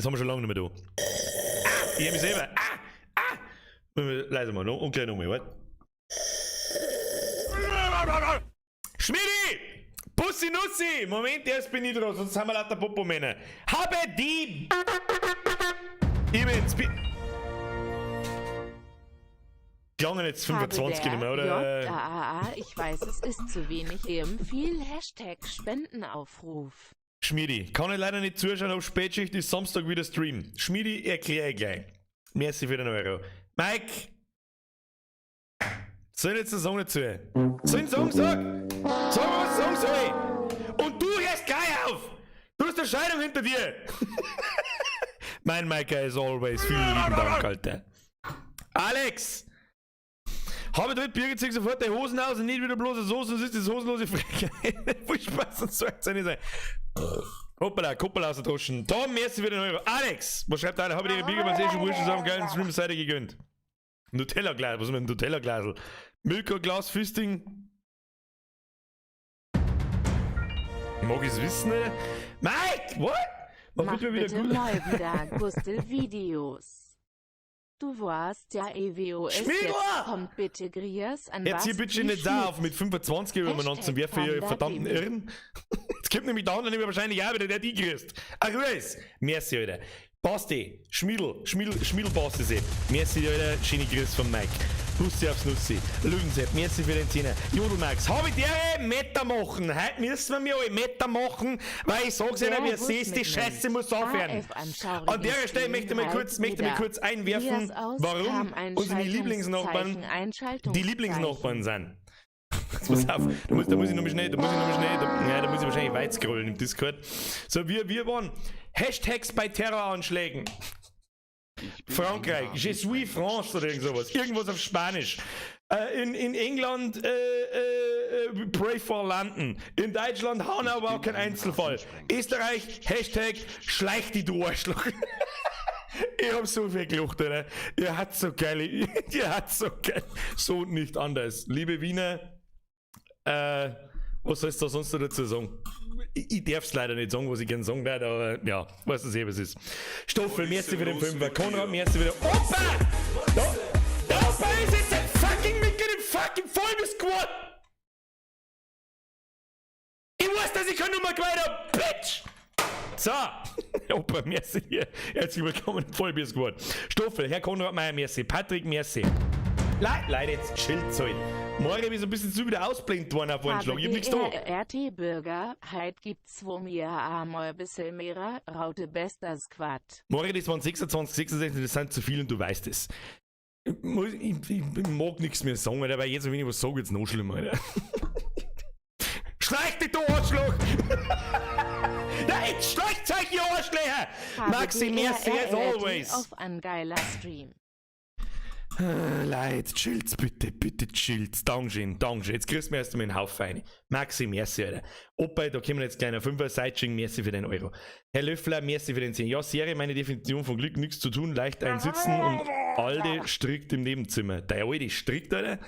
Das haben wir schon lange nicht mehr da. Ah, ich hab mich selber. Ah, ah. Leise mal, no? Und gleich nochmal, warte. Schmidi! Bussi Nussi! Moment, erst bin ich dran, sonst haben wir lauter Popo-Männer. Habe die. Ich bin's. Klangen jetzt 25 nicht mehr, oder? J A A A, ich weiß, es ist zu wenig. Eben viel Hashtag Spendenaufruf. Schmidi, kann ich leider nicht zuschauen, auf Spätschicht ist Samstag wieder Stream. Schmidi, erkläre ich gleich. Merci für den Euro. Mike! Soll ich jetzt einen Song dazu? Soll ich einen Song sagen? Sag mal, was ich sagen soll! Und du hörst gleich auf! Du hast eine Scheidung hinter dir! Mein Mike, as always, vielen lieben Dank, Alter. Alex! Habe dort Birgit zieh sofort die Hosen aus und nicht wieder bloße Soße, sonst ist das hosenlose Frechheit. Viel Spaß und so nicht sein. Hoppala, Kuppel aus der Taschen. Tom, merci für den Euro. Alex! Was schreibt einer? Habe ich dir Birgit, was eh schon wurscht ist, auf dem geilen Stream-Seite gegönnt. Nutella-Glas, was ist mit dem Nutella-Glasl? Milka Glas Fisting. Mag ich's wissen, Alter? Mike! What? Mach bitte wieder bitte mal wieder Gustel-Videos. Du warst ja EWOS, jetzt kommt bitte Grias an. Jetzt hier bitte nicht da auf mit 25 übereinander zum Werfen, ihr verdammten Irren. Jetzt kommt nämlich der andere nämlich wahrscheinlich auch wieder, der die grüßt. Ach, Grüß. Merci, Alter. Basti, Schmiedl, Schmiedl, Schmiedl Basti Sepp. Merci, Alter. Schöne Grüße von Mike. Bussi aufs Nussi. Löwensepp, merci für den Zehner. Jodelmax, hab ich der Meta machen. Heute müssen wir mir alle Meta machen, weil ich sag's Ihnen, wie es ist, die Scheiße muss aufhören. An der Stelle möchte ich mal kurz, möchte mal kurz einwerfen, warum unsere Lieblingsnachbarn die Lieblingsnachbarn sind. Jetzt pass auf, da muss ich noch mal schnell, da muss ich noch mal schnell, da, ja, da muss ich wahrscheinlich weit scrollen im Discord. So, wir waren Hashtags bei Terroranschlägen. Frankreich, Je suis France oder irgend sowas. Irgendwas auf Spanisch. In England Pray for London. In Deutschland Hanau war kein Einzelfall. Österreich, Hashtag Schleich die du Arschloch. Ich hab so viel gelacht, Alter. Ihr hat so geile, ihr hat so geil. So und nicht anders. Liebe Wiener, was sollst du da sonst noch dazu sagen? Ich darf's leider nicht sagen, was ich gerne sagen werde, aber ja, weißt du eh, was es ist. Stoffel, merci für den Fünfer. Konrad, merci für den. Opa! Da, der Opa ist jetzt ein fucking Mitglied im fucking Vollbier-Squad! Ich weiß, dass ich keine Nummer gewählt hab, Bitch! So, Opa, merci dir. Herzlich willkommen im Vollbier-Squad. Stoffel, Herr Konrad Meier, merci. Patrick, merci. Leute, jetzt chillt halt. Morgen ist ein bisschen zu wieder ausblendet worden auf einen Schlag. Ich hab nichts da. RT Bürger, heit gibt's wo mir amoi bissel mehrer, Raute bester Squad. Morgen, das waren 26, 66, das sind zu viel und du weißt es. Ich mag nichts mehr sagen, Alter, weil jetzt, wenn ich was sage, wird's noch schlimmer, Alter. Schleich dich, du Arschloch! Ja, jetzt schleicht euch, ihr Arschlöcher! Maxi, merci as always! Auf ein geiler Stream. Leute, chillt's bitte, bitte chillt's. Dankeschön, Dankeschön. Jetzt kriegst du mir erst einmal einen Haufen rein. Maxi, merci, Alter. Opa, da kommen jetzt gleich noch 5er Sideching, merci für den Euro. Herr Löffler, merci für den 10. Ja, Serie, meine Definition von Glück, nichts zu tun, leicht einsitzen und Alde strickt im Nebenzimmer. Der Alte strickt, Alter.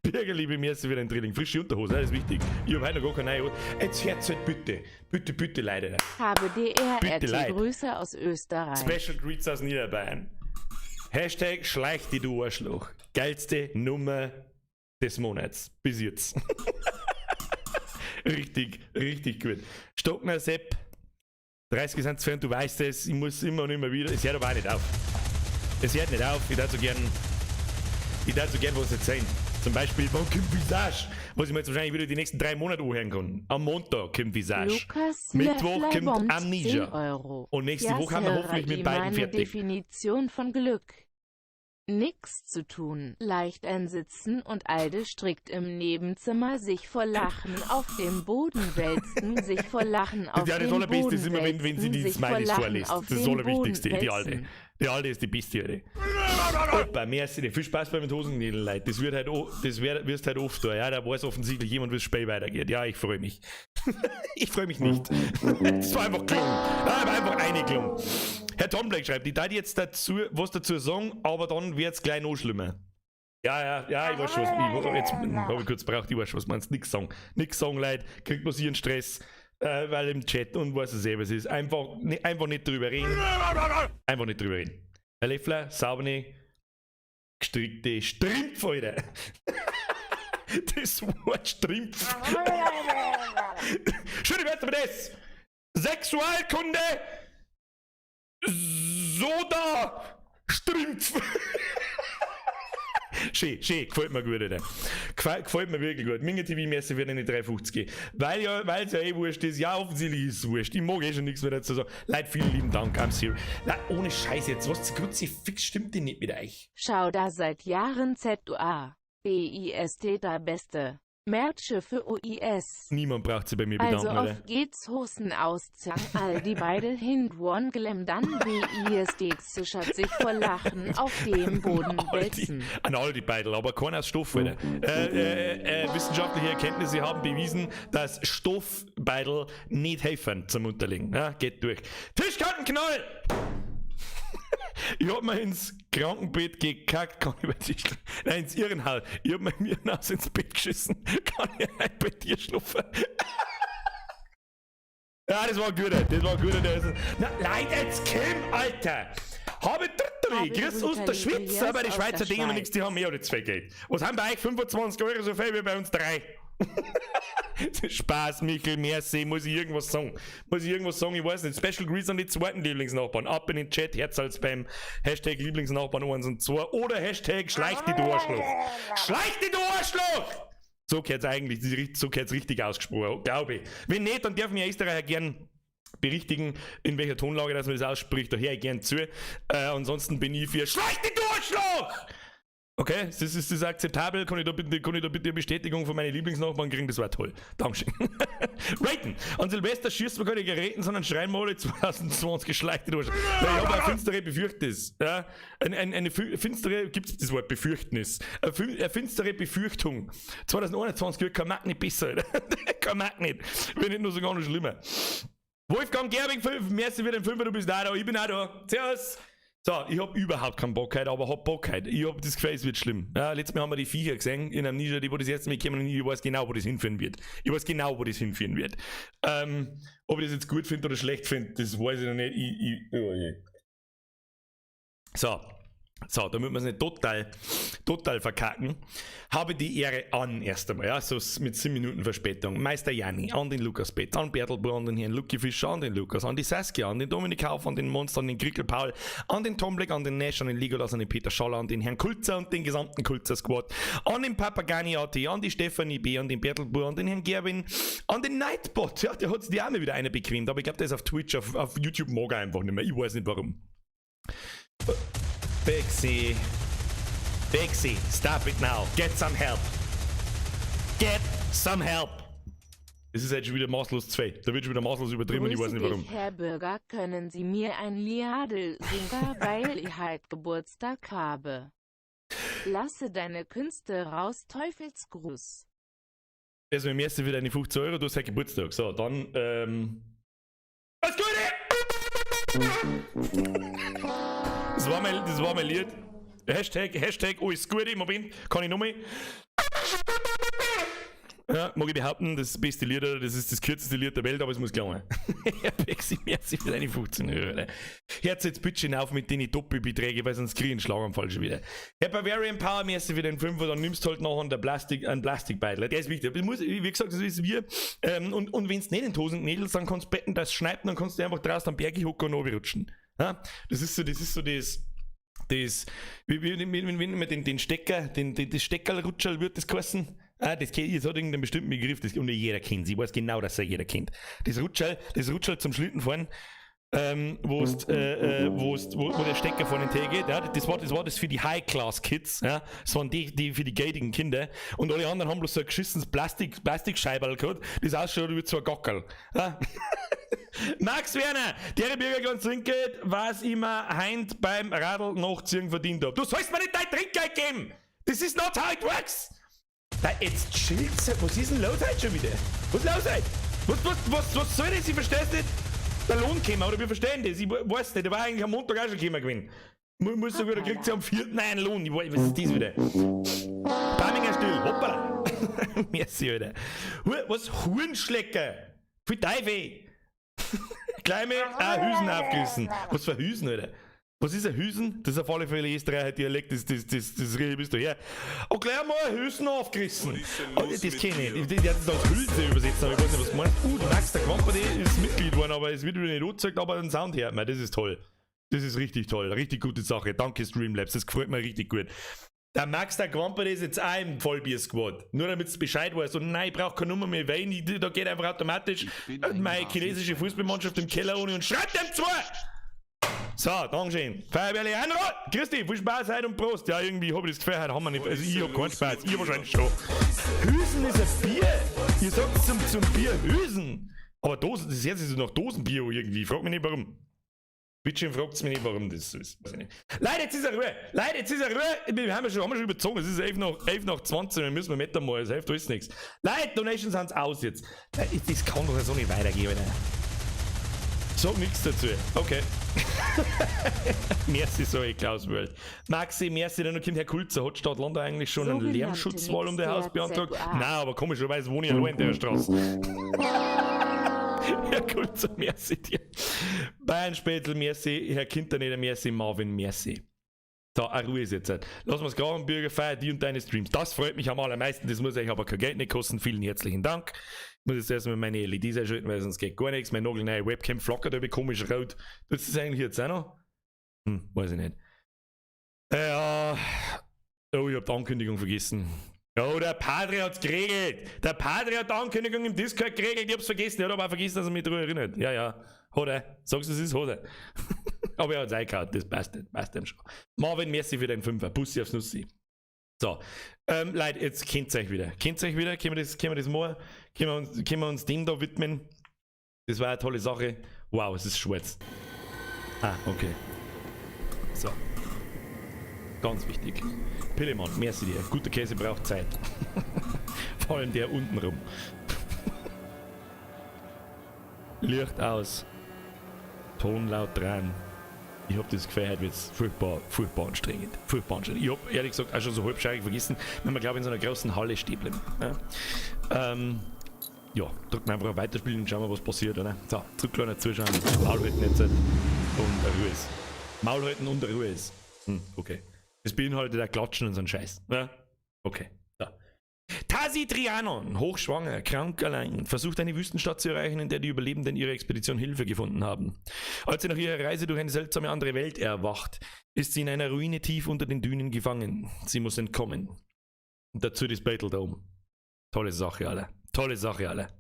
Bürgerliebe, merci für den Drilling. Frische Unterhose, das ist wichtig. Ich hab heute noch gar keine neue Hose. Jetzt hört's halt bitte. Bitte, bitte, Leute. Habe DRRT Grüße aus Österreich. Special Greets aus Niederbayern. Hashtag Schleich die du Arschloch. Geilste Nummer des Monats. Bis jetzt. Richtig, richtig gut. Stockner Sepp. 30 sind zu du weißt es. Ich muss immer und immer wieder. Es hört aber auch nicht auf. Es hört nicht auf. Ich darf so gern, ich darf so gern was erzählen. Zum Beispiel, wann kommt Visage? Was ich mir jetzt wahrscheinlich wieder die nächsten 3 Monate anhören kann. Am Montag kommt Visage. Lukas Mittwoch Löffler kommt bombt Amnesia. 10 Euro. Und nächste Ja, Woche haben wir hoffentlich mit beiden meine fertig. Definition von Glück. Nix zu tun, leicht einsitzen und Alde strickt im Nebenzimmer sich vor Lachen auf dem Boden wälzen, sich vor Lachen auf Ja, das dem Allerbeste Boden ist immer, wenn sie die wälzen, sich vor Smileys Lachen vorliest. auf Das ist das dem Allerwichtigste, Boden die Alte. wälzen. Die Alte ist die beste, Alter. Opa, merci dir. Viel Spaß beim Hosengedel, Leute. Das wird halt, das wirst halt oft da. Ja, da weiß offensichtlich jemand, wie das Spiel weitergeht. Ja, ich freue mich. Ich freue mich nicht. Das war einfach gelungen. Ja, war einfach eine gelungen. Herr Tom Black schreibt, ich darf jetzt dazu, was dazu sagen, aber dann wird's gleich noch schlimmer. Ja, ja, ja, ich weiß schon, was ich, jetzt hab ich kurz gebraucht, ich weiß schon, was meinst. Nix sagen. Nix sagen, Leute. Kriegt man sich einen Stress. Weil im Chat und weiß es eh, was ist. Einfach, einfach nicht drüber reden. Einfach nicht drüber reden. Herr Leffler, saubere, gestrickte Strümpfe, Alter. Das Wort Strumpf. Schöne Wörter mit S. Sexualkunde. Soda. Strümpf. Schön, schön, gefällt mir gut, Alter. Gefällt mir wirklich gut. Minge TV Messe wird eine 3,50. Weil ja, weil es ja eh wurscht ist. Ja, offensichtlich ist es wurscht. Ich mag eh schon nichts mehr dazu sagen. Leute, vielen lieben Dank, I'm serious. Na, ohne Scheiß jetzt. Was Kruzifix stimmt denn nicht mit euch? Schau da seit Jahren ZUA. BIST da Beste. Merche für OIS. Niemand braucht sich bei mir bedanken, Also Alter. auf geht's, Hosen auszang, all die beide Hindwon Glem dann BISD sichert sich vor Lachen auf dem Boden wälzen. An all die Beidel, aber keiner aus Stoff, Alter. Wissenschaftliche Erkenntnisse haben bewiesen, dass Stoffbeidel nicht helfen zum Unterlegen. Ja, geht durch. Tischkantenknall! Ich hab mir ins Krankenbett gekackt, kann ich bei dir schlafen? Nein, ins Irrenhaus. Ich hab mir im Irrenhaus ins Bett geschissen. Kann ich heute bei dir schlafen? Ja, das war ein guter. Das war ein guter. Der ist, na, Leute, jetzt komm, Alter! Habe Dritteli, grüß aus der Schweiz, aber die Schweizer Dinge haben nichts, die haben mehr oder zwei Geld. Was haben bei euch 25 Euro so viel wie bei uns drei? Spaß, Michael, merci, muss ich irgendwas sagen? Muss ich irgendwas sagen? Ich weiß nicht. Special Greets an die zweiten Lieblingsnachbarn. Ab in den Chat, Herz als beim Hashtag Lieblingsnachbarn 1 und 2 oder Hashtag Schleich dich, du Arschloch. Schleich dich, du Arschloch! So gehört's eigentlich, so gehört's richtig ausgesprochen, glaube ich. Wenn nicht, dann dürfen wir Österreicher gern berichtigen, in welcher Tonlage dass man das ausspricht, da höre ich gern zu. Ansonsten bin ich für Schleich dich, du Arschloch! Okay, ist das akzeptabel? Kann ich da bitte eine Bestätigung von meinen Lieblingsnachbarn kriegen? Das war toll. Dankeschön. Raten. An Silvester schießt man keine Geräten, sondern schreien wir alle 2020 geschleicht. Weil ich habe eine finstere Befürchtnis. Ja? Eine finstere, gibt es das Wort Befürchtnis? Eine finstere Befürchtung. 2021 wird kein Markt nicht besser. Kein Markt nicht. Wenn nicht nur sogar noch schlimmer. Wolfgang Gerbing, 5, merci für den 5, du bist auch da. Ich bin auch da. Servus. So, ich hab überhaupt keinen Bock heute, aber hab Bock heute. Ich hab das Gefühl, es wird schlimm. Ja, letztes Mal haben wir die Viecher gesehen in Amnesia, die wo das erste Mal gekommen und ich weiß genau, wo das hinführen wird. Ich weiß genau, wo das hinführen wird. Ob ich das jetzt gut finde oder schlecht finde, das weiß ich noch nicht. Oh je. So. So, damit wir es nicht total, total verkacken, habe die Ehre an erst einmal, ja, so mit 7 Minuten Verspätung. Meister Janni, an den Lukas Betz, an Bertel an den Herrn Lucky Fischer, an den Lukas, an die Saskia, an den Dominik Kauf, an den Monster, an den Krickel Paul, an den Tomblick, an den Nash, an den Legolas, an den Peter Schaller, an den Herrn Kulzer und den gesamten Kulzer Squad, an den Papagani AT, an die Stefanie B, an den Bertel an den Herrn Gerwin, an den Nightbot, ja, der hat sich die Arme wieder einer bequemt, aber ich glaube, der ist auf Twitch, auf YouTube mag er einfach nicht mehr, ich weiß nicht warum. Bixie. Bixie, stop it now. Get some help. Get some help. Es ist jetzt schon wieder maßlos 2. Da wird schon wieder maßlos übertrieben und ich weiß nicht warum. Dich, Herr Bürger, können Sie mir ein Liadl singen, weil ich halt Geburtstag habe. Lasse deine Künste raus, Teufelsgruß. Also im ersten wieder eine 50 Euro, du hast halt Geburtstag. So, dann, alles Gute! Das war mein Lied. Hashtag, Hashtag, alles Gute. Moment, kann ich nochmal? Ja, mag ich behaupten, das beste Lied, das ist das kürzeste Lied der Welt, aber es muss gelingen. Herr Pexi, merci für deine 15 Euro. Hört jetzt bitte schön auf mit den Doppelbeträgen, weil sonst kriege ich einen Schlaganfall schon wieder. Herr Bavarian Power, merci für den 5er, dann nimmst du halt noch einen Plastikbeutel. Der ist wichtig. Das muss, wie gesagt, das ist wir. Und wenn es nicht in die Hosen knädelst, dann kannst du betten, das schneit, dann kannst du einfach draußen am Berg hocken und runterrutschen. Ja, das ist so das, wie man den Stecker, das Steckerlrutscherl wird das heißen. Ah, das kennt, jetzt hat irgendeinen bestimmten Begriff, das und jeder kennt. Ich weiß genau, dass er jeder kennt. Das Rutscherl zum Schlittenfahren, wo der Stecker von den Tee geht, ja, das war das für die High-Class-Kids, ja, das waren die für die geldigen Kinder und alle anderen haben bloß so ein geschissenes Plastikscheiberl gehabt, das ausschaut wie so ein Gockerl. Ja. Max Werner, der Bürger ganz Trinkgeld, was ich mir heint beim Radl nachziehen verdient hab. Du sollst mir nicht dein Trinkgeld geben! This is not how it works! Da, jetzt chillt's. Was ist denn los heute schon wieder? Was ist los heute? Was soll das? Ich versteh's nicht. Der Lohn käme, oder wir verstehen das. Ich weiß nicht, der war eigentlich am Montag auch schon gekommen gewesen. Muss sogar, da kriegt sie am 4. einen Lohn. Ich weiß, was ist das wieder? Pamminger Still, hoppala. Merci, Alter. Was? Hurenschlecker? Viel Teufel! Gleich mal auch Hüsen aufgerissen. Was für Hüsen, Alter? Was ist ein Hüsen? Das ist auf alle Fälle Österreicher Dialekt, das rede ich bis daher. Und gleich mal ein Hüsen aufgerissen. Was ist denn Oh, los das mit kenne ich. dir? Die hat das als Hülse übersetzt, aber ich weiß nicht, was du meinst. Der Max, der Company ist Mitglied geworden, aber es wird wieder nicht angezeigt, aber den Sound hört man. Das ist toll. Das ist richtig toll. Richtig gute Sache. Danke, Streamlabs. Das gefällt mir richtig gut. Der Max, der Company ist jetzt auch im Vollbier-Squad. Nur damit du Bescheid weißt. Und nein, ich brauche keine Nummer mehr, weil ich, da geht einfach automatisch Ich bin ein meine chinesische Nasenfresser. Fußballmannschaft im Keller ohne und schreibt dem zwei! So, Dankeschön. Feuerwehrle Einrad! Grüß dich, viel Spaß heute und Prost. Ja, irgendwie hab ich das Gefühl, heute haben wir nicht. Also ich hab keinen Spaß, ihr wahrscheinlich schon. Hüsen ist ein Bier. Ihr sagt zum Bier Hüsen. Aber Dosen, das jetzt ist noch Dosenbier irgendwie. Frag mich nicht warum. Bitte schön, fragt's mich nicht, warum das so ist. Weiß ich nicht. Leute, jetzt ist er Ruhe. Leute, jetzt ist er Ruhe. Wir haben schon überzogen. Es ist 11 nach 20. Wir müssen mit mal. Es hilft alles nichts. Leute, Donations sind's aus jetzt. Leute, das kann doch so nicht weitergehen, Alter. Sag nichts dazu. Okay. Merci, sorry, Klaus World. Maxi, merci, dann kommt Herr Kulzer. Hat Stadt Landau eigentlich schon einen Sogenannte Lärmschutzwall um das Haus beantragt? NXTRZUA. Nein, aber komischerweise wohne ich allein in der Straße. Herr Kulzer, merci dir. Bayern Spätl, merci. Herr Kinderneder, merci. Marvin, merci. So, eine Ruhe ist jetzt. Lass uns grauen, Bürger, feier die und deine Streams. Das freut mich am allermeisten. Das muss euch aber kein Geld nicht kosten. Vielen herzlichen Dank. Ich muss jetzt erstmal meine LEDs einschalten, weil sonst geht gar nichts. Meine nagelneue Webcam flackert irgendwie komisch rot. Tut das eigentlich jetzt auch noch? Weiß ich nicht. Ja. Oh, ich hab die Ankündigung vergessen. Oh, der Padre hat's geregelt. Der Padre hat die Ankündigung im Discord geregelt. Ich hab's vergessen. Er hat aber auch vergessen, dass er mich darüber erinnert. Ja, ja. Hat er. Sagst du, es ist, hat er. Aber er hat's eingehauen. Das passt, passt ihm schon. Marvin, merci für deinen Fünfer. Bussi aufs Nussi. So. Leute, jetzt kennt's euch wieder. Kennt's euch wieder? Können wir das machen? Können wir uns dem da widmen? Das war eine tolle Sache. Wow, es ist schwarz. Ah, okay. So. Ganz wichtig. Pillemann, merci dir. Guter Käse braucht Zeit. Vor allem der unten rum. Licht aus. Ton laut dran. Ich hab das Gefühl, heute wird's furchtbar, furchtbar anstrengend. Furchtbar anstrengend. Ich hab ehrlich gesagt auch schon so halbscheidig vergessen, wenn wir, glaub ich, in so einer großen Halle stehen bleiben. Ja. Ja, drücken wir einfach auf Weiterspielen und schauen wir, was passiert, oder? So, zurück, kleiner Zuschauer. Maul halten jetzt und Ruhe ist. Maul halten und Ruhe ist. Okay. Das beinhaltet auch Klatschen und so ein Scheiß. Ja? Okay. So. Tasi Trianon, hochschwanger, krank allein, versucht eine Wüstenstadt zu erreichen, in der die Überlebenden ihrer Expedition Hilfe gefunden haben. Als sie nach ihrer Reise durch eine seltsame andere Welt erwacht, ist sie in einer Ruine tief unter den Dünen gefangen. Sie muss entkommen. Und dazu das Battledome. Tolle Sache, Alter. Tolle Sache, Alter.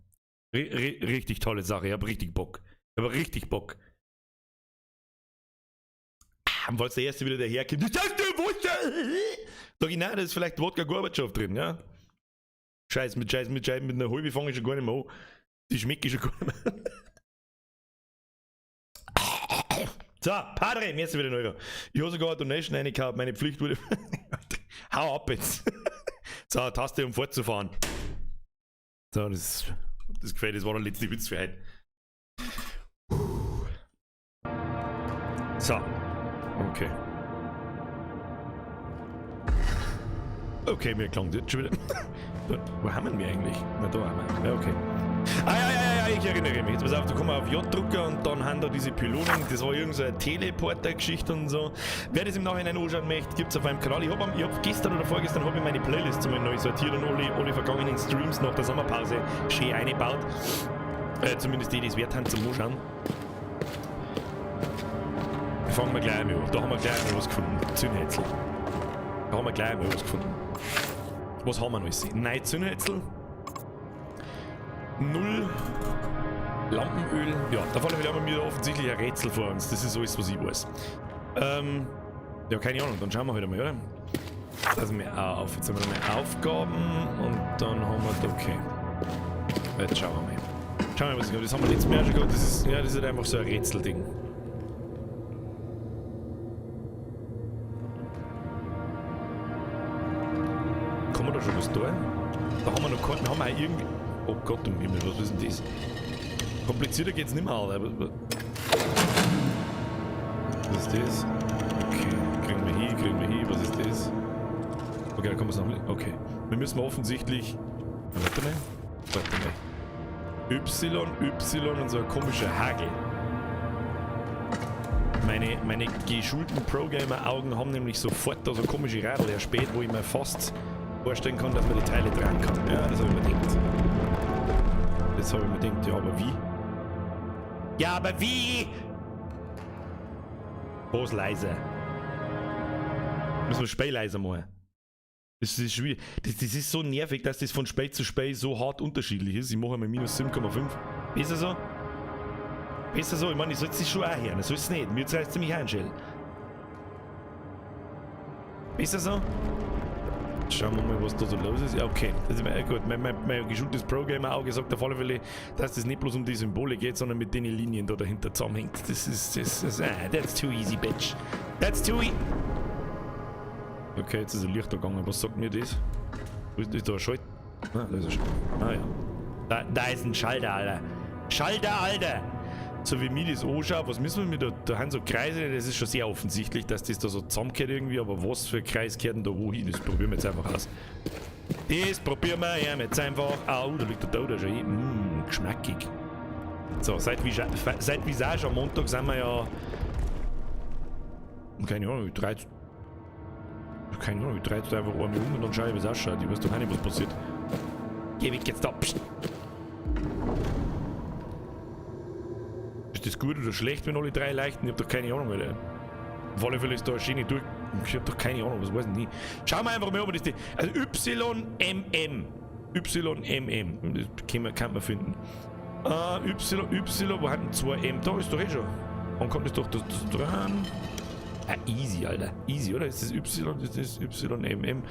Richtig tolle Sache. Ich hab richtig Bock. Ich hab richtig Bock. Ah, und falls der Erste wieder daherkommt, das ist der Wodka! Sag ich, nein, da ist vielleicht Wodka Gorbatschow drin, ja? Scheiß, mit Scheiß, mit Scheiß, mit einer halben fange ich schon gar nicht mehr an. Die schmecke ich schon gar nicht mehr. So, Padre, mir ist wieder ein Euro. Ich habe sogar eine Donation reingehauen, meine Pflicht wurde. Hau ab jetzt. So, Taste, um fortzufahren. So, das gefällt, das war der letzte Witz für heute. So, okay. Okay, mir klang das schon wieder. Wo haben wir eigentlich? Na, da haben wir. Ja, okay. Ah, ja, ja, ja, ich erinnere mich. Jetzt pass auf, da kommen wir auf J-Drucker und dann haben da diese Pylonen. Das war irgend so eine Teleporter-Geschichte und so. Wer das im Nachhinein anschauen möchte, gibt's auf meinem Kanal. Ich hab gestern oder vorgestern hab ich meine Playlist zum neu sortiert und alle vergangenen Streams nach der Sommerpause schön eingebaut. Zumindest die, die es wert haben zum Anschauen. Fangen wir gleich einmal an. Da haben wir gleich einmal was gefunden. Zündhölzl. Da haben wir gleich einmal was gefunden. Was haben wir noch? Nein, Zündhölzl. 0 Lampenöl. Ja, da haben wir offensichtlich ein Rätsel vor uns. Das ist alles, was ich weiß. Ja, keine Ahnung. Dann schauen wir halt einmal, oder? Lassen wir auf. Jetzt haben wir nochmal Aufgaben und dann haben wir da, okay. Jetzt schauen wir mal. Schauen wir mal, was es gibt. Das haben wir letztes Mal auch schon gehabt. Das ist halt einfach so ein Rätselding. Kann man da schon was tun? Da haben wir noch keinen, haben wir auch irgendwie. Oh Gott im Himmel, was ist denn das? Komplizierter geht's nicht mehr, Alter. Was ist das? Okay, kriegen wir hier, kriegen wir hier, was ist das? Okay, da kommen wir noch. Okay. Wir müssen offensichtlich. Warte mal. Warte mal. Y, Y und so ein komischer Hagel. Meine geschulten Pro-Gamer-Augen haben nämlich sofort da so komische Radl erspäht, wo ich mir fast vorstellen kann, dass man die Teile dran kann. Ja, das habe ich mir gedacht. Das habe ich mir gedacht, ja, aber wie? Ja, aber wie? Groß leise. Müssen wir Spiel leiser machen. Das ist schwierig. Das ist so nervig, dass das von Spiel zu Spiel so hart unterschiedlich ist. Ich mache mal minus 7,5. Besser so? Besser so? Ich meine, ich sollte es schon auch hören. Das soll's nicht. Mir zeigt es ziemlich einstellen. Besser so? Schauen wir mal, was da so los ist. Ja, okay. Das ist, gut. Mein geschultes Pro-Gamer-Auge sagt auf alle Fälle, dass das nicht bloß um die Symbole geht, sondern mit den Linien da dahinter zusammenhängt. Das ist, das ist, that's too easy, bitch. That's too easy. Okay, jetzt ist ein Licht da gegangen. Was sagt mir das? Ist da ein Schalter? Ah, da ist ein Schalter. Ah ja. Da ist ein Schalter, Alter. Schalter, Alter! So wie mir das anschaut, was müssen wir mit da? Da haben so Kreise, das ist schon sehr offensichtlich, dass das da so zusammenkehrt irgendwie, aber was für Kreis kehrt denn da wohin? Das probieren wir jetzt einfach aus. Das probieren wir jetzt einfach. Au, da liegt der Toter schon hin. Geschmackig. So, seit Visage am Montag sind wir ja. Keine Ahnung, ich drei. Keine Ahnung, ich drehe jetzt einfach einmal um und dann schaue ich, wie es ausschaut. Ich weiß doch auch nicht, was passiert. Geh weg jetzt da. Psst. Ist das gut oder schlecht, wenn alle drei leichten? Ich hab doch keine Ahnung, Alter. Auf alle Fälle ist da eine schöne durch. Ich hab doch keine Ahnung, was weiß ich nicht. Schauen wir einfach mal, ob das die. Also YMM. YMM. Das kann man finden. Y, Y, wo hatten 2 M? Da ist doch eh schon. Dann kommt das doch das dran. Ah, easy, Alter. Easy, oder? Ist das Y? Ist das YMM? YMM!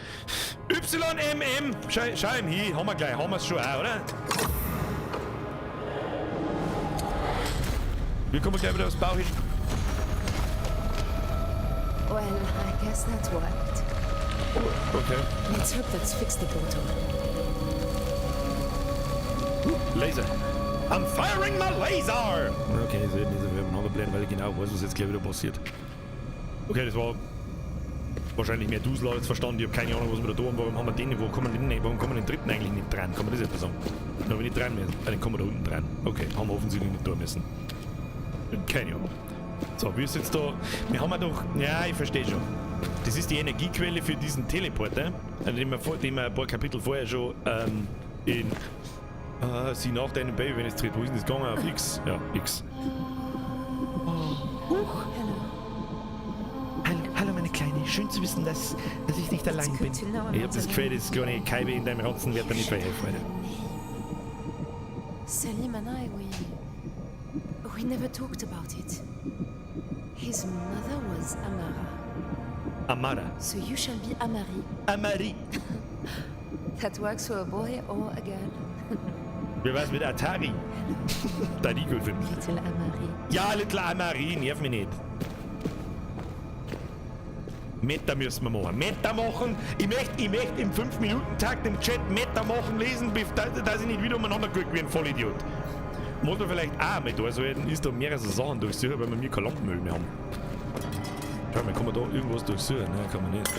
Schau ihm hin. Haben wir gleich. Haben wir es schon auch, oder? Wir kommen gleich wieder aufs Bauch. Well, I guess that worked. Oh, okay. Let's hope that's fixed the portal. Laser. I'm firing my laser! Okay, so nicht so viel umeinander bleiben, weil ich genau weiß, was jetzt gleich wieder passiert. Okay, das war wahrscheinlich mehr Dusel als verstanden. Ich habe keine Ahnung, was wir da tun. Warum haben wir den? Wo kommen wir den, warum kommen wir den dritten eigentlich nicht dran? Kann man das etwas sagen? Da haben wir nicht dran müssen. Ah, den kommen wir da unten dran. Okay, haben wir offensichtlich nicht tun müssen. Keine Ahnung. So, wir sind jetzt da. Wir haben ja doch. Ja, ich verstehe schon. Das ist die Energiequelle für diesen Teleporter, den wir ein paar Kapitel vorher schon in. Sie nach deinem Baby, wenn es tritt. Wo ist denn das gegangen? Auf X. Ja, X. Oh. Huch. Hallo. Hallo, meine Kleine. Schön zu wissen, dass ich nicht allein bin. Ich hab das Gefühl, das kleine Kaibe in deinem Ranzen wird dir nicht verhelfen, Alter. Salim and I, we never talked about it. His mother was Amara. Amara. So you shall be Amari. Amari. That works for a boy or a girl. Wer weiß mit Atari? Da die gut finden. Little Amari. Ja, Little Amari, nerv mich nicht. Meta müssen wir machen. Meta machen. Ich möchte im 5-Minuten-Takt im Chat Meta machen lesen, dass ich nicht wieder umeinander gucke wie ein Vollidiot. Muss man vielleicht auch mit da sollten, ist da mehrere so Sachen durchsuchen, weil wir mir kein Lampenöl mehr haben. Schau mal, kann man da irgendwas durchsuchen? Nein, kann man nicht.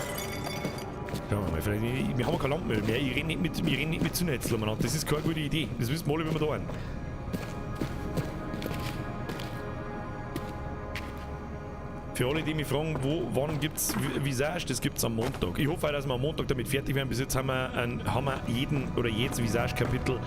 Schauen wir mal, vielleicht, wir haben kein Lampenöl mehr. Ich rede nicht mit Zündhäcksel umeinander. Das ist keine gute Idee. Das wissen wir alle, wie wir da sind. Für alle, die mich fragen, wann gibt's Visage, das gibt's am Montag. Ich hoffe auch, dass wir am Montag damit fertig werden. Bis jetzt haben wir jeden oder jedes Visage-Kapitel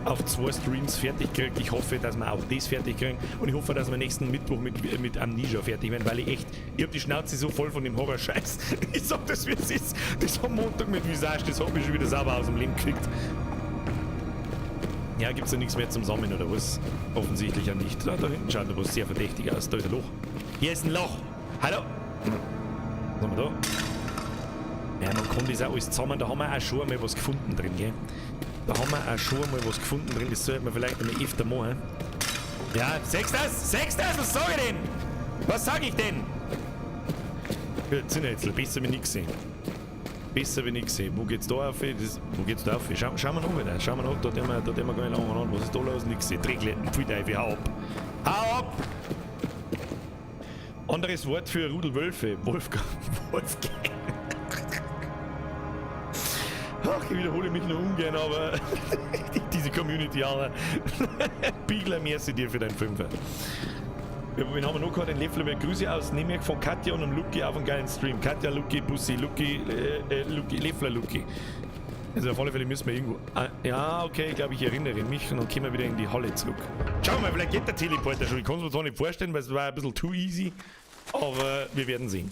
auf 2 Streams fertig gekriegt. Ich hoffe, dass wir auch das fertig kriegen. Und ich hoffe, dass wir nächsten Mittwoch mit Amnesia fertig werden, weil ich hab die Schnauze so voll von dem Horror-Scheiß. Ich sag das, wie es ist. Das am Montag mit Visage, das hat mich schon wieder sauber aus dem Leben gekriegt. Ja, gibt's ja nichts mehr zum Sammeln oder was? Offensichtlich ja nicht. Da hinten schaut aber sehr verdächtig aus. Da ist ein Loch. Hier ist ein Loch. Hallo? Was haben wir da? Ja, man kann das auch alles zusammen. Da haben wir auch schon einmal was gefunden drin, gell? Da haben wir auch schon einmal was gefunden drin. Das sollte man vielleicht einmal öfter machen. Ja, sechst das? Sechst das? Was sag ich denn? Was sag ich denn? Zinnhäcksel, besser wie nix sehen. Besser wie nix sehen. Wo geht's da auf? Wo geht's da auf? Schauen wir noch wieder. Schauen wir noch. Da tun wir gar nicht lange an. Was ist da los? Nix sehen. Drehglätten. Pfui Teufel, hau ab. Hau ab! Anderes Wort für Rudelwölfe. Wolfgang. Wolfgang. Ach Ich wiederhole mich nur ungern, aber diese Community, Alter. Biegler, merci dir für deinen Fünfer. Wen haben wir noch gehabt? Den Leffler mit Grüße aus Nemiak von Katja und dem Lucky auf einen geilen Stream. Katja, Lucky, Bussi, Lucky, Lucky, Leffler, Lucky. Also auf alle Fälle müssen wir irgendwo... Ah, ja, okay, ich glaube, ich erinnere mich und dann kommen wir wieder in die Halle zurück. Schauen wir mal, vielleicht geht der Teleporter schon. Ich kann es mir zwar nicht vorstellen, weil es war ein bisschen too easy. Aber wir werden sehen.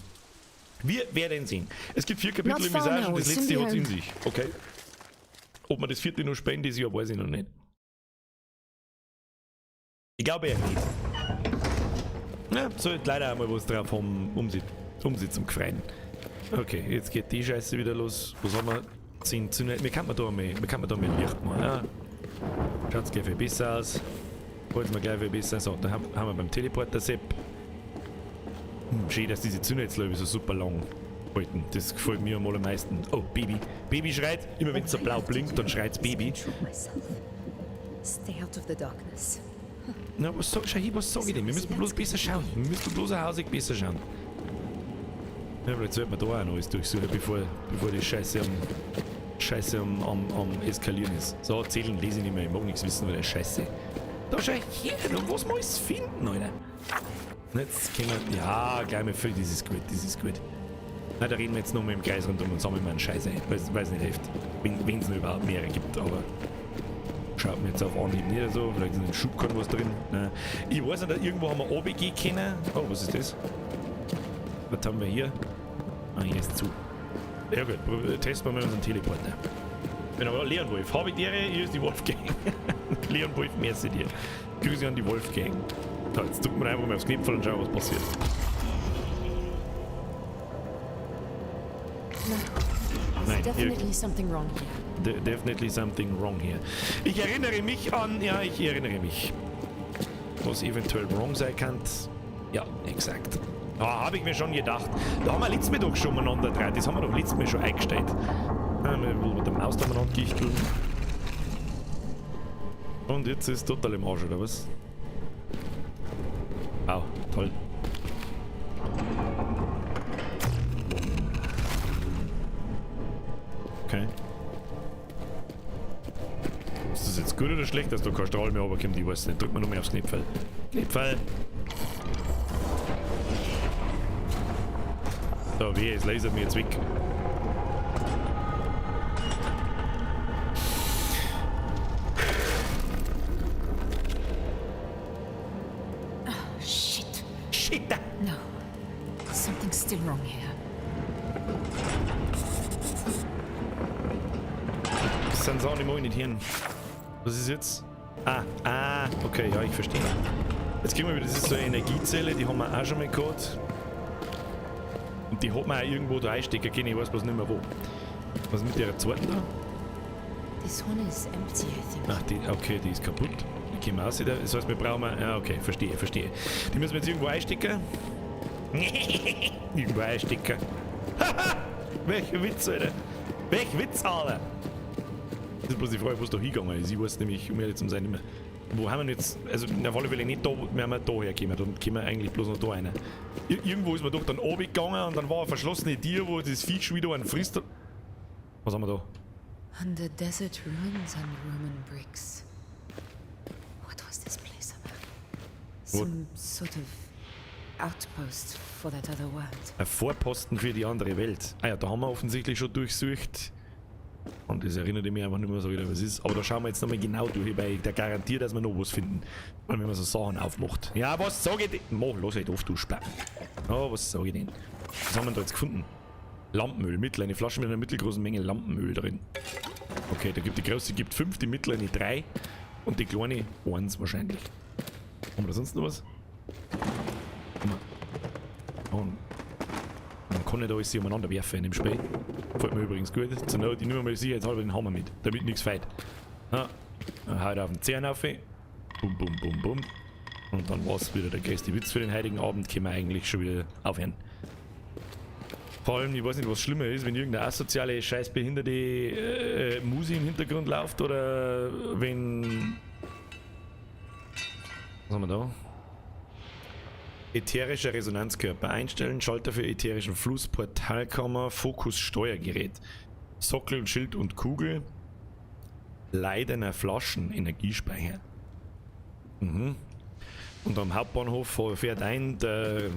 Wir werden sehen. Es gibt 4 Kapitel im Visage und das letzte hat es in sich. Okay. Ob wir das 4. noch spielen dieses Jahr, weiß ich noch nicht. Ich glaube eher nicht. Ja, sollte leider auch mal was drauf haben, um sie zum Gefreien. Okay, jetzt geht die Scheiße wieder los. Was haben wir? 10 Zünder. Wir kann man da mal, Licht machen. Ja. Schaut's gleich viel besser aus. Wollen wir gleich viel besser. So, da haben wir beim Teleporter Sepp. Schön, dass diese Zünder jetzt so super lang halten. Das gefällt mir am allermeisten. Oh, Baby. Baby schreit. Immer wenn es so blau blinkt, dann schreit's Baby. Stay out of the darkness. Na, was sag, schau hier, was sag ich denn? Wir müssen bloß besser schauen. Wir müssen bloß hausig besser schauen. Ja, vielleicht sollte man da auch noch alles durchsuchen, bevor die Scheiße am Eskalieren ist. So, Zählen lese ich nicht mehr. Ich mag nichts wissen von der Scheiße. Da schau her, was muss ich finden, Alter? Jetzt können wir. Ja, gleich mal für das ist gut, das ist gut. Na, da reden wir jetzt nochmal im Kreis rundum und sammeln wir einen Scheiß ein, weil es nicht hilft. Wenn es noch überhaupt mehrere gibt, aber. Schaut mir jetzt auf Anhieb nicht so, vielleicht ist in den Schubkarren was drin. Nein. Ich weiß nicht, irgendwo haben wir OBG kennen. Oh, was ist das? Was haben wir hier? Ah, hier ist zu. Ja gut, testen wir mal unseren Teleporter. Genau, Leon Wolf. Habe ich die Ehre, hier ist die Wolfgang. Leon Wolf, merci dir. Grüße an die Wolfgang. So, jetzt drücken wir einfach mal aufs Knopf und schauen, was passiert. Nein, definitely something wrong here. Definitely something wrong here. Ich erinnere mich an... Ja, ich erinnere mich. Was eventuell wrong sein kann. Ja, exakt. Ah, habe ich mir schon gedacht. Da haben wir letztes Mal doch schon umeinander gedreht. Das haben wir doch letztes Mal schon eingestellt. Ja, mit der Maus da umeinander gichteln. Und jetzt ist total im Arsch, oder was? Wow, toll. Okay. Ist das jetzt gut oder schlecht, dass da kein Strahl mehr runterkommt? Ich weiß nicht. Drück mal nochmal aufs Knöpfel. Knöpfel! So, wehe, es lasert mir jetzt weg. Oh, shit. Shit! No. Something's still wrong here. Das sind Sachen, die mag ich nicht hören. Was ist jetzt? Ah, okay, ja, ich verstehe. Jetzt kriegen wir wieder, das ist so eine Energiezelle, die haben wir auch schon mal gehabt. Und die hat man auch irgendwo da einstecken können, ich weiß bloß nicht mehr wo. Was ist mit der zweiten da? This one is empty, I think. Ach, die, okay, die ist kaputt. Die kommen raus. Das heißt, wir brauchen... Ja, okay, verstehe, verstehe. Die müssen wir jetzt irgendwo einstecken. Irgendwo einstecken. Haha! Welcher Witz, Alter! Welch Witz, Alter! Das ist bloß die Frage, wo es da hingegangen ist. Ich weiß nämlich, um ehrlich zu sein, nicht mehr. Wo haben wir jetzt... Also, auf alle Fälle nicht da, wir haben da hergekommen. Dann kommen wir eigentlich bloß noch da rein. Irgendwo ist man doch dann runtergegangen und dann war eine verschlossene Tür, wo das Viech schon wieder einen frisst. Was haben wir da? Under desert ruins and Roman bricks. What was this place about? Some sort of outpost for that other world. Ein Vorposten für die andere Welt. Ah ja, da haben wir offensichtlich schon durchsucht. Und das erinnert mich einfach nicht mehr so wieder, was ist. Aber da schauen wir jetzt nochmal genau durch, weil ich da garantiere, dass wir noch was finden. Wenn man so Sachen aufmacht. Ja, was sag ich denn? Mach, lass halt auf, du Spacken. Oh, was sag ich denn? Was haben wir da jetzt gefunden? Lampenöl, mittel, eine Flasche mit einer mittelgroßen Menge Lampenöl drin. Okay, da gibt die große gibt 5, die mittlere 3 und die kleine 1 wahrscheinlich. Haben wir da sonst noch was? Oh. Man kann nicht alles umeinander werfen in dem Spiel. Gefällt mir übrigens gut. Zur Not, ich nehme mal sicherheitshalber den Hammer mit, damit nichts fehlt. Ja, dann haut auf den Zehen auf. Bum, bum, bum, bum. Und dann war es wieder der größte Witz für den heutigen Abend. Können wir eigentlich schon wieder aufhören. Vor allem, ich weiß nicht, was schlimmer ist, wenn irgendeine asoziale, scheißbehinderte Musi im Hintergrund läuft oder wenn... Was haben wir da? Ätherischer Resonanzkörper einstellen, Schalter für ätherischen Fluss, Portalkammer, Fokus, Steuergerät. Sockel, Schild und Kugel. Leidener Flaschen, Energiespeicher. Mhm. Und am Hauptbahnhof fährt ein der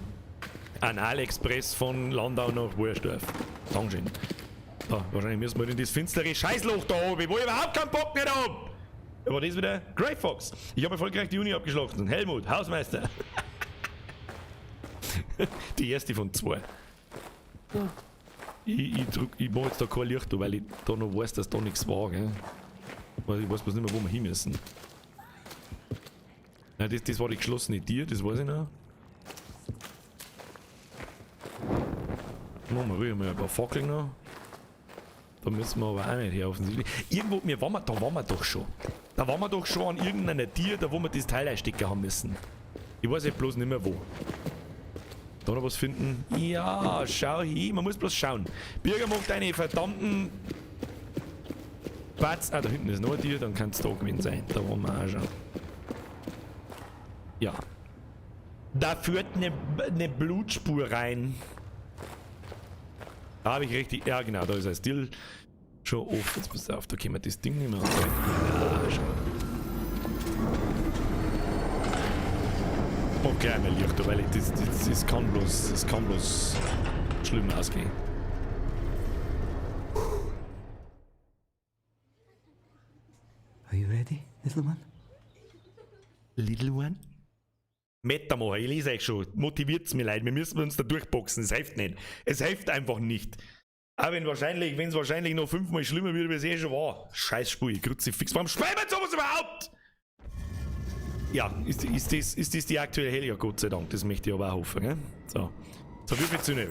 Analexpress von Landau nach Wursdorf. Dankeschön. Da, wahrscheinlich müssen wir in das finstere Scheißloch da oben, wo ich überhaupt keinen Bock mehr hab. Aber das wieder Grey Fox. Ich habe erfolgreich die Uni abgeschlossen. Helmut, Hausmeister. Die erste von zwei. Ja. Ich mach jetzt da kein Licht, weil ich da noch weiß, dass da nichts war. Gell? Weil ich weiß bloß nicht mehr, wo wir hin müssen. Nein, das war die geschlossene Tür, das weiß ich noch. Machen wir ruhig mal ein paar Fackeln noch. Da müssen wir aber auch nicht her, offensichtlich. Irgendwo, da waren wir doch schon. Da waren wir doch schon an irgendeiner Tür, da wo wir das Teil einstecken haben müssen. Ich weiß jetzt bloß nicht mehr wo. Da noch was finden? Ja, schau hin, man muss bloß schauen. Birger macht eine verdammten Batz. Ah, da hinten ist noch ein Tier, dann kann es da gewesen sein. Da waren wir auch schon. Ja. Da führt eine Blutspur rein. Da habe ich richtig. Ja, genau, da ist ein Stil schon offen. Jetzt pass auf, da können wir das Ding nicht mehr anzeigen. Ja, schau. Okay, einmal Licht, weil ich, das kann bloß schlimm ausgehen. Are you ready, little one? Little one? Metamacher, ich lese euch schon. Motiviert's mir leid, wir müssen uns da durchboxen. Es hilft nicht. Es hilft einfach nicht. Auch wenn wahrscheinlich, wenn's wahrscheinlich noch 5-mal schlimmer wird, wie es eh schon war. Scheiß Spur, Kruzifix. Warum spielen wir sowas überhaupt? Ja, ist das die aktuelle Helle? Ja, Gott sei Dank, das möchte ich aber auch hoffen. Gell? So. So, wie viel Zünder?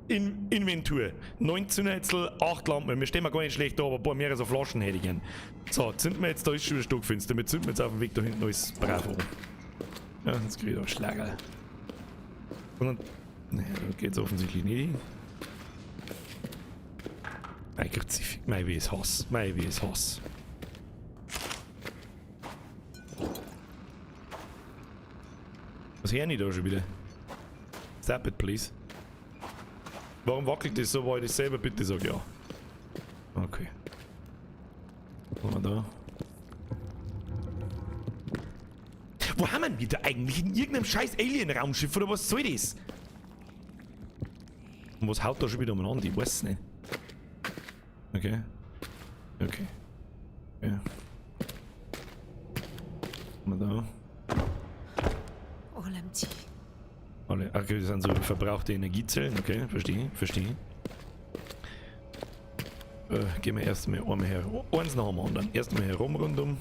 Inventur. 9 Zünderhäcksel, 8 Lampen. Wir stehen mal gar nicht schlecht da, aber ein paar mehrere so Flaschen hätte ich gern. So, zünden wir jetzt, da ist schon wieder stockfinster. Wir zünden jetzt auf dem Weg da hinten alles brav an. Ja, jetzt krieg ich da einen Schlagerl. Und dann. Ne, da geht's offensichtlich nicht. Mein Kruzifix, mein wie es Hass, mein wie es Hass. Was höre ich da schon wieder? Stop it, please. Warum wackelt das so, weil ich das selber bitte sage? Ja. Okay. Was haben wir da? Wo haben wir da eigentlich? In irgendeinem scheiß Alien-Raumschiff oder was soll das? Und was haut da schon wieder umeinander? Ich weiß es nicht. Okay. Okay. Ja. Was haben wir da? All empty. Alle, okay, das sind so verbrauchte Energiezellen. Okay, verstehe, verstehe. Gehen wir erstmal einmal her. Eins nach dem anderen. Erstmal herum rundum.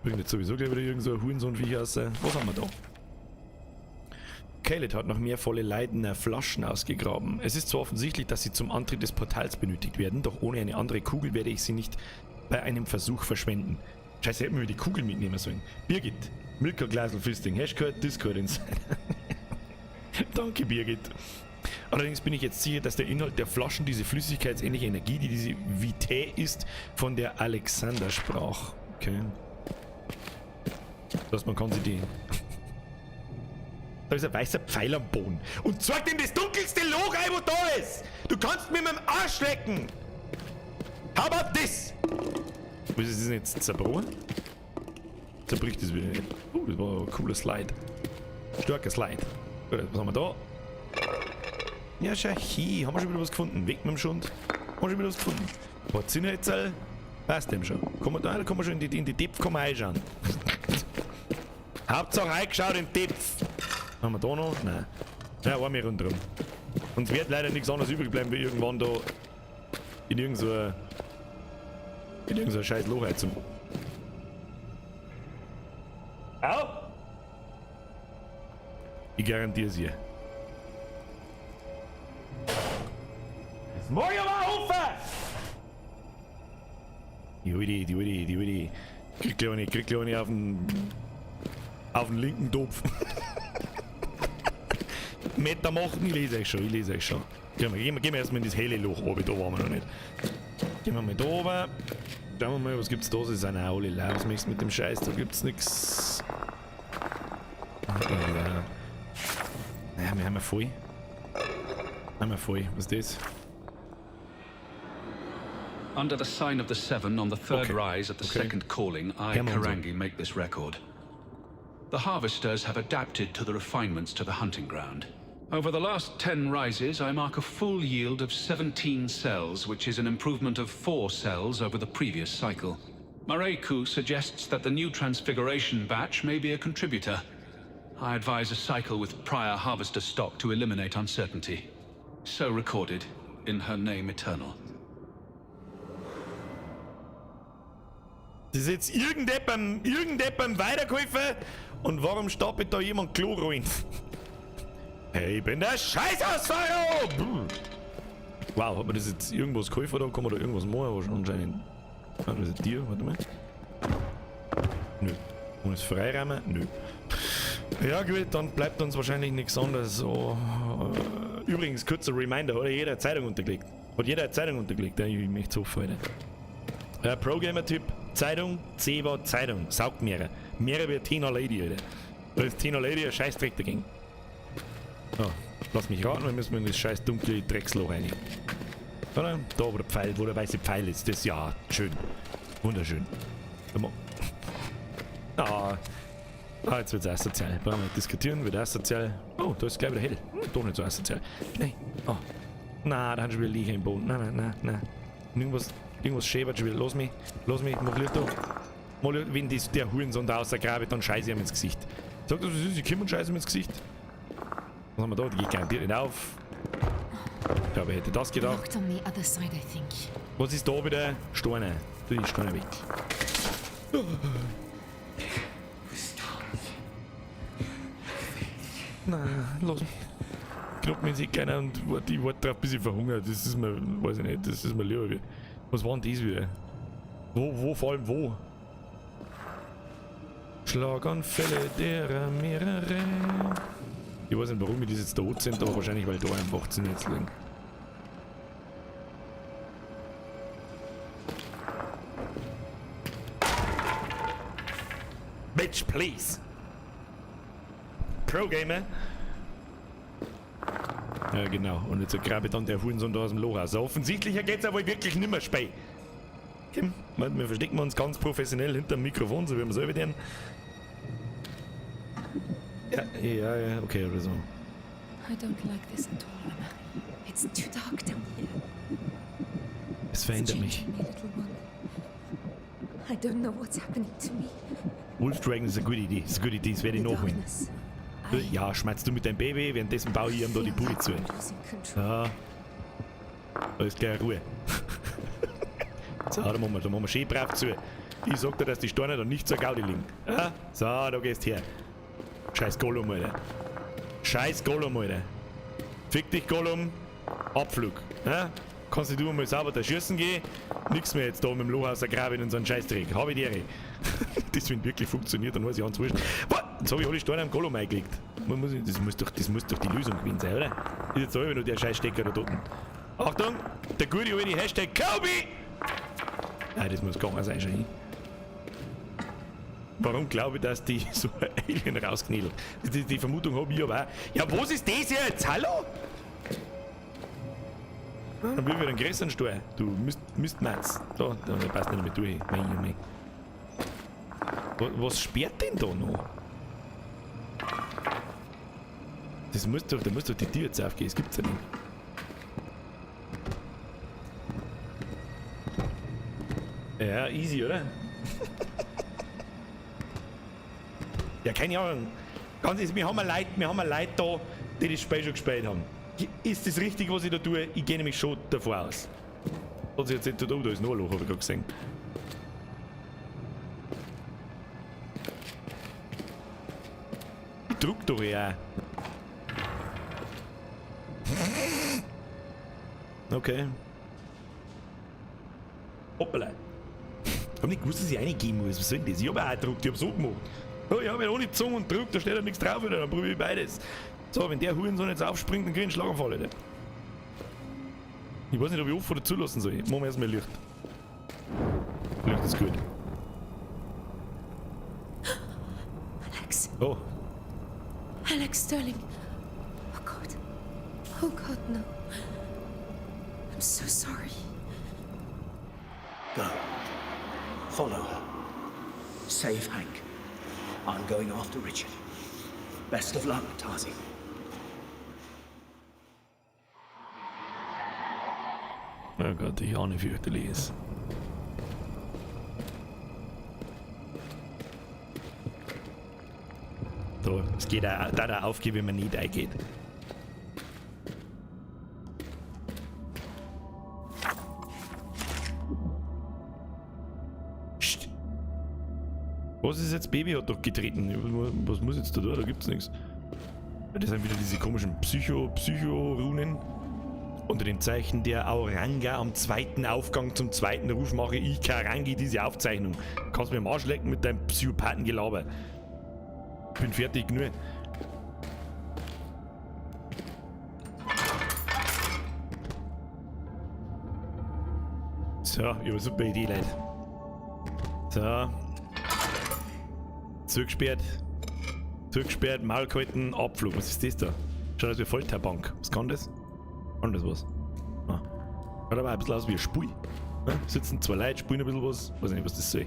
Bringt jetzt sowieso gleich wieder irgend so ein Hurensohn-Viech raus. Was haben wir da? Caled hat noch mehr volle Leidener Flaschen ausgegraben. Es ist zwar offensichtlich, dass sie zum Antrieb des Portals benötigt werden, doch ohne eine andere Kugel werde ich sie nicht bei einem Versuch verschwenden. Scheiße, hätten wir die Kugel mitnehmen sollen. Birgit, Milka Glasl Fisting, Hashcode, Discord Insider. Danke, Birgit. Allerdings bin ich jetzt sicher, dass der Inhalt der Flaschen diese flüssigkeitsähnliche Energie, die diese Vitae ist, von der Alexander sprach. Okay. Das heißt, man kann sie die... Da ist ein weißer Pfeil am Boden. Und zeigt ihm das dunkelste Loch ein, wo da ist! Du kannst mir mit dem Arsch lecken! How about this? Was ist das denn jetzt? Zerbrochen? Zerbricht das wieder nicht. Oh, das war ein cooler Slide. Starker Slide. Gut, was haben wir da? Ja, schau hier. Haben wir schon wieder was gefunden? Weg mit dem Schund. Haben wir schon wieder was gefunden? Ein paar Zinnhölzerl. Passt dem schon. Kann man da, kann man schon in die Tepf kann man reinschauen. Hauptsache reingeschaut in den Tepf. Haben wir da noch? Nein. Ja, war mir rundherum. Und es wird leider nichts anderes übrig bleiben, wie irgendwann da in irgend so ein, in irgend so ein scheiß Loch rein zum. Au! Ich garantiere es ihr. Das mag ich aber auch hoffen! Die Udi, die Udi, die Udi. Krieg gleich eine auf den linken Topf. Meter machen, ich lese euch schon, ich lese euch schon. Gehen wir erstmal in das helle Loch oben, da waren wir noch nicht. Gehen wir mal da oben. Schauen wir mal, was gibt's da? Das sind auch alle leer. Was möchtest du mit dem Scheiß? Da gibt's nix. Ja. Naja, wir haben ja voll. Haben wir voll. Was ist das? Under the sign of the Seven on the third Okay. rise at the Okay. second calling, I, Come on, Karangi, make this record. The harvesters have adapted to the refinements to the hunting ground. Over the last 10 rises, I mark a full yield of 17 cells, which is an improvement of 4 cells over the previous cycle. Mareku suggests that the new transfiguration batch may be a contributor. I advise a cycle with prior harvester stock to eliminate uncertainty. So recorded, in her name eternal. Das ist jetzt irgendjemandem weitergeholfen. Und warum stapelt da jemand Klo rein? Hey, ich bin der Scheißhausfahrer! Wow, hat mir das jetzt irgendwas geholfen oder kann man da irgendwas machen? Anscheinend. Ah, das ist ein Tier, warte mal. Nö. Und es freiräumen? Nö. Ja gut, dann bleibt uns wahrscheinlich nichts anderes. So, übrigens, kurzer Reminder, hat jeder eine Zeitung untergelegt? Hat jeder eine Zeitung untergelegt? Ja, ich möchte so hoffen, Alter. Pro-Gamer-Typ, Zeitung, Ceva, Zeitung, saugt mehrere. Mehrere wie Tina Lady, Alter. Da ist Tina Lady ein Scheißdreck dagegen. So, lass mich raten, wir müssen in das scheiß dunkle Drecksloch rein. Oder? Da, wo der Pfeil, wo der weiße Pfeil ist. Das, ja, schön. Wunderschön. Ah, ah, jetzt wird's asozial. Brauchen wir nicht diskutieren, wird asozial. Oh, da ist gleich wieder hell. Doch nicht so asozial. Nein. Oh. Na, da haben schon wieder Licher im Boden. Nein, nein, nein, nein. Irgendwas schäbert schon wieder. Lass mich, mach Licht da. Mal, wenn das der Hurensohn da außer Grabe, dann scheiße ich ihm ins Gesicht. Sag das, was ist, ich komme und scheiße ihm ins Gesicht. Was haben wir da? Die geht garantiert nicht auf. Ich glaube, ich hätte das gedacht. Locked on the other side, I think. Was ist da wieder? Steine. Tu die Steine weg. Nein, lass mich. Knapp mir sich keiner und ich warte drauf, bis ich verhungere. Das ist mir, weiß ich nicht, das ist mir lieber. Was war denn das wieder? Wo, vor allem wo? Schlaganfälle derer mehrere. Ich weiß nicht, warum ich das jetzt da sind, aber wahrscheinlich, weil da einfach zu Netz liegen. Bitch, please! Pro-Gamer! Ja, genau. Und jetzt grabe ich dann der Hurensohn da aus dem Loch raus. So, offensichtlich geht's ja wohl wirklich nimmer spät. Kim, wir verstecken uns ganz professionell hinterm Mikrofon, so wie wir selber tun. Ja, ja, ja, okay, oder so. I don't like this at all, Amari. It's too dark down here. Es verändert mich. Changing me, little one. I don't know what's happening to me. Wolf Dragon ist eine gute Idee. Ist eine gute Idee, das werde ich The nachholen. darkness. Ja, schmerzt du mit deinem Baby, währenddessen baue ich ihm da die Bude zu. Ja. Da ist gleich Ruhe. So, da machen wir schön brav zu. Ich sag dir, dass die Steine da nicht zur Gaudi liegen. Ja? So, da gehst her. Scheiß Gollum, Alter. Scheiß Gollum, Alter. Fick dich, Gollum. Abflug. Ja? Kannst du mal sauber da schießen gehen? Nix mehr jetzt da mit dem Loch aus der Grabe in so einen Scheißdreck. Hab ich die Ehre. Das, wenn wirklich funktioniert, dann weiß ich ganz wurscht. Boah, jetzt hab ich alle Steine am Gollum eingelegt. Das muss doch die Lösung gewesen sein, oder? Ist jetzt immer nur der Scheißstecker da unten. Achtung! Der gute alte Hashtag Kobe! Nein, das muss gegangen sein, schon. Warum glaube ich, dass die so ein Alien rausknädelt? Die Vermutung hab ich aber auch. Ja, was ist das jetzt? Hallo? Dann will ich wieder einen größeren Stuhl. Du Mistmatz. Da passt nicht mehr durch. Mein Junge. Was sperrt denn da noch? Das muss doch, da muss doch die Tür jetzt aufgehen. Das gibt's ja nicht. Ja, easy, oder? Ja, keine Ahnung. Ganz ehrlich, wir haben Leute da, die das Spiel schon gespielt haben. Ist das richtig, was ich da tue? Ich gehe nämlich schon davon aus. Hat sich jetzt nicht, oh, da ist noch ein Loch, hab ich gerade gesehen. Ich druck doch ja. Okay. Hoppala. Ich hab nicht gewusst, dass ich reingehen muss. Was soll denn das? Ich hab auch gedruckt, ich hab so gemacht. Oh, ich hab ja ohne Zunge und Druck, da steht ja nichts drauf, Alter. Dann probier ich beides. So, wenn der Hurensohn jetzt aufspringt, dann krieg ich einen Schlaganfall, Alter. Ich weiß nicht, ob ich offen oder zulassen soll. Machen wir erstmal Licht. Licht ist gut. Alex. Oh. Alex Sterling. Oh Gott. Oh Gott, no. I'm so sorry. Go. Follow her. Save Hank. I'm going after Richard. Best of luck, Tasi. Oh Gott, ich ahne fürchterliches. Da, es geht auch, da aufgehen, wenn man nicht eingeht. Psst. Was ist jetzt? Baby hat doch getreten. Was muss jetzt da da? Da gibt's nichts. Das sind wieder diese komischen Psycho-Runen. Unter dem Zeichen der Auranga am zweiten Aufgang zum zweiten Ruf mache ich Karangi diese Aufzeichnung. Kannst mir am Arsch lecken mit deinem Psychopathengelaber. Bin fertig, nur. So, ich habe eine super Idee, Leute. So. Zugesperrt. Zugesperrt, Maul gehalten, Abflug. Was ist das da? Schaut aus wie Folterbank. Was kann das? Kann das was? Ah. Schaut aber ein bisschen aus wie ein Spiel. Ne? Sitzen zwei Leute, spielen ein bisschen was. Weiß nicht, was das soll.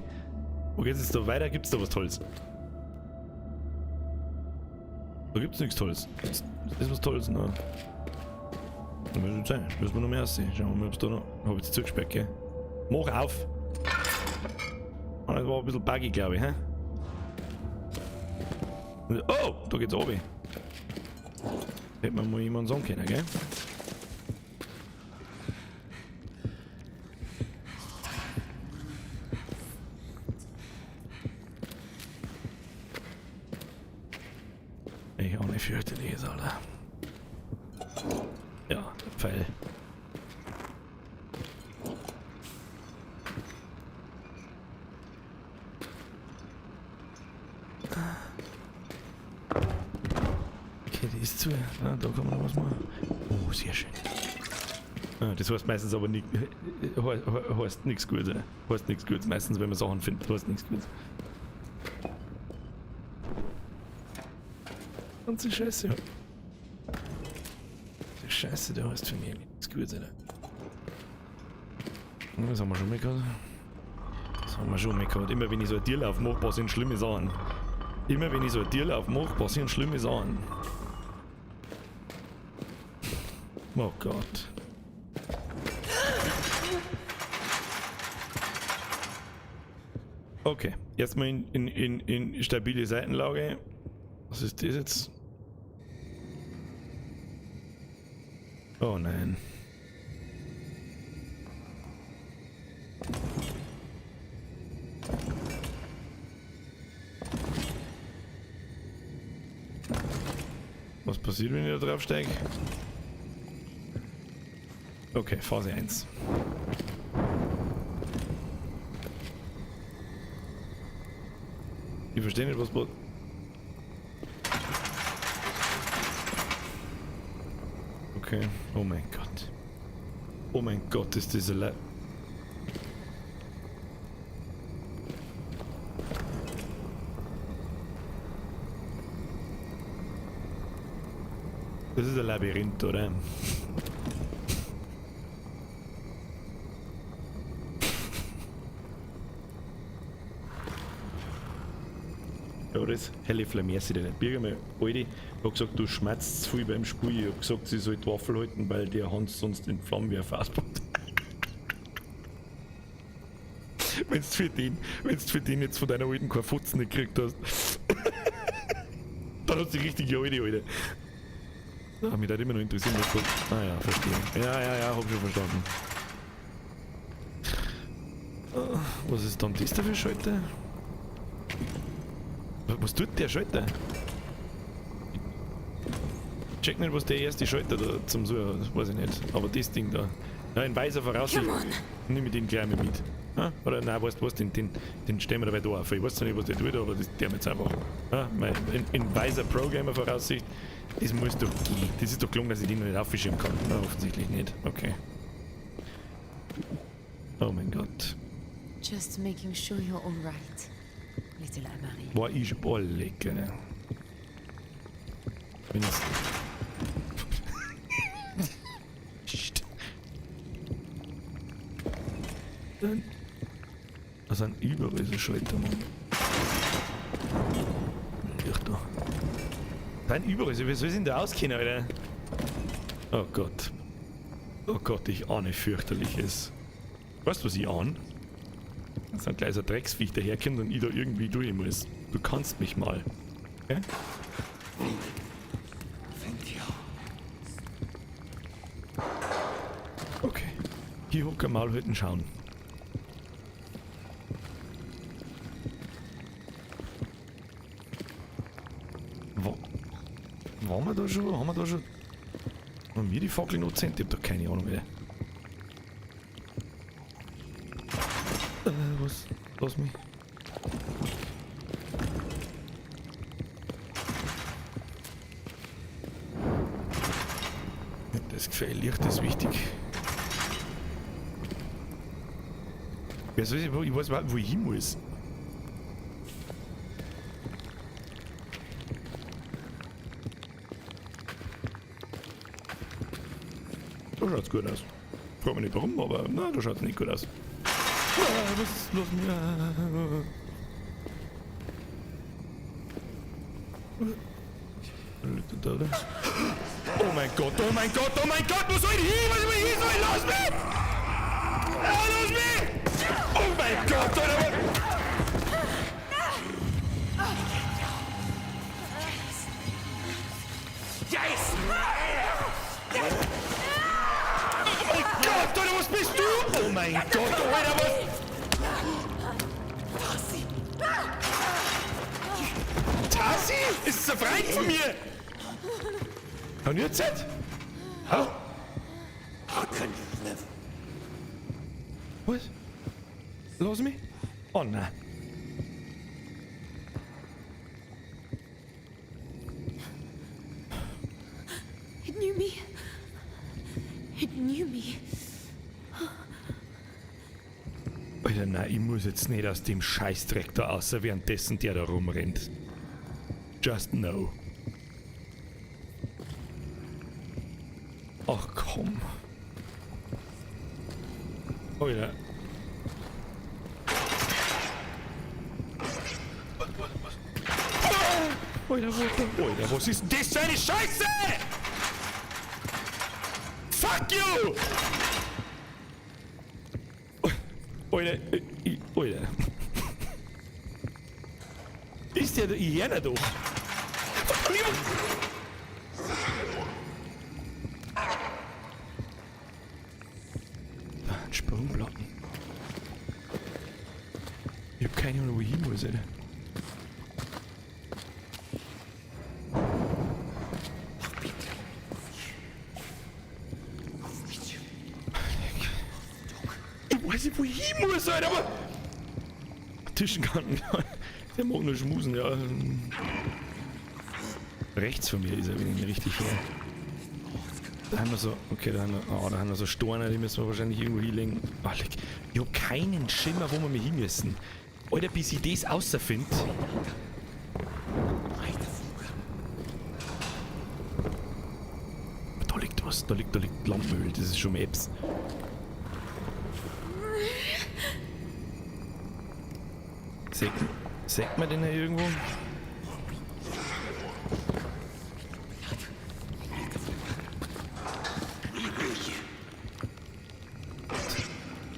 Wo geht's jetzt da weiter? Gibt's da was Tolles? Da gibt's nichts Tolles. Ist das was Tolles? Nein. Da muss sein. Müssen wir noch mehr aussehen. Schauen wir mal, ob's da noch. Hab ich jetzt zugesperrt, gell? Mach auf! Ah, das war ein bisschen buggy, glaube ich, hä? Oh! Da geht's runter. Hätte man mal jemanden sagen können, gell? Ich auch nicht fürchterliches, Alter. Ja, der Pfeil. Okay, die ist zu. Ah, da kann man noch was machen. Oh, sehr schön. Ah, das heißt meistens aber nicht, heißt nichts Gutes. Heißt nichts Gutes. Meistens, wenn man Sachen findet, heißt nichts Gutes. Ganze Scheiße. Die Scheiße, der heißt für mich nichts Gutes, Alter. Das haben wir schon mal gehabt. Das haben wir schon mal gehabt. Immer wenn ich so einen Tierlauf mache, passieren schlimme Sachen. Immer wenn ich so einen Tierlauf mache, passieren schlimme Sachen. Oh Gott. Okay, erstmal in stabile Seitenlage. Was ist das jetzt? Oh nein. Was passiert, wenn ich da drauf steige? Okay, Phase 1. Ich verstehe nicht, was... Okay, oh mein Gott. Oh mein Gott, ist diese Le... Das ist ein Labyrinth, oder? Ja, das helle Flammersi nicht. Birger, meine Alte hat gesagt, du schmatzt zu viel beim Spiel. Ich hab gesagt, sie soll die Waffel halten, weil der Hans sonst den Flammenwerfer auspackt. Wenn's für den jetzt von deiner alten keinen Futzen nicht gekriegt hast. Dann hast du die richtige Alte, Alter. Ach, mich würde immer noch interessieren, was kommt. Ah ja, verstehe. Ja, ja, ja, hab schon verstanden. Was ist dann das da für Schalter? Was tut der Schalter? Ich check nicht, was der erste Schalter da zum Suchen hat, das weiß ich nicht. Aber das Ding da. Ja, in weiser Voraussicht. Nimm ich den gleich mal mit. Ja? Oder nein, weißt du was, den stellen wir dabei da auf. Ich weiß zwar nicht, was der tut, aber das der jetzt einfach. Ja, in weiser Pro-Gamer-Voraussicht, das muss doch gehen. Das ist doch gelungen, dass ich den noch nicht aufschieben kann. Na, offensichtlich nicht. Okay. Oh mein Gott. Just making sure you're all right. Little Amari. Boah, ich oh, lecker, ne? Wenn es. Dann. Da sind überall so Schalter, Mann. Licht da. Da sind überall so, wie soll ich denn da auskennen, Alter? Oh Gott. Oh Gott, ich ahne fürchterliches. Weißt du, was ich ahne? Dass ein kleiner Drecksviech daherkommt und ich da irgendwie durch muss. Du kannst mich mal. Okay? Okay. Hier hocken mal heute schauen. Waren wir da schon? Haben wir da schon? Haben wir die Fackel noch gezündet? Ich hab da keine Ahnung mehr. Was? Lass mich. Das Gefäll, Licht ist wichtig. Ich weiß überhaupt, wo ich hin muss. Da schaut's gut aus. Frag mich nicht warum, aber na, da schaut's nicht gut aus. Ah, was ist los mit mir? Oh mein Gott, oh mein Gott, oh mein Gott, wo soll ich hin? Was soll ich hin? Lass mich! Ah, lass mich! Oh mein Gott, Alter! Oh mein Gott, Alter, was bist du? Oh mein Gott, Alter, was? Tassi? Ist das ein Freund von mir? Und jetzt? How? How can you live? Was? Lass mich? Oh nein. It knew me. It knew me. Alter, nein, ich muss jetzt nicht aus dem Scheißdreck da außer währenddessen der da rumrennt. Just no. Ach komm. Alter. Was? Alter, Alter, was ist denn das für eine Scheiße? Fuck you! Alter, Alter. Ist der da? Ich hör ihn doch. Ein Sprungplatten. Ich hab keine Ahnung, wo ich hin muss, Alter. Ich weiß nicht, wo ich hin muss, Alter, aber... Tischenkanten. Der mag nur schmusen, ja. Rechts von mir ist er, wenn ich ihn richtig höre. Da haben wir so, okay, da haben wir, oh, da haben wir so Steine, die müssen wir wahrscheinlich irgendwo hinlegen. Oh, leck. Ich hab keinen Schimmer, wo wir hin müssen. Alter, bis ich das außerfind. Da liegt was, da liegt Lampenöl, das ist schon Apps. Sägt man den hier irgendwo?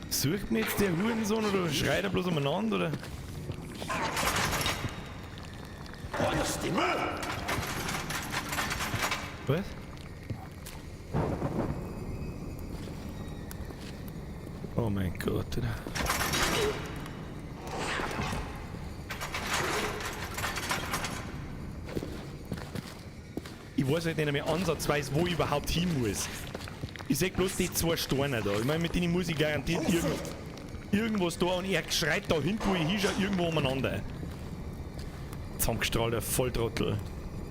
Sucht mir jetzt der Hurensohn oder schreit er bloß umeinander, oder? Was? Oh mein Gott, Alter. Ich weiß halt nicht mehr ansatzweise, wo ich überhaupt hin muss. Ich seh bloß die zwei Steine da. Ich meine, mit denen muss ich garantiert irgendwas da und er schreit da hinten, wo ich hinschaue, irgendwo umeinander. Zusammengestrahlter Volltrottel.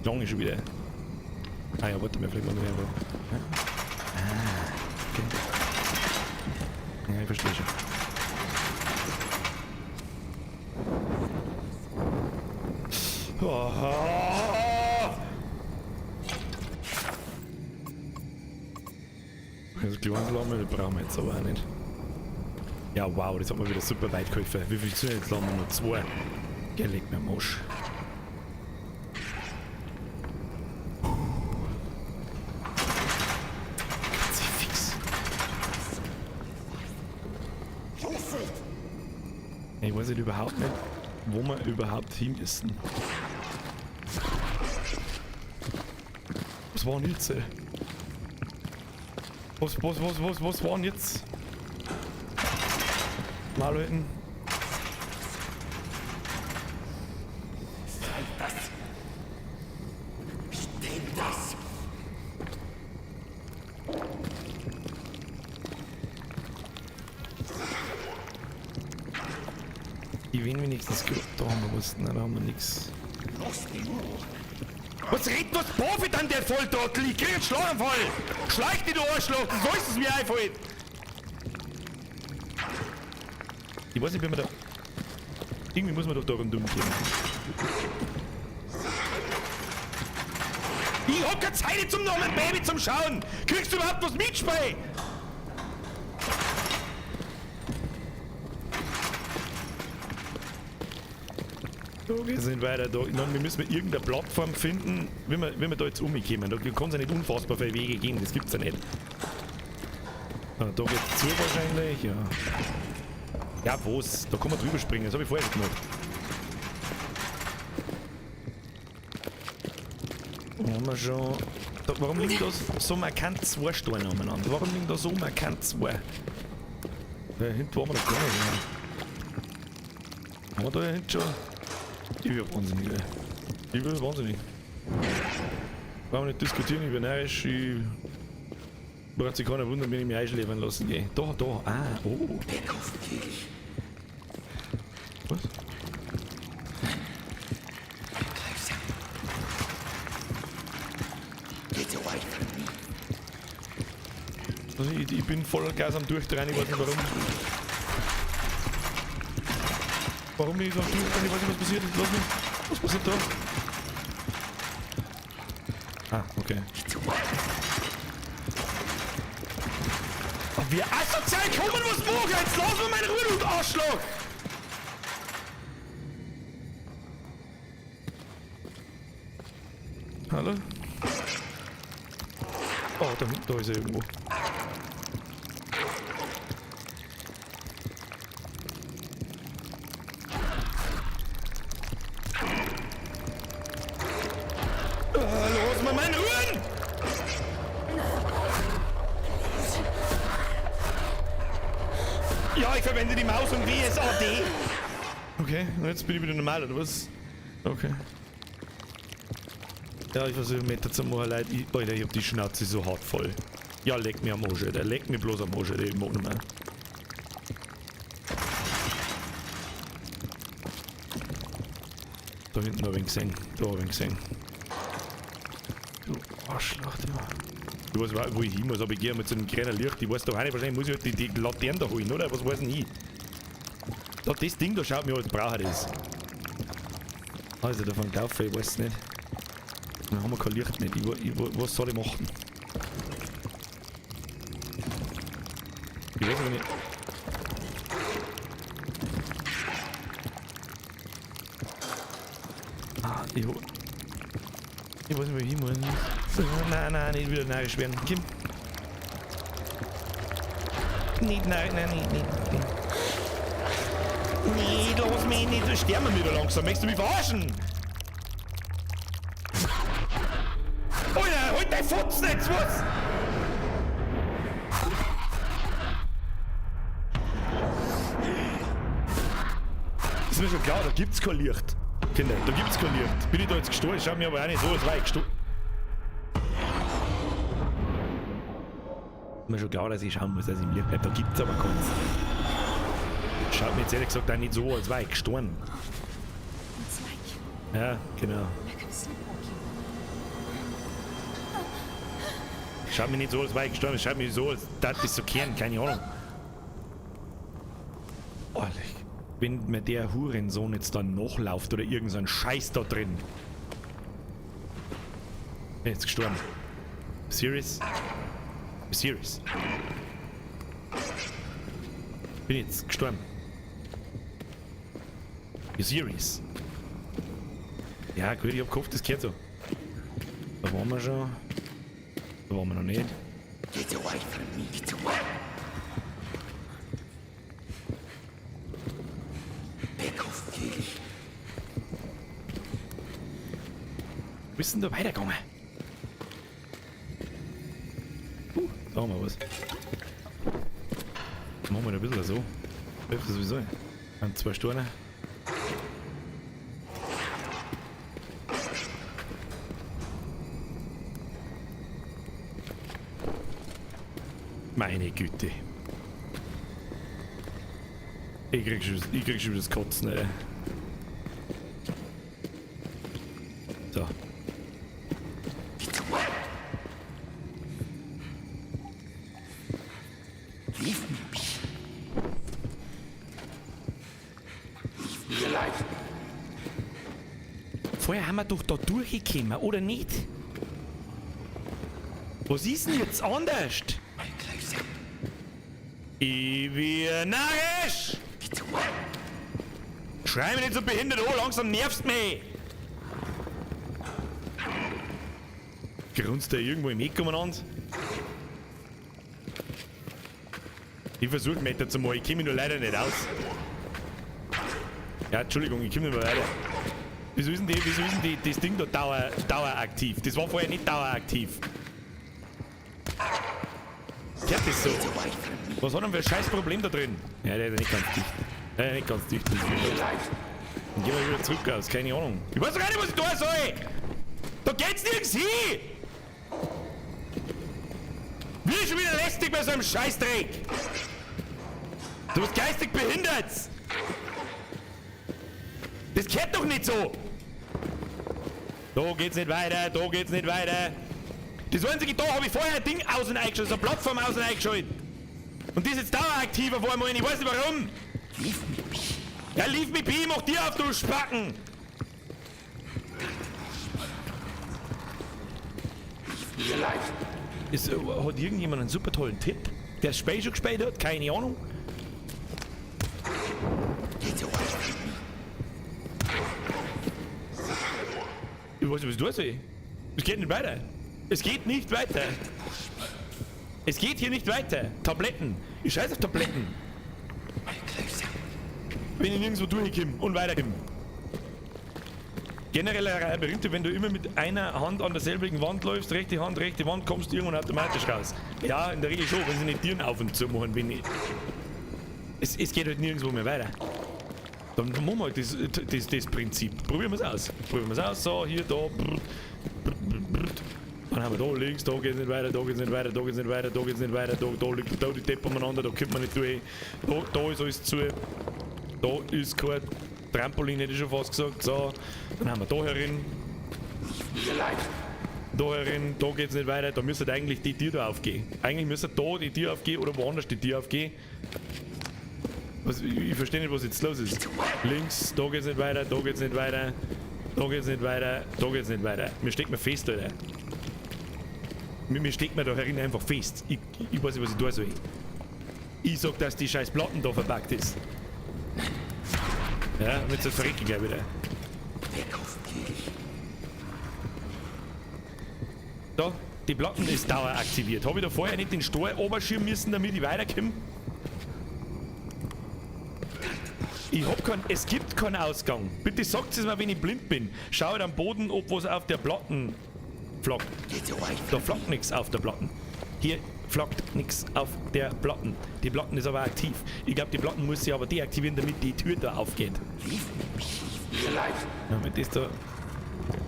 Lange schon wieder. Ah ja, warte mal, vielleicht mal mehr. Ah, okay. Ja, ich verstehe schon. Oh. Das Kleinflamme brauchen wir jetzt aber auch nicht. Ja, wow, das hat mir wieder super weit geholfen. Wie viel sind jetzt? Haben wir noch 2. Geh, leg mir am Arsch. Kruzifix. Ich weiß überhaupt nicht, wo wir überhaupt hin müssen. Was war denn jetzt, ey? Was war denn jetzt? Mal halten. Das? Stimmt das? Ich will wenigstens gut. Da haben wir was. Nein, da haben wir nichts. Was redet was Profi dann, der Volltrottel? Ich krieg einen Schlaganfall! Schleich dich, du Arschloch! Du sollst es mir einfallen! Ich weiß nicht, wie man da... Irgendwie muss man doch da rundum gehen. Ich hab keine Zeit zum Namen Baby zum Schauen! Kriegst du überhaupt was mit, Spey? So, wir sind weiter da. Wir müssen irgendeine Plattform finden, wenn wir da jetzt umkommen. Da kann es ja nicht unfassbar viele Wege geben, das gibt's ja nicht. Ah, da geht's zu wahrscheinlich, ja. Ja, was? Da kann man drüber springen, das habe ich vorher gemacht. Da haben wir schon. Da, warum liegen da so markant zwei Steine umeinander? Warum liegen da so markant zwei? Da hinten waren wir noch gar nicht. Ja. Haben wir da hinten schon? Ich bin wahnsinnig, ey. Ich bin wahnsinnig. Brauchen wir nicht diskutieren, ich bin narrisch, ich... Braucht sich keiner wundern, wenn ich mich einschläfern lassen gehe. Da, da, ah, oh. Was? Also ich bin voller Gas am Durchdrehen, ich weiß nicht warum. Warum bin ich so am Durchdrehen? Ich weiß nicht, was passiert. Lass mich. Was passiert da? Ah, okay. Oh, wir asozial kommen, was machen? Jetzt lass mir meine Ruhe, du Arschloch! Hallo? Oh, da hinten, da ist er irgendwo. Los, mal meine Ruhe! Ja, ich verwende die Maus und WSAD. Okay, und jetzt bin ich wieder normal, oder was? Okay. Ja, ich versuche Meter zu machen, Leute. Alter, ich hab die Schnauze so hart voll. Ja, leck mir am Arsch, Alter. Leck mir bloß am Arsch, Alter. Ich mag nicht mehr. Da hinten hab ich ihn gesehen. Da hab ich ihn gesehen. Du Arschloch, du. Ich weiß überhaupt, wo ich hin muss, aber ich gehe mit so einem kleinen Licht. Ich weiß doch auch nicht, wahrscheinlich muss ich halt die Laterne da holen, oder? Was weiß denn ich? Da, das Ding da schaut mir als brauche das. Also davon kaufe ich, weiß nicht. Dann haben wir kein Licht nicht. Was soll ich machen? Ich weiß aber nicht. Ah, ich weiß nicht, wo ich hin muss. Nein, nein, nicht wieder narrisch werden. Komm. Nicht, nein, nein, nicht, nicht. Nee, lass mich nicht, du sterben wieder langsam. Möchtest du mich verarschen? Alter, halt dein Futzen jetzt, was? Ist mir schon klar, da gibt's kein Licht. Kinder, da gibt's kein Licht. Bin ich da jetzt gestorben? Schau mir aber auch nicht so, als war ich gestorben. Ist mir schon klar, dass ich schauen muss, dass ich im Licht bleibe. Da gibt's aber keins. Schaut mir jetzt ehrlich gesagt auch nicht so, als war ich gestorben. Ja, genau. Schaut mir nicht so, als war ich gestorben. Schaut mir so, als das ist so kehren, keine Ahnung. Oh, wenn mir der Hurensohn jetzt dann nachläuft oder irgend so ein Scheiß da drin. Bin jetzt gestorben. Serious? Serious? Bin jetzt gestorben. You serious? Ja, gut, ich hab gehofft, das gehört so. Da waren wir schon. Da waren wir noch nicht. Get away from me. Get away. Back off, Kaylee. Wo ist denn da weitergegangen? Da haben wir was. Machen wir da ein bisschen so. Hilft das sowieso. An 2 Steine. Meine Güte. Ich krieg schon das Kotzen, ey. So. Leave me be. Leave me alive. Vorher haben wir doch da durchgekommen, oder nicht? Was ist denn jetzt anders? Ich bin narrisch! Schrei mich nicht so behindert an, langsam nervst mich! Grunzt der irgendwo im Eck umeinander? Ich versuch Meter zu machen, ich komm mich nur leider nicht aus. Ja, Entschuldigung, ich komm nicht mehr weiter. Wieso ist denn, die, wieso ist denn die, das Ding da daueraktiv? Das war vorher nicht daueraktiv. Gehört das so? Was hat denn für ein scheiß Problem da drin? Ja, der ist nicht ganz dicht. Der ist nicht ganz dicht. Dann gehen wir wieder zurück aus, keine Ahnung. Ich weiß doch gar nicht, was ich da soll! Da geht's nirgends hin! Wie schon wieder lästig bei so einem Scheißdreck! Du bist geistig behindert! Das gehört doch nicht so! Da geht's nicht weiter, da geht's nicht weiter. Das einzige, da hab ich vorher ein Ding aus und eingeschaltet, so eine Plattform aus und eingeschaltet. Und die ist jetzt daueraktiv auf einmal, ich weiß nicht warum. Leave me be. Ja, leave me be, mach dir auf, du Spacken! Leave me alive. Hat irgendjemand einen super tollen Tipp, der das Spiel schon gespielt hat? Keine Ahnung. Get away from me. Ich weiß nicht, was du sagst. Es geht nicht weiter. Es geht nicht weiter. Es geht hier nicht weiter. Tabletten. Ich scheiß auf Tabletten. Wenn ich nirgendwo durchkomme und weiterkomme. Generell ein berühmter, wenn du immer mit einer Hand an derselben Wand läufst, rechte Hand, rechte Wand, kommst du irgendwann automatisch raus. Ja, in der Regel schon, wenn sie nicht Türen auf und zu machen, wenn ich. Es geht halt nirgendwo mehr weiter. Dann machen wir halt das Prinzip. Probieren wir's aus. Probieren wir's aus. So, hier, da. Brr, brr, brr, brr. Dann haben wir da links, da geht's nicht weiter, da geht's nicht weiter, da geht's nicht weiter, da geht's nicht weiter, da liegt da die Deppen umeinander, da kommt man nicht durch. Da ist alles zu. Da ist kein Trampolin, hätte ich schon fast gesagt. So, dann haben wir da herin. Da herin, da geht's nicht weiter, da müsste eigentlich die Tür da aufgehen. Eigentlich müsste da die Tür aufgehen oder woanders die Tür aufgehen. Ich verstehe nicht, was jetzt los ist. Links, da geht's nicht weiter, da geht's nicht weiter, da geht's nicht weiter, da geht's nicht weiter. Mir steckt mir fest, Alter. Mir steckt mir da herin einfach fest. Ich weiß nicht, was ich da soll. Ich sag, dass die scheiß Platten da verpackt ist. Ja, mit so verrecken gleich wieder. Da, die Platten ist daueraktiviert. Hab ich da vorher nicht den Stor oberschieben müssen, damit ich weiterkomme? Ich hab keinen, es gibt keinen Ausgang. Bitte sagt es mir, wenn ich blind bin. Schau halt am Boden, ob was auf der Platten flockt. Da flockt nix auf der Platten. Hier flockt nix auf der Platten. Die Platten ist aber aktiv. Ich glaub, die Platten muss sie aber deaktivieren, damit die Tür da aufgeht. Ja, mit das da,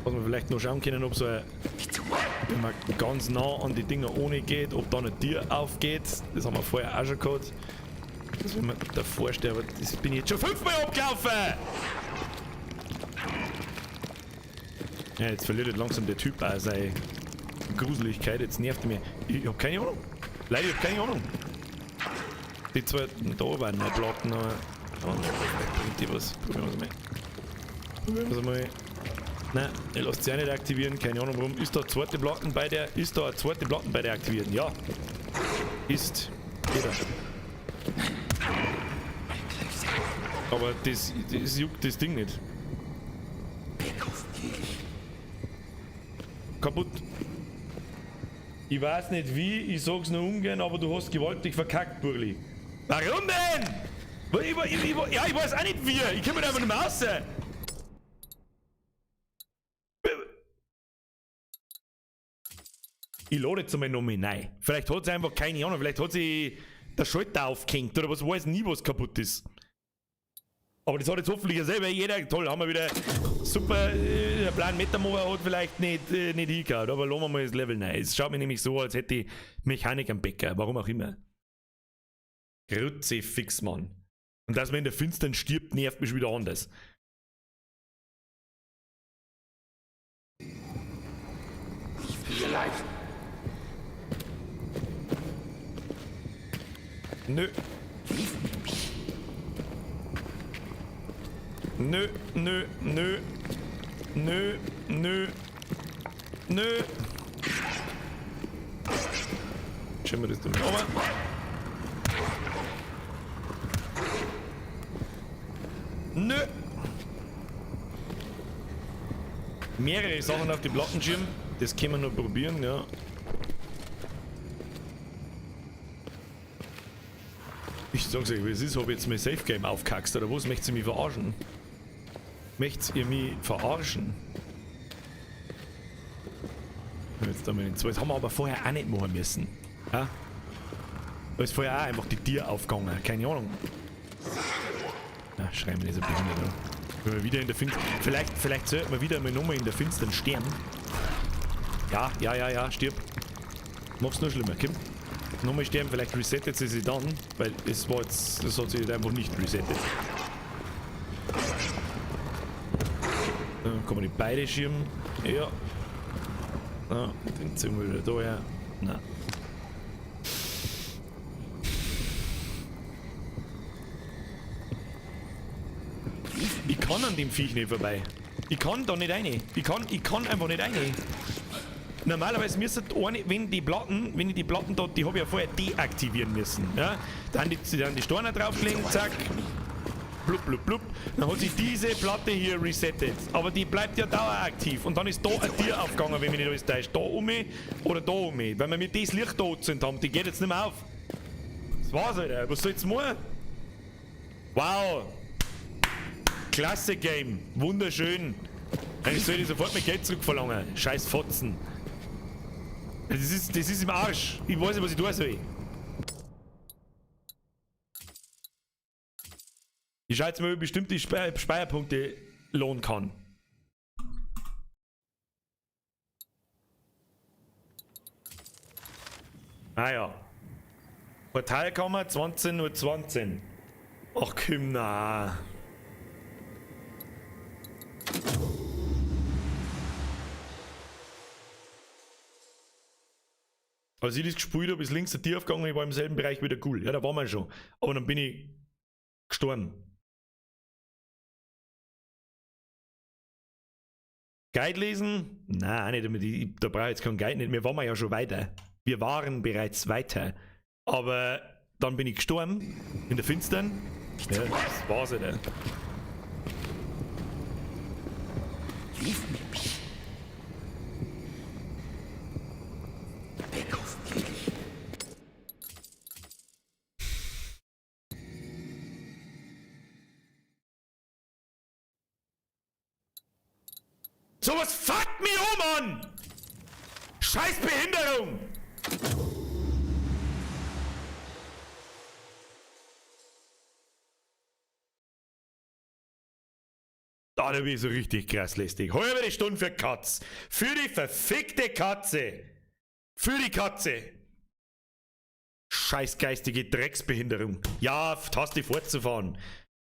was wir vielleicht noch schauen können, ob so ein, wenn man ganz nah an die Dinger ohne geht, ob da eine Tür aufgeht. Das haben wir vorher auch schon gehabt. Das wenn man davor steht, aber das bin ich jetzt schon 5-mal abgelaufen! Ja, jetzt verliert halt langsam der Typ auch seine Gruseligkeit. Jetzt nervt er mich. Ich hab keine Ahnung. Leider, ich hab keine Ahnung. Die zwei da waren noch Platten, aber. Oh, vielleicht bringt die was. Probieren wir's mal. Probieren wir's mal. Nein, er lässt sich auch nicht aktivieren. Keine Ahnung warum. Ist da eine zweite Platten bei der. Ist da eine zweite Platten bei der aktivieren? Ja. Ist. Geht da. Aber das juckt das Ding nicht. Kaputt. Ich weiß nicht wie, ich sag's nur ungern, aber du hast gewaltig verkackt, Burli. Warum denn? Ja, ich weiß auch nicht wie. Ich komm da einfach nicht mehr raus. Ich lade jetzt einmal noch mal rein. Vielleicht hat sie einfach keine Ahnung, vielleicht hat sie der Schalter aufgehängt oder was weiß nie, was kaputt ist. Aber das hat jetzt hoffentlich ja selber jeder. Toll, haben wir wieder super. Der Plan Metamover hat vielleicht nicht hingehauen, aber lassen wir mal das Level rein. Es schaut mir nämlich so, als hätte ich Mechanik am Bäcker, warum auch immer. Kruzifix, Mann. Und dass man in der Finstern stirbt, nervt mich wieder anders. Nö. Nö, nö, nö. Nö, nö. Nö. Schauen wir das da mal runter. Nö. Mehrere Sachen auf die Plattenschirm. Das können wir noch probieren, ja. Ich sag's euch, wie es ist, hab ich jetzt mein Safe Game aufgekackst oder was? Möchtest ihr mich verarschen? Möchtet ihr mich verarschen? Jetzt da mal den zwei. Das haben wir aber vorher auch nicht machen müssen. Ja? Da ist vorher auch einfach die Tür aufgegangen. Keine Ahnung. Na, schreiben wir das ein bisschen nicht an. Wenn wir wieder in der Finstern. Vielleicht sollten wir wieder mal nochmal in der Finstern sterben. Ja, ja, ja, ja, stirb. Mach's nur schlimmer, Kim. Nochmal sterben, vielleicht resettet sie sich dann, weil es war jetzt, das hat sich einfach nicht resettet. Dann kann man die beide schirmen. Ja. Ja, den ziehen wir wieder da her. Nein. Ich kann an dem Viech nicht vorbei. Ich kann da nicht rein. Ich kann einfach nicht rein. Normalerweise müsste eine, wenn die Platten, wenn ich die Platten da, die habe ich ja vorher deaktivieren müssen. Ja? Dann die Steine drauflegen, zack. Blub, blub, blub. Dann hat sich diese Platte hier resettet. Aber die bleibt ja daueraktiv. Und dann ist da ein Tier aufgegangen, wenn mich nicht alles täuscht. Da um mich oder da um mich. Weil wir mit das Licht da angezündet haben, die geht jetzt nicht mehr auf. Das war's, Alter. Was soll's machen? Wow. Klasse Game. Wunderschön. Eigentlich soll ich sofort mein Geld zurückverlangen. Scheiß Fotzen. Das ist im Arsch. Ich weiß nicht, was ich tun soll. Ich schau jetzt mal, ob ich bestimmte Speicherpunkte lohnen kann. Ah ja. Portalkammer 20:20 Uhr. Ach komm, na. Als ich das gespielt habe, ist links der Tier aufgegangen, ich war im selben Bereich wieder cool. Ja, da waren wir schon. Aber dann bin ich gestorben. Guide lesen? Nein, nicht. Da brauche ich jetzt keinen Guide nicht. Wir waren ja schon weiter. Wir waren bereits weiter. Aber dann bin ich gestorben. In der Finstern. Ja, das war's ja dann. Sowas fuckt mich um, Mann! Scheiß Behinderung! Da bin ich so richtig krass lästig. Halbe Stunde für Katz. Für die verfickte Katze. Für die Katze. Scheiß geistige Drecksbehinderung. Ja, Taste fortzufahren.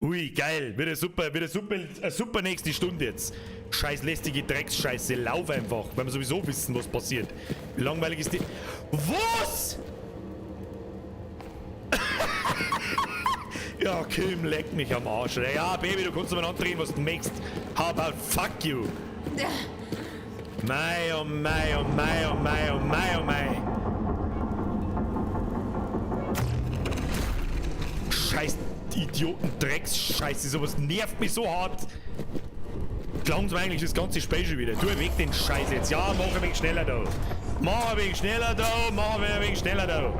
Ui, geil. Wird eine super nächste Stunde jetzt. Scheiß lästige Drecksscheiße. Lauf einfach, weil wir sowieso wissen, was passiert. Wie langweilig ist die... Was? Ja, Kim, leck mich am Arsch. Ja, Baby, du kannst mir andrehen, was du möchtest. How about fuck you? Mei, oh mei, oh mei, oh mei, oh mei, oh mei. scheiß Idioten-Drecks-Scheiße. Sowas nervt mich so hart. Klang's mir eigentlich das ganze Spiel schon wieder. Tu weg den Scheiß jetzt. Ja, mach ein wenig schneller da. Mach ein wenig schneller da, mach ein wenig schneller da.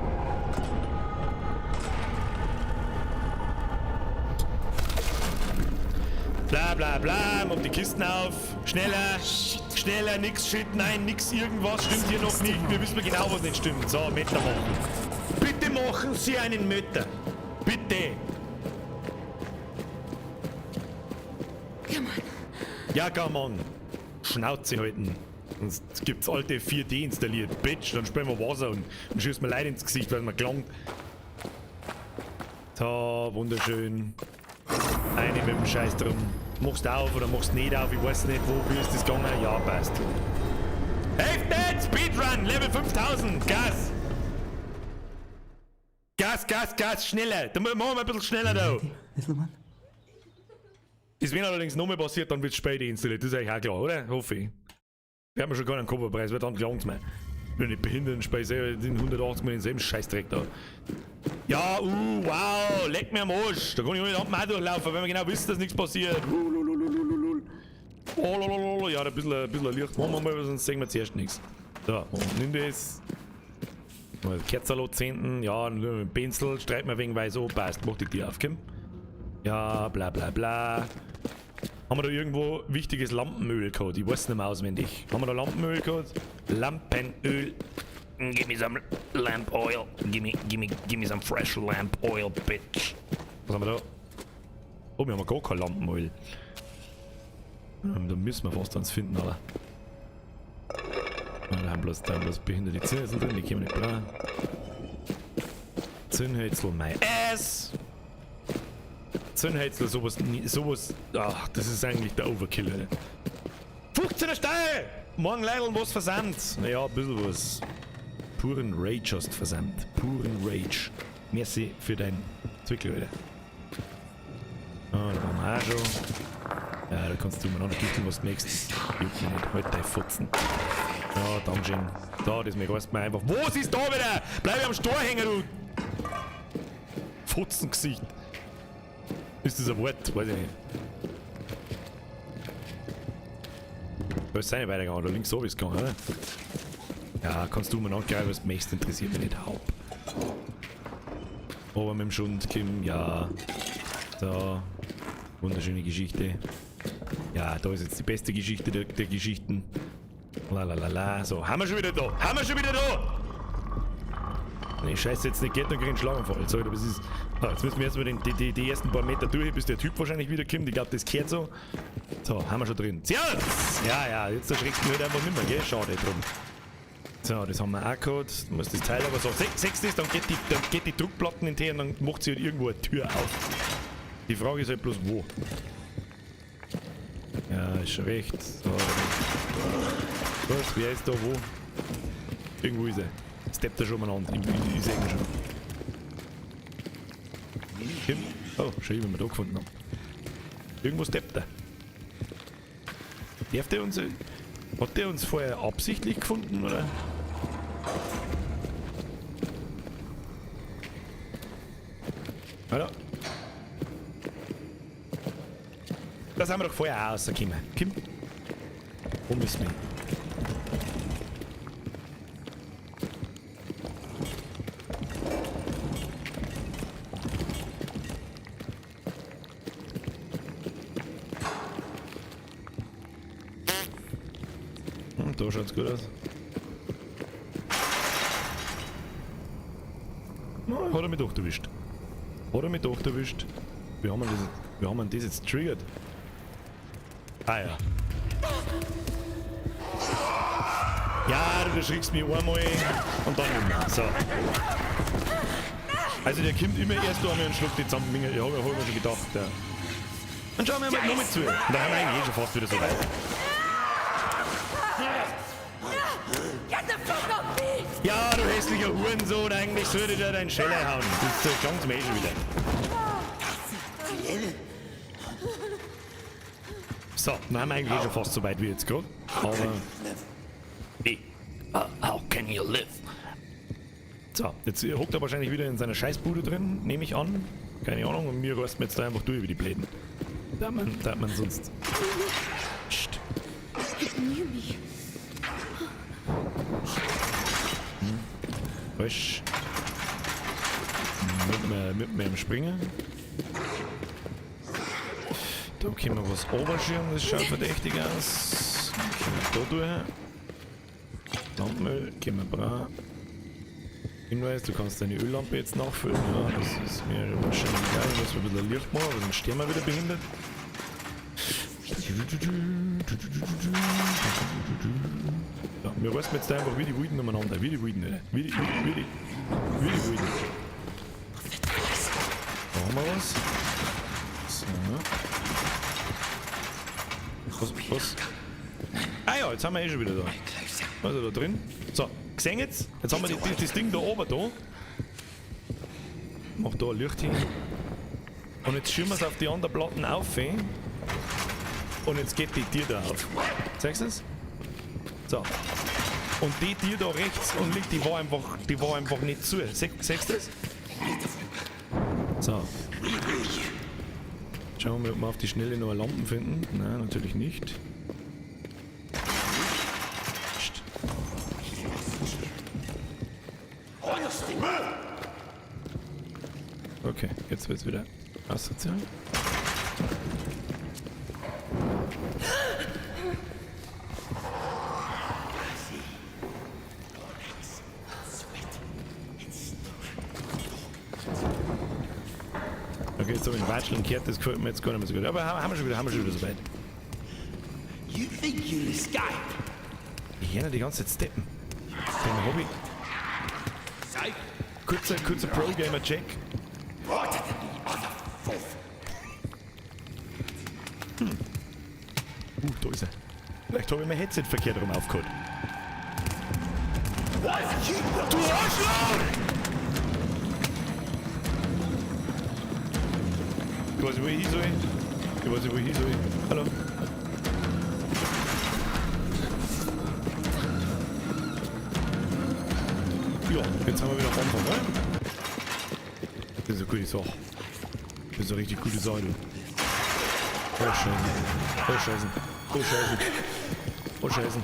Bla bla bla, mach die Kisten auf. Schneller, schneller, nix shit, nein, nix irgendwas stimmt hier noch nicht. Wir wissen genau, was nicht stimmt. So, Meter machen. Bitte machen Sie einen Meter. Bitte. Come on. Ja, come on. Schnauze halten. Sonst gibt's alte 4D installiert. Bitch, dann spielen wir Wasser und schießen mir Leute ins Gesicht, weil man gelangt. So, wunderschön. Eine mit dem Scheiß drum. Machst du auf oder machst du nicht auf? Ich weiß nicht, wo, wie ist das gegangen? Ja, passt. Helft nicht! Speedrun! Level 5000! Gas! Gas, Gas, Gas! Schneller! Da machen wir ein bisschen schneller da! Little one? Das wenn allerdings nochmal passiert, dann wird's später installiert. Das ist eigentlich auch klar, oder? Hoffe ich. Wir haben schon gar keinen Kopfpreis, weil dann gelangt's mir. Wenn ich behinderten Speise selber den 180 mal denselben Scheißdreck da. Ja, wow, leck mir am Arsch. Da kann ich mit Lampen auch durchlaufen, wenn wir genau wissen, dass nichts passiert. Oh, lolololol. Ja, ein bisschen Licht machen wir mal, sonst sehen wir zuerst nichts. So, nimm das. Mal Kerzerl zünden, ja, mit dem Pinsel, streiten wir wegen weiß, oh, passt, mach die Tür auf, komm. Ja, bla bla bla. Haben wir da irgendwo wichtiges Lampenöl gehabt? Ich weiß nicht mehr auswendig. Haben wir da Lampenöl gehabt? Lampenöl. Give me some lamp oil. Give me some fresh lamp oil, bitch. Was haben wir da? Oh, wir haben gar kein Lampenöl. Da müssen wir fast eins finden, aber. Da haben bloß behinderte Zündhölzel drin, die können wir nicht brauchen. Zündhölzel, my ass! Zündhölzel, sowas, ach, das ist eigentlich der Overkill, Alter. 15er Steil! Morgen Leidl, was versandt? Naja, ein bisschen was. Puren Rage hast versandt. Puren Rage. Merci für dein Zwickel, Alter. Ah, da waren wir auch schon. Ja, da kannst du umeinander tüchteln, was du möchtest. Juckt mich nicht. Halt dein Fotzen. Ja, Dankeschön. Da, das mir reißt mir einfach. Was ist da wieder? Bleib am Stor hängen, du Fotzengesicht. Ist das ein Wort? Weiß ich nicht. Da ist es nicht weitergegangen, da links so ist es gegangen, oder? Ja, kannst du mir angreifen, was du möchtest, interessiert mich nicht. Haupt. Aber mit dem Schund, Kim, ja. So. Wunderschöne Geschichte. Ja, da ist jetzt die beste Geschichte der Geschichten. La la la la. So, haben wir schon wieder da. Haben wir schon wieder da! Nee, scheiße, jetzt nicht geht, dann krieg ich einen Schlaganfall. So, das ist, ah, jetzt müssen wir erstmal die ersten paar Meter durch, bis der Typ wahrscheinlich wieder kommt. Ich glaube, das kehrt so. So, haben wir schon drin. Servus! Ja, ja, jetzt erschreckst du mich halt einfach nicht mehr, gell? Schade drum. So, das haben wir auch gehabt. Du musst das Teil aber so. Sechs ist, dann geht die Druckplatten in den und dann macht sie halt irgendwo eine Tür auf. Die Frage ist halt bloß, wo. Ja, ist schon recht. So. Was? Wer ist da wo? Irgendwo ist er. Steppt er schon mal an. Ich sehe ihn schon. Kim? Oh, schön, wenn wir da gefunden haben. Irgendwo steppt er. Darf der uns. Hat der uns vorher absichtlich gefunden, oder? Hallo? Da sind wir doch vorher auch rausgekommen. Kim? Wo müssen wir? Da schaut's gut aus. Na, hat er mich doch erwischt. Hat er mich doch erwischt. Wie haben wir das jetzt triggert? Ah ja. Ja, du erschrickst mich einmal und dann nicht mehr. So. Also der kommt immer erst da und schluckt die Zampenminge. Ich hab mir schon gedacht. Ja. Dann schauen wir mal nochmal zu. Und dann haben wir eigentlich eh schon fast wieder so weit. Ja, du hässlicher Hurensohn, eigentlich sollte der deinen Scheller hauen. Das ist ganz mir eh schon wieder. So, dann haben wir eigentlich eh schon fast so weit wie jetzt gerade. Aber. Hey, how can you live? So, jetzt hockt er wahrscheinlich wieder in seiner Scheißbude drin, nehme ich an. Keine Ahnung, und mir reißt man jetzt da einfach durch über die Bläden. Da man sonst. Psst. Frisch. Mit mir im Springen. Da können wir was runterschieben, das schaut verdächtig aus. Können wir da durch. Lampenöl, können wir braun. Hinweis, du kannst deine Öllampe jetzt nachfüllen. Ja, das ist mir wahrscheinlich egal. Ich muss ein bisschen Licht machen, aber sonst sterben wir wieder behindert. Ja, wir reißen jetzt einfach wie die Wilden umeinander. Wie die Wilden, oder? Wie die Wilden. Da haben wir was. So. Was? Ah ja, jetzt haben wir eh schon wieder da. Was ist da drin? So, gesehen jetzt? Jetzt haben wir das Ding da oben da. Mach da ein Licht hin. Und jetzt schieben wir es auf die anderen Platten auf. Und jetzt geht die Tür da auf. Siehst du es? So. Und die Tür da rechts und links, die war einfach nicht zu. Siehst du das? So. Schauen wir mal, ob wir auf die Schnelle noch eine Lampen finden. Nein, natürlich nicht. Psst. Okay, jetzt wird's wieder asozial. Okay, jetzt habe ich den Watscheln gehört, das gefällt mir jetzt gar nicht mehr so gut. Aber haben wir schon wieder so weit. You think you'll escape? Ich höre die ganze Zeit steppen. Den Hobby. Kurzer Pro-Gamer-Check. Da ist er. Vielleicht habe ich mein Headset verkehrt rum aufgeholt. Du Arschloch! Ich weiß nicht, wo ich hin soll. Ich weiß nicht, wo ich hin soll. Hallo. Ja, jetzt haben wir wieder am Anfang, oder? Das ist eine gute Sache. Das ist eine richtig gute Sache, du. Oh Scheiße. Oh Scheiße. Oh Scheiße. Oh Scheiße.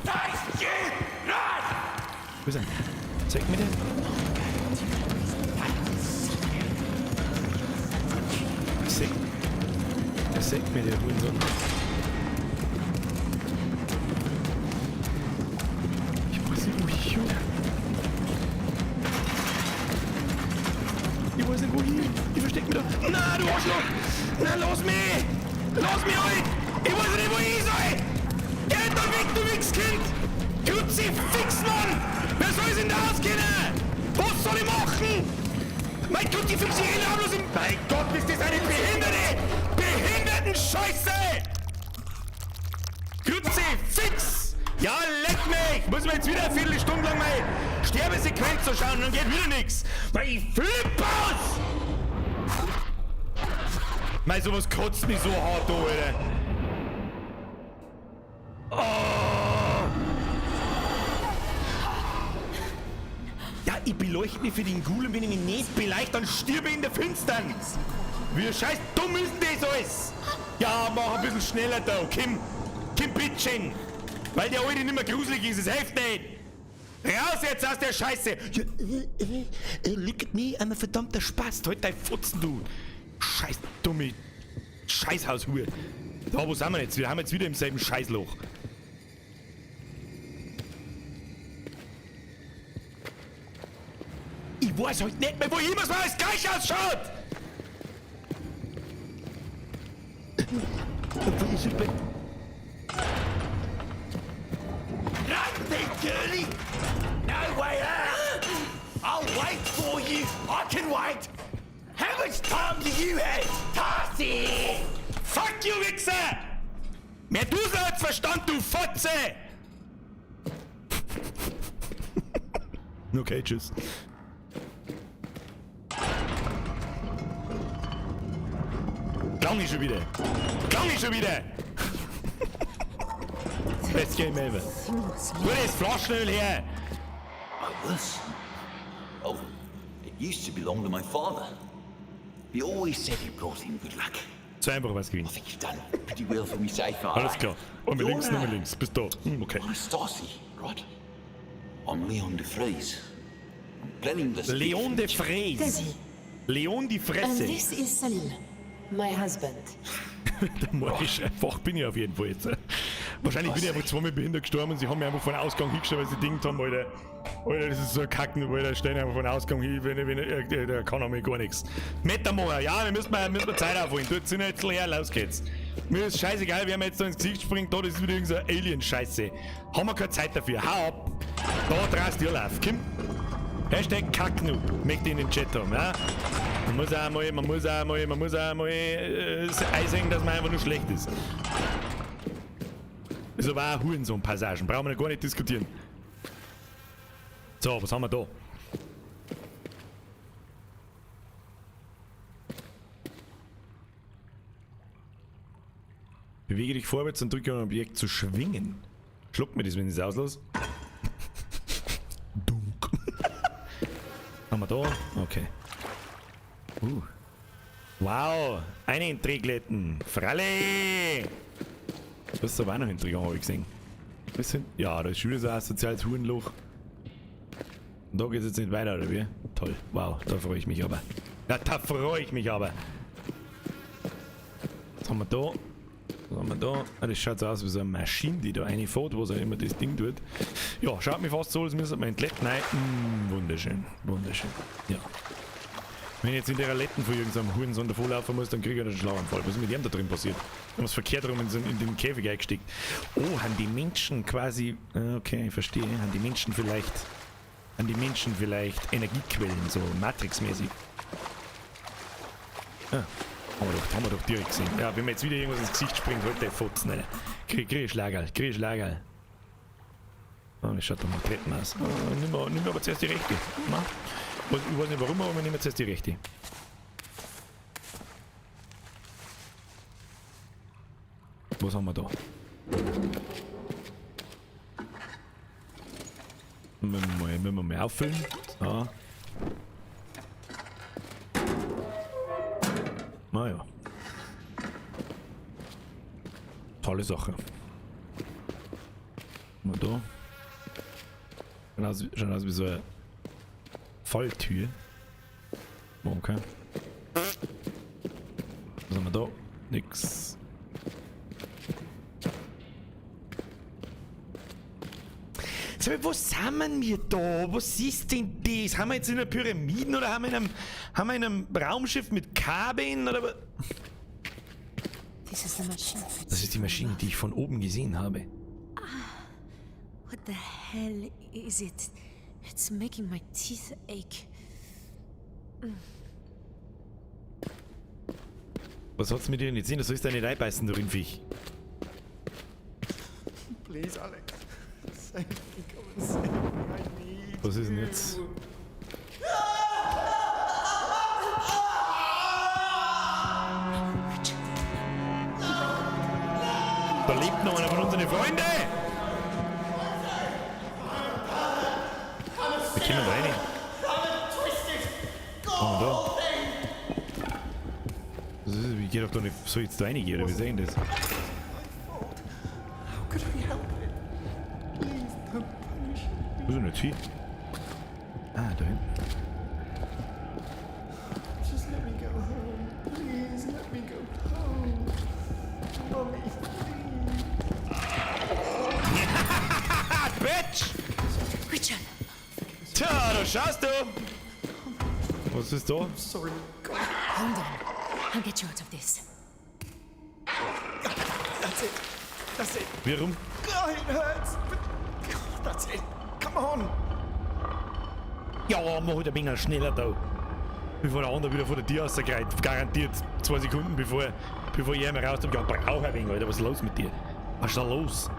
Wo ist er? Zeig mir den. Er sägt mir, der Hurensohn. Ich weiß nicht, wo ich hin. Ich weiß nicht, wo hin. Ich versteck mich da. Na, du Arschloch! Na, lass mich! Lass mich, Alter! Ich weiß nicht, wo ich hin soll! Geh da weg, du Wichskind! Kruzifix, Mann! Wer soll sich denn da auskennen? Was soll ich machen? Mein Gott, die 50 Hände haben bloß im... Mein Gott, ist das eine behinderte... Behinderten-Scheiße! Kruzifix! Ja, leck mich! Muss mir jetzt wieder eine Viertelstunde lang meine Sterbesequenz zu schauen und dann geht wieder nichts. Weil ich flipp aus! Mei, sowas kotzt mich so hart, du, Alter. Oh. Ja, ich beleuchte mich für den Ghoul und wenn ich mich nicht beleuchte, dann stirb ich in der Finsternis. Wie scheiß dumm ist denn das alles? Ja, mach ein bisschen schneller da, Kim. Kim, bitteschön. Weil der Alte nicht mehr gruselig ist, es hilft nicht. Raus jetzt aus der Scheiße. Ja, look at me, I'm a verdammter Spast. Halt dein Fotzen, du. Scheiß dumme Scheißhaushure. Da, wo sind wir jetzt? Wir haben jetzt wieder im selben Scheißloch. Ich weiß halt nicht mehr, wo immer so alles gleich ausschaut! Run, big girlie! No way out! I'll wait for you! I can wait! How much time do you have, Tarsi? Fuck you, Wichser! Mehr du als Verstand, du Fotze! Okay, tschüss. Klang ich schon wieder. Klang ich schon wieder. Best Game ever. Wo ist Flaschenöl her? Oh, this? Oh, it used to belong to my father. He always said it brought him good luck. Zu einfach was I gewesen. think you've done pretty well for me so far. Alles klar. Und mit links, You're, nur mit links. Bis da. Okay. Anastasi, right? I'm Leon de Vries. I'm planning this. big Leon de future. Vries. Desi. Leon die And Fresse. this is Salim, my husband. Der Morisch einfach bin ich auf jeden Fall jetzt. Wahrscheinlich bin ich einfach zweimal behindert gestorben und sie haben mich einfach vor den Ausgang hingestellt, weil sie gedacht haben, Alter, Alter, das ist so ein Kacken, Alter, stellen einfach vor den Ausgang hin, wenn, der kann mir gar nichts. Metamacher, ja, wir müssen mal Zeit aufholen. Dort sind jetzt leer, los geht's. Mir ist scheißegal, wer mir jetzt da ins Gesicht springt, da, das ist wieder irgendeine Alien-Scheiße. Haben wir keine Zeit dafür. Hau ab! Da drehst du auf. Komm! Hashtag Kacknoob möchte ich in den Chat haben, ja? Man muss auch mal einsehen, dass man einfach nur schlecht ist. Ist aber auch Hurensohn-Passagen, brauchen wir noch gar nicht diskutieren. So, was haben wir da? Bewege dich vorwärts und drücke um ein Objekt zu schwingen. Schluck mir das, wenn ich es auslasse. Dunk. Haben wir da? Okay. Wow, eine Entregletten. Fralle! Das ist aber auch noch Intrigue, habe ich gesehen. Was sind? Ja, da ist schon wieder so ein soziales Hurenloch. Und da geht's jetzt nicht weiter, oder wie? Toll. Wow, da freue ich mich aber. Ja, da freue ich mich aber. Was haben wir da? Was haben wir da? Ah, das schaut so aus wie so eine Maschine, die da reinfährt, was auch immer das Ding tut. Ja, schaut mir fast so, als müsste man entletten. Nein, wunderschön, wunderschön. Ja. Wenn ich jetzt in der Letten von irgendeinem Hurensohn davonlaufen muss, dann kriege ich einen Schlaganfall. Was ist mit dem da drin passiert? Haben es verkehrt rum in den Käfig eingesteckt. Oh, haben die Menschen quasi... Okay, ich verstehe. Haben die Menschen vielleicht... Haben die Menschen vielleicht Energiequellen, so Matrix-mäßig? Ah, haben wir doch direkt gesehen. Ja, wenn mir jetzt wieder irgendwas ins Gesicht springt, halt der Fotzen, Alter. Krieg ich Schlagerl, krieg ich Schlagerl. Oh, das schaut doch nach Treppen aus. Oh, nimm aber zuerst die rechte. Na? Ich weiß nicht warum, aber wir nehmen zuerst die rechte. Was haben wir da? Müssen wir mal auffüllen. So. Naja. Tolle Sache. Mal da. Schaut aus wie so eine Falltür. Okay. Was haben wir da? Nix. Sag mal, was sind wir da? Was ist denn das? Haben wir jetzt in einer Pyramide oder haben wir in einem Raumschiff mit Kabeln oder was? Das ist die Maschine, die ich von oben gesehen habe. What the hell is it? It's making my teeth ache. Was hat's mit dir denn jetzt sehen? Das sollst du nicht reinbeißen, du Rindviech. Please, Alex. Save me, come and save me. I need Was ist denn jetzt? Da lebt noch einer von unseren Freunden! Wir kommen rein. Oh, da. Das ist, wie geht doch da nicht. Soll ich jetzt da reingehen oder wie sehen das? Wo ist denn jetzt hin? Ah, da hinten. Just let me go home. Please let me go home. Mommy, please. Bitch! Richard! Tja, da schaust du! Was ist da? Sorry, God. Hold on. I'll get you out of this. That's it. That's it. Wie rum? God, it hurts. But God, that's it. Come on. Ja, mach halt ein wenig schneller da. Bevor der andere wieder vor der Tür rausgeht. Garantiert 2 Sekunden, bevor ich einmal raus bin. Ja, brauch ein wenig, Alter. Was ist los mit dir? Was ist da los?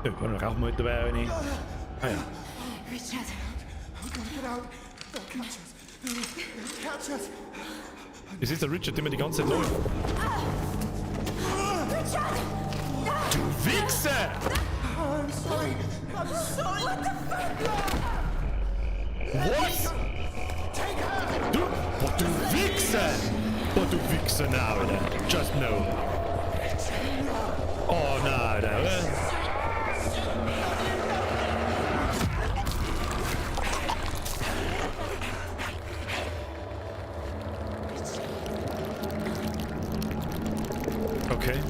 Ja, dann rauchen wir halt dabei eine. Ah ja. Richard! We gotta get out. They'll catch us. They'll catch us. Es ist der Richard, der mir die ganze Zeit läuft. Richard! Du Wichser! I'm sorry. I'm sorry. What the fuck? Was? Take her. Du? What Du Wichser! Boah, du Wichser, na, Alter. Just no. Oh, na, Alter, oder? Okay.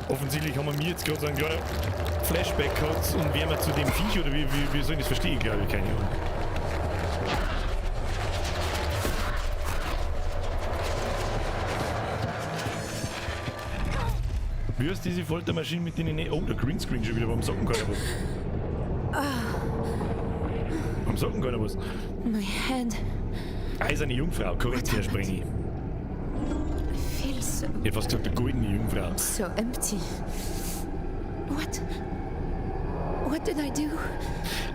Offensichtlich haben wir mir jetzt gerade so einen kleinen Flashback gehabt und wären wir zu dem Viech oder wie soll ich das verstehen? Glaube ich, keine Ahnung. Wie ist diese Foltermaschine mit denen? Oh, der Greenscreen schon wieder, warum sagt denn keiner was? Warum sagt denn keiner was? My head. Eiserne Jungfrau, korrekt, Herr Sprengi. I feel so. Ich hätte fast gesagt, eine goldene Jungfrau. So empty. What? What did I do?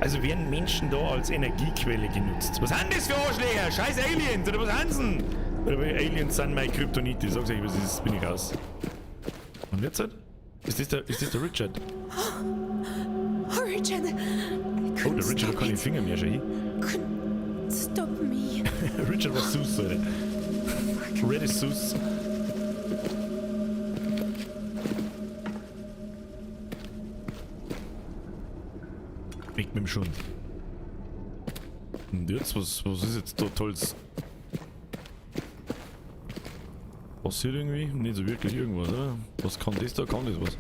Also werden Menschen da als Energiequelle genutzt? Was sind das für Arschlöcher? Scheiß Aliens, oder was sind sie denn? Oder Aliens sind mein Kryptonit, ich sag's euch, was ist, bin ich raus. Und jetzt halt? Ist das der Richard? Oh, Richard! Oh, der Richard hat keine Finger mehr, schau hin. Couldn't stop me. Richard war sus, Alter. Red ist sus. Weg mit dem Schund. Und jetzt, was ist jetzt da Tolles? Passiert irgendwie? Nicht so wirklich irgendwas, oder? Was kann das da? Kann das was?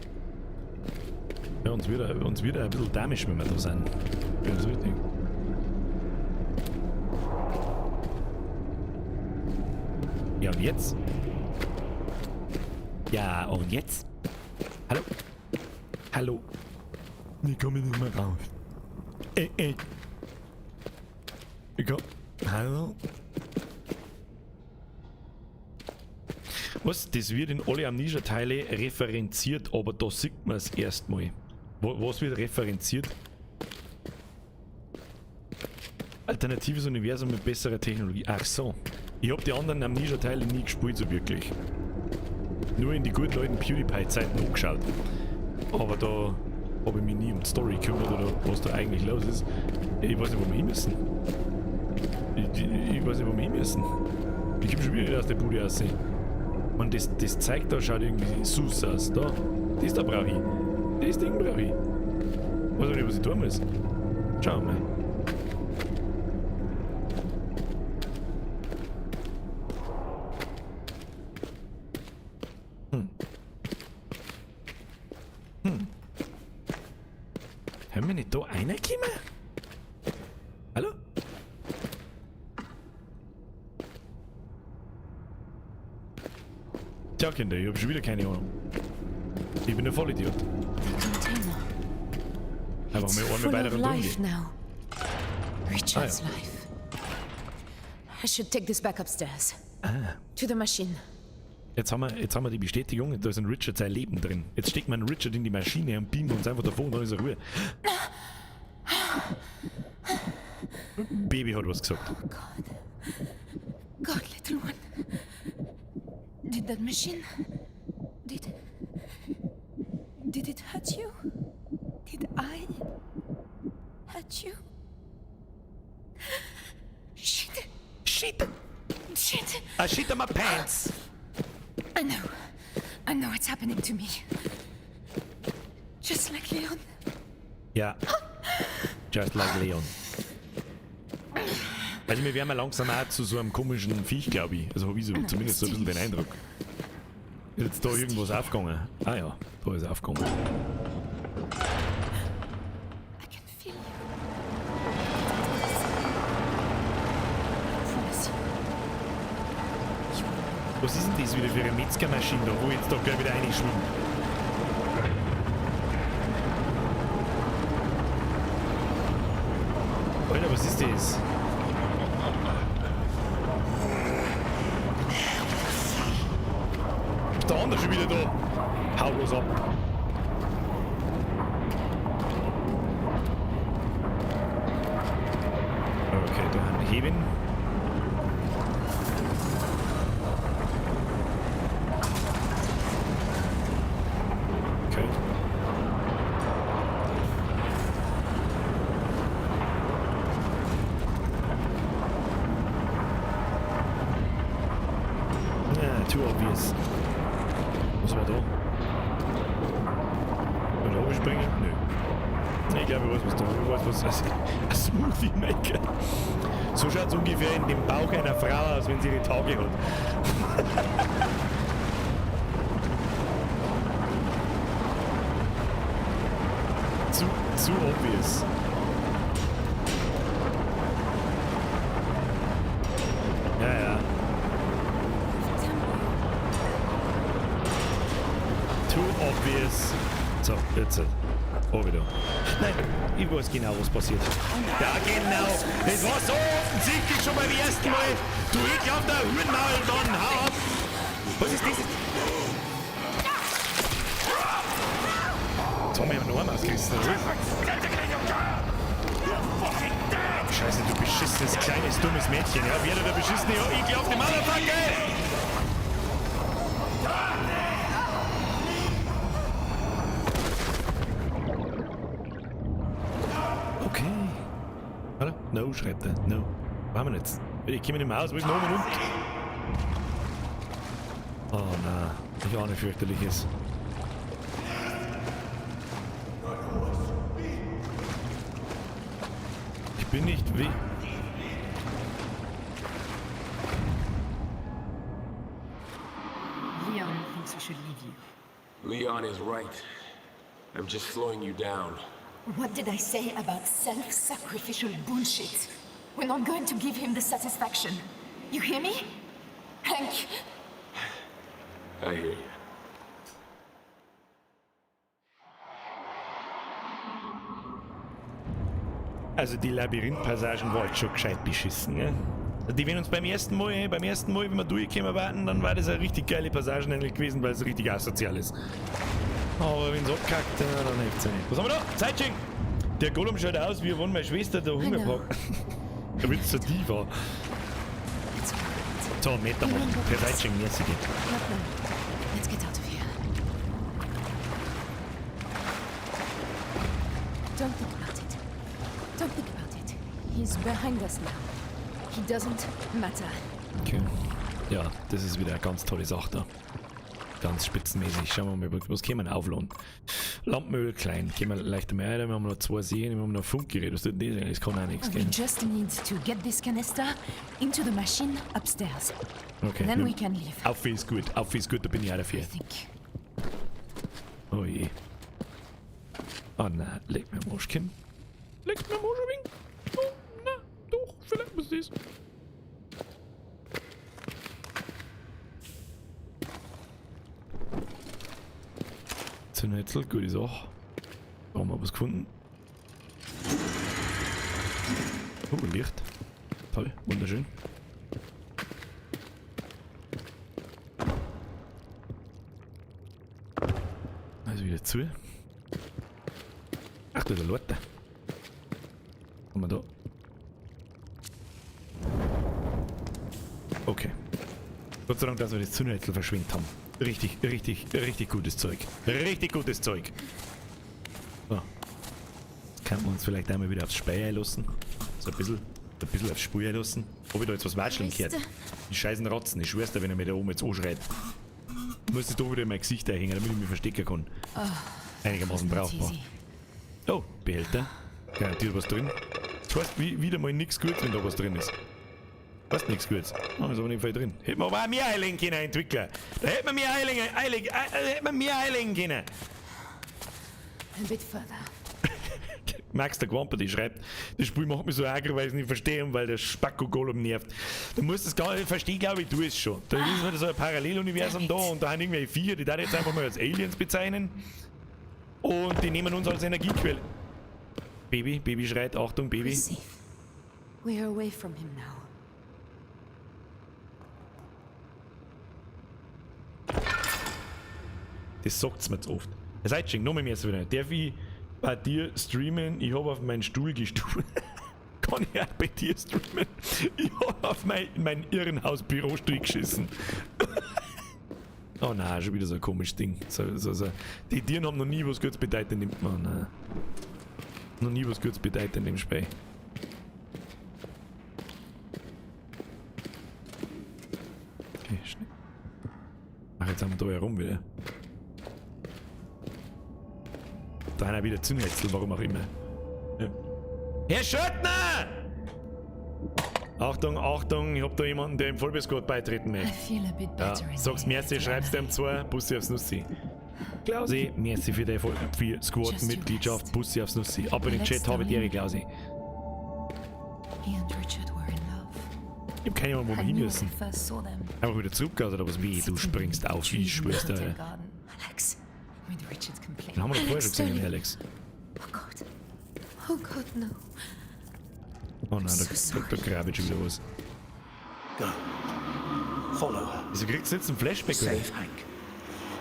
Ja, uns wird ein bisschen dämisch, wenn wir da sind. Ganz richtig. Ja, und jetzt? Ja, und jetzt? Hallo? Hallo? Ich komme nicht mehr raus. Ich komm. Hallo? Was? Das wird in alle Amnesia-Teile referenziert, aber da sieht man es erstmal. Was wird referenziert? Alternatives Universum mit besserer Technologie. Ach so. Ich hab die anderen Amnesia-Teile nie gespielt, so wirklich. Nur in die guten alten PewDiePie-Zeiten angeschaut. Aber da hab ich mich nie um die Story gekümmert oder was da eigentlich los ist. Ich weiß nicht, wo wir hin müssen. Ich weiß nicht, wo wir hin müssen. Ich komm schon wieder nicht aus der Bude raus. Man, das zeigt da schaut irgendwie sus aus. Da, das da brauch ich. Das Ding brauch ich. Weiß auch nicht, was ich tun muss. Schauen wir mal. Haben wir nicht da reingekommen? Hallo? Tja, Kinder, ich hab schon wieder keine Ahnung. Ich bin ein Vollidiot. Einfach mal einmal weiter full of rundum life gehen. now. Richard's Ah, ja. life. I should take this back upstairs. Ah. To the machine. Jetzt haben wir die Bestätigung, da ist ein Richard sein Leben drin. Jetzt steckt man Richard in die Maschine und beamt uns einfach davon und dann ist er Ruhe. Baby hat was gesagt. Oh God. God, little one. Did that machine... Did it hurt you? Did I hurt you? Shit. Shit. Shit. I shit on my pants. I know. I know what's happening to me. Just like Leon. Ja. Just like Leon. Also wir werden mal langsam auch zu so einem komischen Viech, glaub ich. Also hab ich so zumindest so ein bisschen den Eindruck. Ist jetzt da irgendwas aufgegangen? Ah ja, da ist aufgegangen. I can feel you. I promise you. You Was ist denn das wieder für eine Metzgermaschine da, wo jetzt da gleich wieder reinschwimmt? Alter, was ist das? Ist der andere schon wieder da? Hau bloß ab. Okay, da haben wir Heben. Okay. Too obvious. Was war da? Kann ich da springen? Nö. Ich glaube, ich weiß, was da Ich weiß, was das ist. Ein Smoothie Maker. So schaut es ungefähr in dem Bauch einer Frau aus, wenn sie ihre Tage hat. Zu obvious. Ja, ja. Too obvious. So, jetzt. Oh, wieder. Nein, ich weiß genau, was passiert. Ja, genau. Das war so offensichtlich schon beim ersten Mal. Du ekelhafter Hurenmaul, dann hau ab. Was ist das? Jetzt haben wir ja noch einen ausgerissen, oder? Scheiße, du beschissenes, kleines, dummes Mädchen. Ja, wer der beschissene, ekelhafte Motherfucker! Okay. Warte. No, schreibt er. No. Wo haben wir jetzt? Ich komme nicht mehr aus. Wo ist denn oben und unten? Oh nein. Ich ahne fürchterliches. Ich bin nicht wie. Leon thinks we should leave you. Leon is right. I'm just slowing you down. What did I say about self-sacrificial bullshit? We're not going to give him the satisfaction. You hear me? Hank, I hear you. Also die Labyrinth-Passagen war jetzt schon gescheit beschissen, ne? Die, wenn uns beim ersten Mal, wenn wir durchgekommen waren, dann war das eine richtig geile Passage eigentlich gewesen, weil es richtig asozial ist. Aber wenn es abkackt, dann hilft's ja nicht. Was haben wir da? Zeitschenk! Der Golem schaut aus, wie wenn meine Schwester da Hunger packt. Da wird's so tief war. So, Meter machen. Per Zeitschenk, merci dir. Let's get out of here. Don't think about it. Don't think about it. He's behind us now. He doesn't matter. Okay. Ja, das ist wieder eine ganz tolle Sache da. Ganz spitzenmäßig. Schauen wir mal, was können wir aufladen? Lampenöl klein. Gehen wir leichter mehr rein. Wir haben noch zwei Seen, wir haben noch ein Funkgerät. Was tut denn das eigentlich? Das kann auch nichts We gehen. just need to get this canister into the machine upstairs. Okay. Then we can leave. Auf ist gut. Auf ist gut, da bin ich auch dafür. I think. Oh je. Oh nein, leg mir am Arsch, Kim. Leg mir am Arsch ein wenig. Oh, na, doch, vielleicht muss das. Zündhölzl, gute Sache. Da haben wir was gefunden. Oh, Licht. Toll, wunderschön. Also wieder zu. Ach, da ist ein Leute. Haben wir da. Okay. Gott sei Dank, dass wir das Zündhölzl verschwingt haben. Richtig, richtig, richtig gutes Zeug. Richtig gutes Zeug. So. Jetzt könnten wir uns vielleicht einmal wieder aufs Speier einlassen. So ein bisschen aufs Spur einlassen. Ob ich da jetzt was watscheln gehört. Die scheißen Ratzen, ich schwör's dir, wenn er mir da oben jetzt anschreit. Muss ich da wieder in mein Gesicht einhängen, damit ich mich verstecken kann. Einigermaßen brauchbar. Oh, Behälter. Garantiert was drin. Das heißt, wieder mal nichts Gutes, wenn da was drin ist. Was nichts Gutes. Oh, ist aber nicht viel drin. Hätten wir aber auch mehr einlegen können, Entwickler. Da hätten wir mehr einlegen, hätten wir mehr einlegen können. A bit further. Max der Quampert, die schreibt, das Spiel macht mich so ärger, weil ich es nicht verstehe und weil der Spacko Golem nervt. Du musst es gar nicht verstehen, glaube ich, du es schon. Da ist wieder so ein Paralleluniversum da und da haben irgendwelche Viecher, die da jetzt einfach mal als Aliens bezeichnen. Und die nehmen uns als Energiequelle. Baby, Baby schreit, Achtung, Baby. We're safe. We are away from him now. Das sagt's mir zu oft. Seid schon, noch mehr so wieder. Darf ich bei dir streamen? Ich hab auf meinen Stuhl gestuhlt. Kann ich auch bei dir streamen? Ich hab auf mein Irrenhaus-Bürostuhl geschissen. Oh nein, schon wieder so ein komisches Ding. So. Die Tieren haben noch nie was Gutes bedeutet in dem. Oh nein. Noch nie was Gutes bedeutet in dem Spiel. Okay, schnell. jetzt sind wir da herum wieder. Da einer wieder Zündhäcksel, warum auch immer. Ja. Herr Schöttner! Achtung, Achtung, ich hab da jemanden, der im Vollbiss-Squad beitreten möchte. Ja, sag's merci, schreib's dem zwei, Bussi aufs Nussi. Klausi, merci für die Squad-Mitgliedschaft, Bussi aufs Nussi. Ab in den Chat, habe die Ehre, Klausi. Ich hab keine Ahnung, wo wir hin müssen. Einfach wieder zurück, oder was? Wie, du springst auf, ich schwör's dir. Alter. Den haben wir doch vorher schon gesehen, Alex. Oh Gott. Oh Gott, no. Oh nein, da grabe ich schon wieder was. Go. Follow her. Wieso kriegst du jetzt ein Flashback? Save Hank.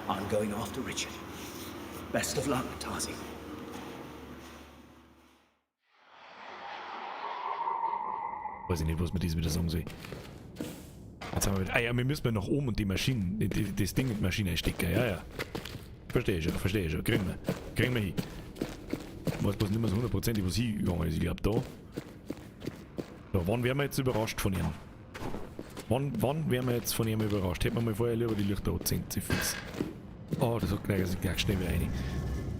I'm going after Richard. Best of luck, Tazi. Weiß ich nicht, was man das wieder sagen soll. Jetzt haben wir wieder, ah ja, wir müssen mal nach oben und die Maschinen, das Ding mit Maschine einstecken. Ja, ja. Verstehe schon, verstehe schon. Kriegen wir. Kriegen wir hin. Ich weiß bloß nicht mehr so hundertprozentig, was hingegangen ist. Ich glaub, da. So, wann werden wir jetzt überrascht von ihm? Wann werden wir jetzt von ihm überrascht? Hätten wir mal vorher lieber die Lichter anzünden, sie fix. Oh, das hat gleich, das gleich schnell wieder rein.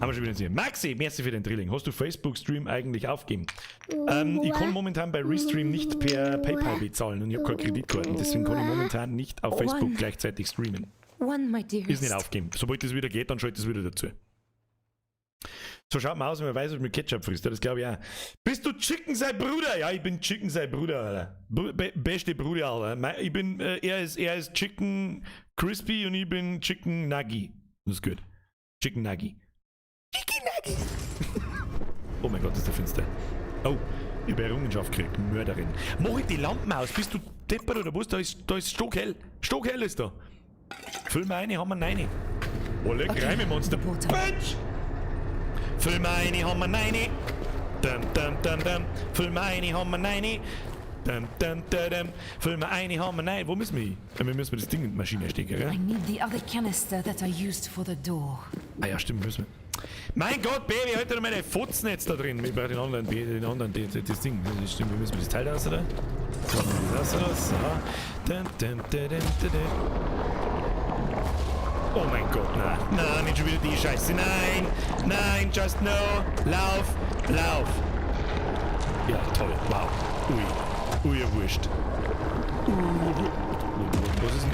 Haben wir schon wieder gesehen. Maxi, merci für den Drilling. Hast du Facebook-Stream eigentlich aufgegeben? Ich kann momentan bei Restream nicht per PayPal bezahlen und ich habe keine Kreditkarten. Deswegen kann ich momentan nicht auf Facebook gleichzeitig streamen. Ist nicht aufgegeben. Sobald das wieder geht, dann schalte ich es wieder dazu. So schaut man aus, wenn man weiß, was man mit Ketchup frisst. Ja, das glaube ich auch. Bist du Chicken sein Bruder? Ja, ich bin Chicken sein Bruder, Alter. Beste Bruder, Alter. Ich bin, er ist Chicken Crispy und ich bin Chicken Nuggy. Das ist gut. Chicken Nuggy. Chicken Nuggy! Oh mein Gott, ist der finster. Oh, ich habe Errungenschaft gekriegt. Mörderin. Mach ich die Lampen aus? Bist du deppert oder was? Da ist stockhell. Stockhell ist da. Füll mal eine, haben wir eine. Oh, leck, okay. Reime, Monster. Bitch! Füll mal eine, haben wir eine. Dum, dum, dum, dum. Füll mal eine, haben wir eine. Dum, dum, dum, dum. Füll mal eine, haben wir eine. Wo müssen wir hin? Wir müssen das Ding in die Maschine stecken, gell? I need the other canister that I used for the door. Ah ja, stimmt, müssen wir. Mein Gott, Baby, heute noch meine Fotzen jetzt da drin. Ich brauche den anderen, das Ding. Das stimmt, wir müssen das Teil da raus, oder? Das raus, so. Dum, dum, dum, dum, dum. Oh mein Gott, nein. Nein, nicht schon wieder die Scheiße. Nein, nein, just no. Lauf, lauf. Ja, toll. Wow. Ui. Ui, ja, wurscht. Was ist denn?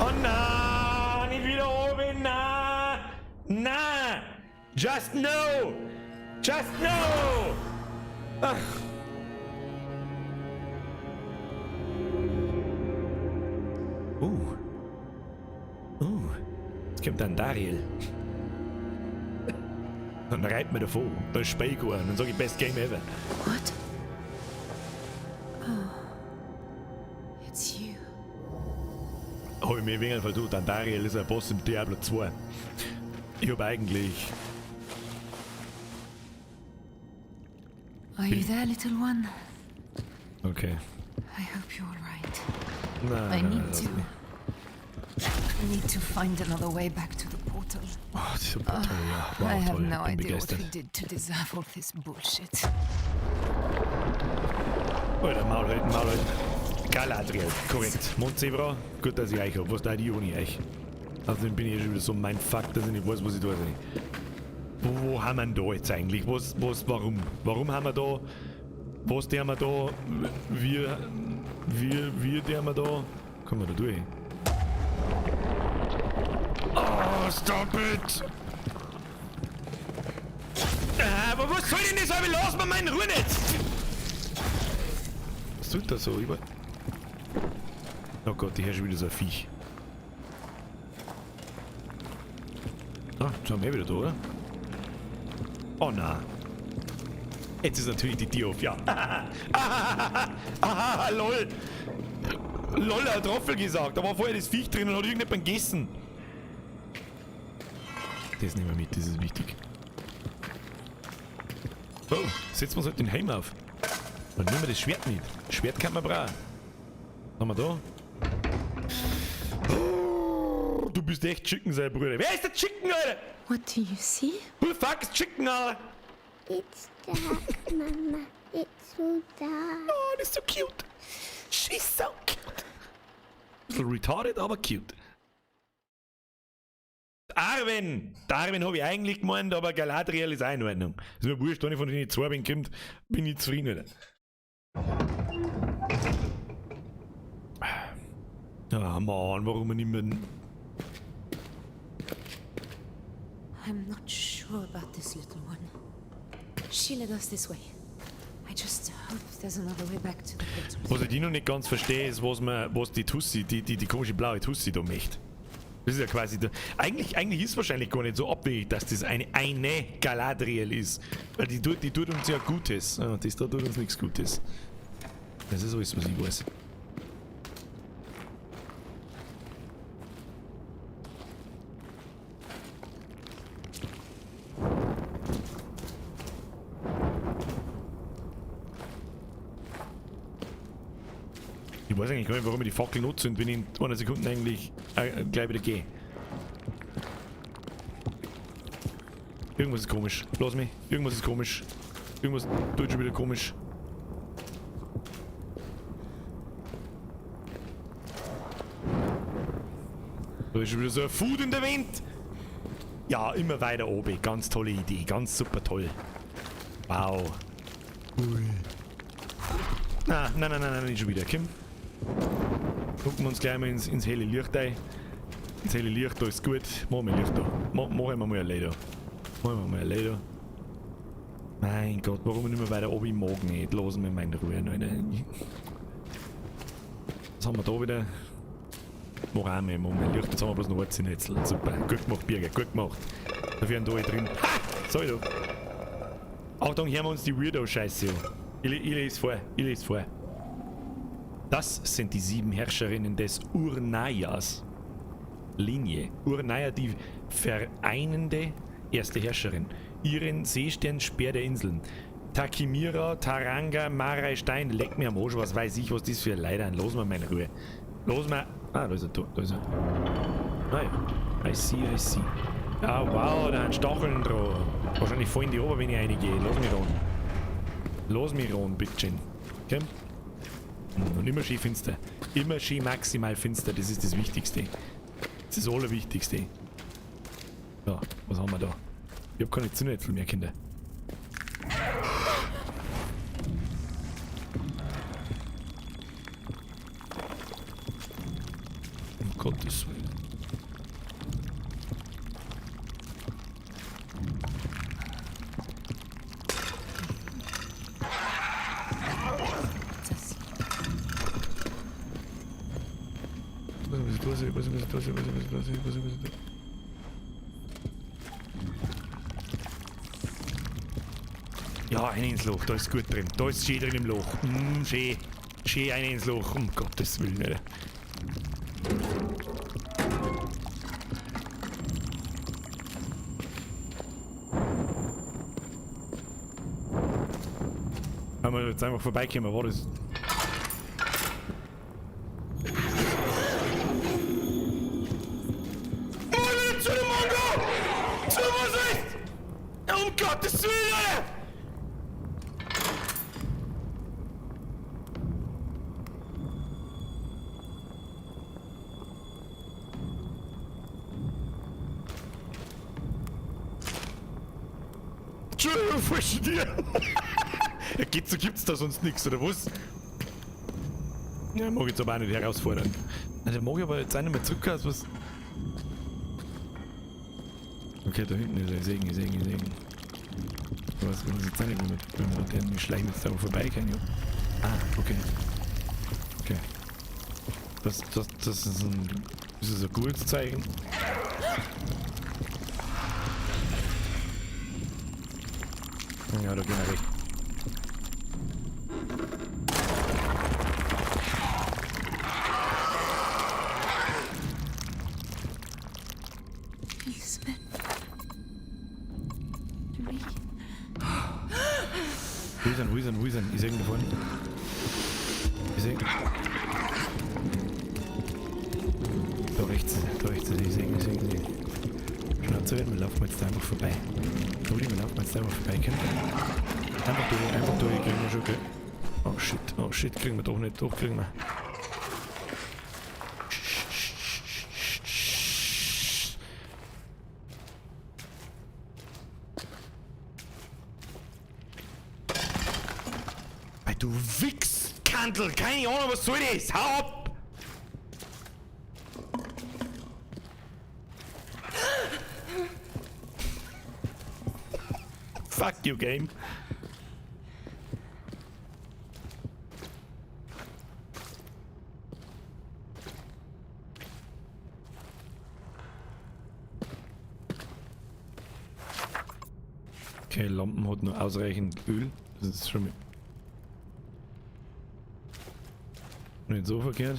Oh nein, nicht wieder oben. Nein. Nein. Just no. Just no. Ach. Jetzt kommt dann Dariel. Dann reibt mir davon. Da ist Spike geworden. Dann sag ich Best Game ever. What? Oh. It's you. Hab ich mir ein wenig vertut. Dann Dariel ist ein Boss im Diablo 2. Ich hab eigentlich. Are you there, little one? Okay. I hope you're all right. Nein, I need to. I need to find another way back to the portal. Oh, das ist super toll, ja. Wow, I have toll. no Bin idea what begeistert. we did to deserve all this bullshit. Alter, Maul halten, Maul halten. Galadriel, korrekt. Mondzebra, gut, dass ich euch hab. Was da die ohne euch? Außerdem bin ich eh schon wieder so mein Fuck, dass ich nicht weiß, was ich da sehe. Wo haben wir denn da jetzt eigentlich? Was, warum? Warum haben wir da? Was der wir da? Wir der wir da? Kommen wir da durch? Oh, stop it! Aber was soll denn das? Aber lass mir meine Ruhe nicht! Was tut das so über? Oh Gott, ich höre schon wieder so ein Viech. Ah, jetzt sind wir wieder da, oder? Oh nein. Jetzt ist natürlich die Tür auf, ja. Ah, lol. Lol, er hat Troffel gesagt. Da war vorher das Viech drin und hat irgendjemand gegessen. Das nehmen wir mit, das ist wichtig. Oh, setzen wir uns halt den Helm auf. Dann nehmen wir das Schwert mit. Schwert kann man brauchen. Haben wir da? Oh, du bist echt Chicken, sein Bruder. Wer ist der Chicken, Alter? What do you see? Who the fuck is Chicken, Alter? It's dark, Mama. It's so dark. Oh, das ist so cute. She's so cute. Bisschen retarded, aber cute. Arwen! Darwin habe ich eigentlich gemeint, aber Galadriel ist auch in Ordnung. Ist mir wurscht, wenn ich von denen zwei bin, kommt, bin ich zufrieden, Alter. Ah, Mann, warum nicht mehr. I'm not sure about this little one. She led us this way. I just hope there's another way back to the portal. Was ich die noch nicht ganz verstehe, ist, was, man, was die Tussi, die komische blaue Tussi da möchte. Das ist ja quasi. Der, eigentlich ist es wahrscheinlich gar nicht so abwegig, dass das eine Galadriel ist. Weil die tut uns ja Gutes. Ah, das da tut uns nichts Gutes. Das ist alles, was ich weiß. Ich weiß eigentlich gar nicht, warum ich die Fackel nutze und wenn ich in einer Sekunde eigentlich gleich wieder gehe. Irgendwas ist komisch. Lass mich. Irgendwas ist komisch. Irgendwas tut schon wieder komisch. Da ist schon wieder so ein Food in der Wind. Ja, immer weiter oben. Ganz tolle Idee. Ganz super toll. Wow. Ui. Nein, nein, nein, nein, nein, nicht schon wieder. Komm. Gucken wir uns gleich mal ins helle Licht ein. Ins helle Licht, da ist gut. Machen wir Licht da. Machen wir mal ein Licht da. Machen wir mal ein Licht da. Mein Gott, warum nicht mehr weiter oben? Ich mag nicht. Lassen wir mal in Ruhe. Alter. Was haben wir da wieder? Mach auch mal, machen wir Licht. Jetzt haben wir bloß noch ein Zettel. Super. Gut gemacht, Birger. Gut gemacht. Dafür sind da alle drin. Ha! Sag ich doch. Achtung, hören wir uns die Weirdo-Scheiße an. Ich lese vor. Ich lese vor. Das sind die 7 Herrscherinnen des Urnayas. Linie. Urnaya, die vereinende erste Herrscherin. Ihren Seestern Speer der Inseln. Takimira, Taranga, Marei Stein. Leck mir am Arsch, was weiß ich, was das für Leider. Lass mal meine Ruhe. Lass mal. Ah, da ist er. Da ist er. Ah ja. I see, I see. Ah, wow, da sind Stacheln dran. Wahrscheinlich fallen die oben, wenn ich reingehe. Lass mich ran. Lass mich ran, bitteschön. Okay? Und immer schön finster. Immer schön maximal finster, das ist das Wichtigste. Das ist das Allerwichtigste. So, was haben wir da? Ich hab keine Zündäpfel mehr, Kinder. Um Gottes Willen. Ja, ein ins Loch, da ist gut drin. Da ist schön drin im Loch. Schön. Schön ein ins Loch, um Gottes Willen, Alter. Wenn wir jetzt einfach vorbeikommen, war das. Zu dem Mongo! Zu was ist? Um Gottes Willen, Alter! Entschuldigung, falsch dir! Ja, geht so, gibt's da sonst nichts, oder was? Ja, mag ich jetzt aber auch nicht herausfordern. Na, der mag ich aber jetzt auch nicht mehr zurück, also was. Okay, da hinten ist er. Segen, Segen, Segen. Ich weiß jetzt auch nicht, wo wir den schleichen jetzt da vorbei kann. Ja. Ah, okay. Okay. Das ist ein. Das ist ein gutes Zeichen. Ja, da gehen wir recht. Wo ist er? Wo ist er? Ich seh ihn da vorne. Ich seh ihn. Da rechts, ich seh ihn, ich seh ihn, ich seh ihn. Schnauze werden, wir laufen jetzt da einfach vorbei. Entschuldigung, wir laufen jetzt da einfach vorbei, können. Einfach durch, kriegen wir schon, gell? Oh shit, kriegen wir doch nicht, doch kriegen wir. Du Wichskandel! Keine Ahnung, was soll das? Hau ab! Fuck you, Game. Okay, Lampen hat nur ausreichend Öl. Das ist schon nicht so verkehrt.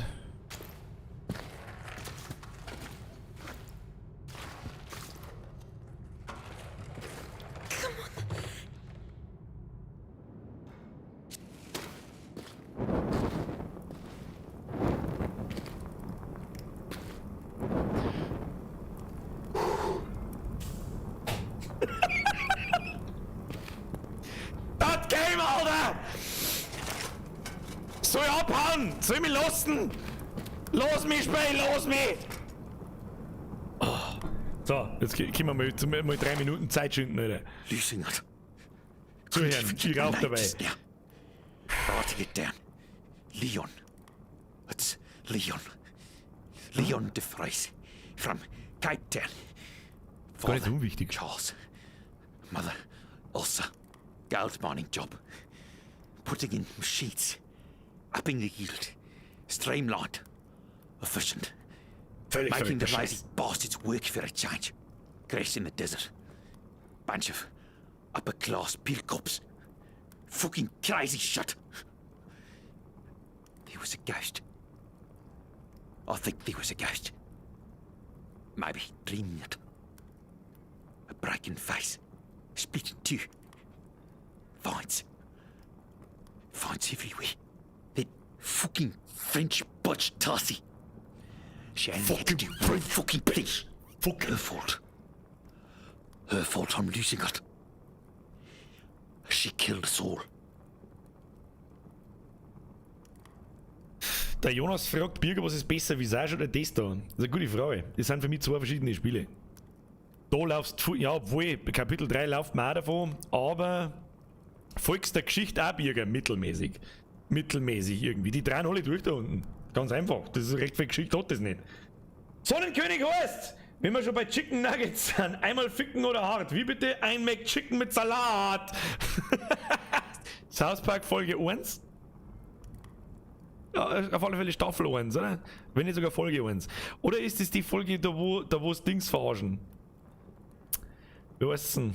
Das Game, Alter! Soll ich abhauen? Soll ich mich lassen? Los mich, Spiel, los mich! Oh. So, jetzt können wir mal, mal 3 Minuten Zeit schinden, Alter. Losing it. Zuhören, ich rauch dabei. Writing it down. Leon. It's Leon. Leon de Vries from Cape Town. Gar nicht so unwichtig. Charles. Mother Elsa. Gold mining job. Putting in machines. Upping the yield. Streamlined. Efficient. Völlig Making the verrückter lazy Scheiß. bastards work for a change. Crashed in the desert. Bunch of upper class pill cops. Fucking crazy shit. There was a ghost. I think there was a ghost. Maybe dreaming it. A broken face. Split in two. Vines. Vines everywhere. That fucking French butch Tassie. She only had to do one fucking thing. Fucking Her fault. Her fault I'm losing it. She killed us all. Der Jonas fragt Birger, was ist besser, Visage oder das da? Das ist eine gute Frage. Das sind für mich zwei verschiedene Spiele. Da laufst du, ja, obwohl, Kapitel 3 läuft man auch davon, aber folgst der Geschichte auch, Birger, mittelmäßig. Mittelmäßig irgendwie. Die drehen alle durch da unten. Ganz einfach. Das ist recht viel Geschichte, hat das nicht. Sonnenkönig heißt, wenn wir schon bei Chicken Nuggets sind, einmal ficken oder hart. Wie bitte ein McChicken mit Salat? South Park Folge 1? Ja, auf alle Fälle Staffel 1, oder? Wenn nicht sogar Folge 1. Oder ist es die Folge, da wo's Dings verarschen? Wie heißt's denn?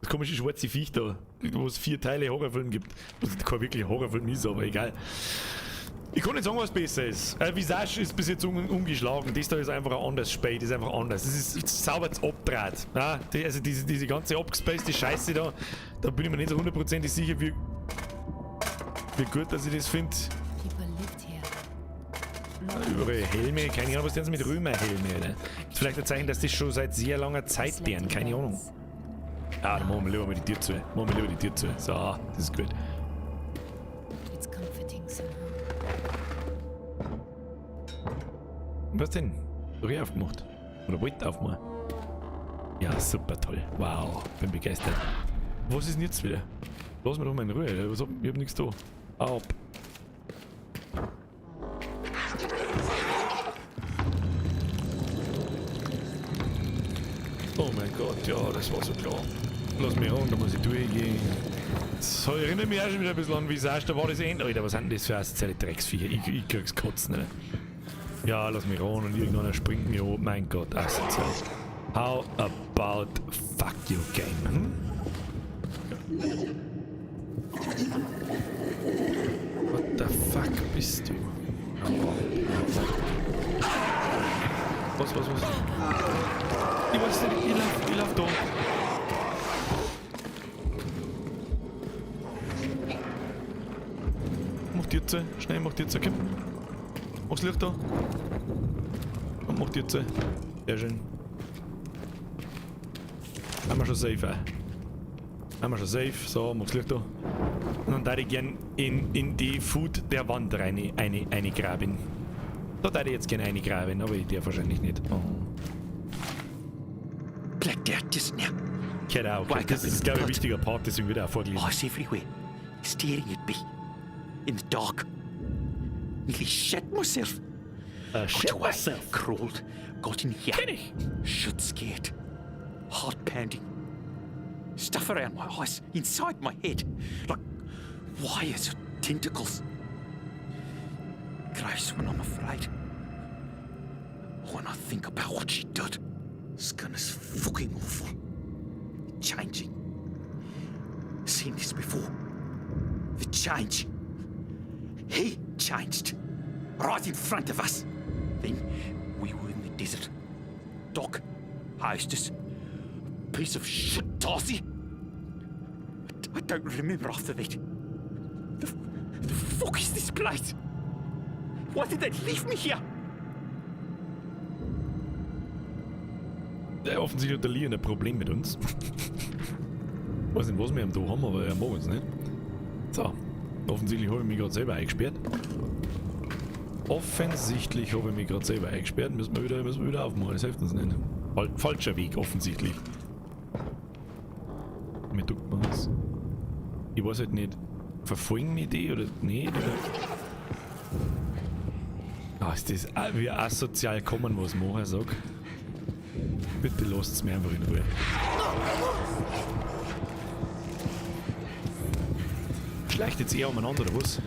Das komische schwarze Viech da, wo es 4 Teile Horrorfilm gibt. Was kein wirklich Horrorfilm ist, aber egal. Ich kann nicht sagen, was besser ist. Visage ist bis jetzt ungeschlagen. Das da ist einfach ein anderes Spiel. Das ist einfach anders. Das ist sauber abgedreht. Ja, also diese ganze abgespacede Scheiße da, da bin ich mir nicht so hundertprozentig sicher, wie gut, dass ich das finde. Überall Helme, keine Ahnung, was denn mit Römerhelme, oder? Ist vielleicht ein Zeichen, dass das schon seit sehr langer Zeit deren, keine Ahnung. Ah, dann machen wir lieber mal die Tür zu. Machen wir lieber die Tür zu. So, das ist gut. Was denn? Hab ich aufgemacht? Oder wollte aufmachen? Ja, super toll. Wow, bin begeistert. Was ist denn jetzt wieder? Lass mich doch mal in Ruhe. Ich hab nichts da. Ab. Oh mein Gott, ja, das war so klar. Lass mich an, da muss ich durchgehen. Das erinnert mich auch schon wieder ein bisschen an Visage, da war das Ende. Alter, was sind denn das für asoziale Drecksviecher? Ich krieg's kotzen, ne? Ja, lass mich ran und irgendeiner springt mir hoch. Mein Gott, asozial. How about fuck you game? Hm? What the fuck bist du? Was? Ich weiß nicht, ich lauf da. Mach die zu, schnell, mach die zu, komm. Mach's Licht da. Und mach die zu. Sehr schön. Haben wir schon safe, ey. Haben wir schon safe. So, mach's Licht da. Und dann darf ich gern in die Food der Wand rein, eine graben. Da darf ich jetzt gerne eine graben, aber ich darf wahrscheinlich nicht. Oh. Blacked out just now. Genau, okay. Wake Das up in ist, glaube ich, ein blood. wichtiger Part, deswegen wird er auch vorgelesen. Ice everywhere. Staring at me. In the dark. Nearly shat myself. Got shit away, myself. Crawled. Got in here. Kenn ich. Shit scared. Heart pounding. Stuff around my eyes, inside my head. Like wires or tentacles. Gross when I'm afraid. When I think about what she did. Skin is fucking awful. Changing. Seen this before. The change. He changed. Right in front of us. Then we were in the desert. Doc, hostess, piece of shit, Darcy. I don't remember after that. The fuck is this place? Why did they leave me here? Der offensichtlich hat der Leon ein Problem mit uns. Weiß nicht, was wir ihm da haben, aber er mag uns nicht. So, offensichtlich habe ich mich gerade selber eingesperrt. Offensichtlich habe ich mich gerade selber eingesperrt. Müssen wir wieder aufmachen, das hilft uns nicht. Falscher Weg, offensichtlich. Mir tut man was. Ich weiß halt nicht, verfolgen mich die oder nicht? Oder? Ah, ist das wie asozial kommen, was mache, sag. Bitte lasst's mir einfach in Ruhe. Schleicht jetzt eher umeinander, oder was?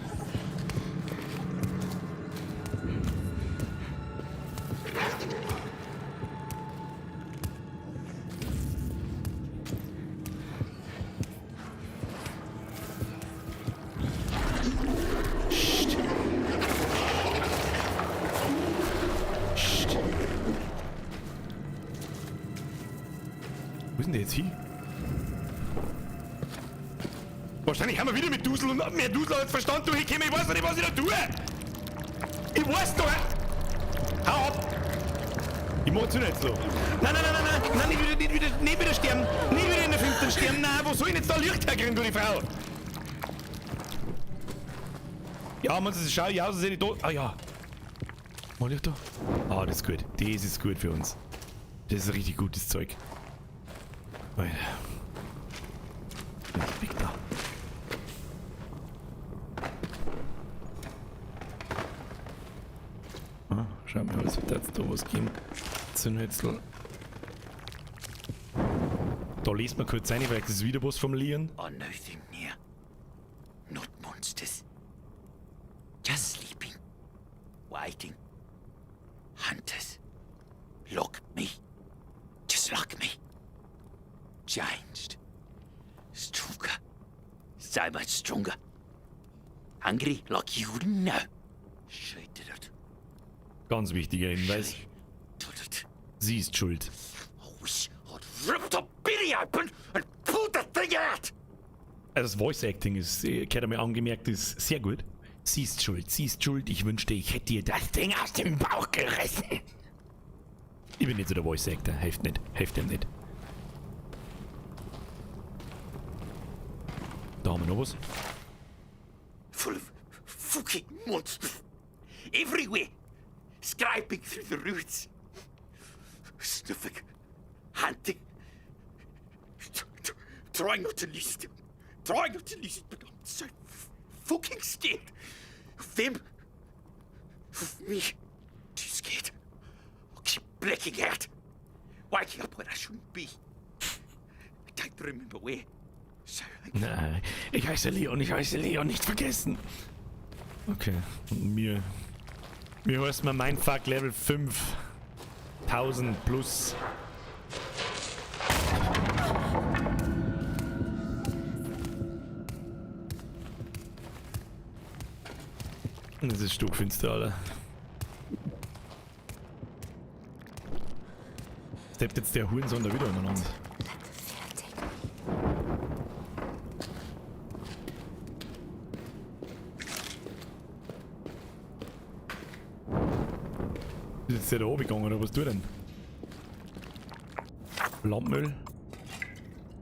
Wo ist denn der jetzt hin? Wahrscheinlich haben wir wieder mit Dusel und mehr Dusel als Verstand durchgekommen. Ich weiß doch nicht, was ich da tue. Ich weiß doch. Hau ab! Ich mach jetzt nicht so. Nein, nein, nein, nein, nein, nein, nicht wieder, nicht wieder sterben. Nicht wieder in der Finstern sterben. Nein, wo soll ich denn jetzt da Licht herkriegen, du die Frau? Ja, man, das schau ich aus, als hätte ich da. Ah ja. Mal Licht da. Ah, das ist gut. Das ist gut für uns. Das ist richtig gutes Zeug. Alter. Weg da. Ah, schauen wir mal, was wird jetzt da was geben. Zündhölzl. Da liest man kurz rein, vielleicht ist es wieder was vom Leon. I know them now. Not monsters. Just sleeping. Waiting. Hunters. Like me. Just like me. Changed. Stronger. So much stronger. Hungry like you wouldn't know. She did it. Ganz wichtiger Hinweis. She did it. Sie ist schuld. I wish I'd ripped the belly open and pulled the thing out. Also das Voice Acting ist, gehört einmal angemerkt, ist sehr gut. Sie ist schuld, sie ist schuld. Ich wünschte, ich hätte ihr das Ding aus dem Bauch gerissen. Ich bin nicht so der Voice Actor. Hilft nicht. Hilft ihm nicht. Da haben wir noch was. Full of fucking monsters. Everywhere. Scraping through the roots. Sniffing. Hunting. Trying not to lose them. Trying not to lose it, but I'm so fucking scared. Of them. Of me. Too scared. I keep blacking out. Waking up where I shouldn't be. I don't remember where. So Nein, ich heiße Leon, ich heiße Leon, nicht vergessen. Okay, und mir heißt man Mindfuck Level 5000 plus. Das ist stockfinster, Alter. Steppt jetzt der Hurensohn da wieder umeinander. Ist jetzt der da oben gegangen oder was tut denn? Landmüll.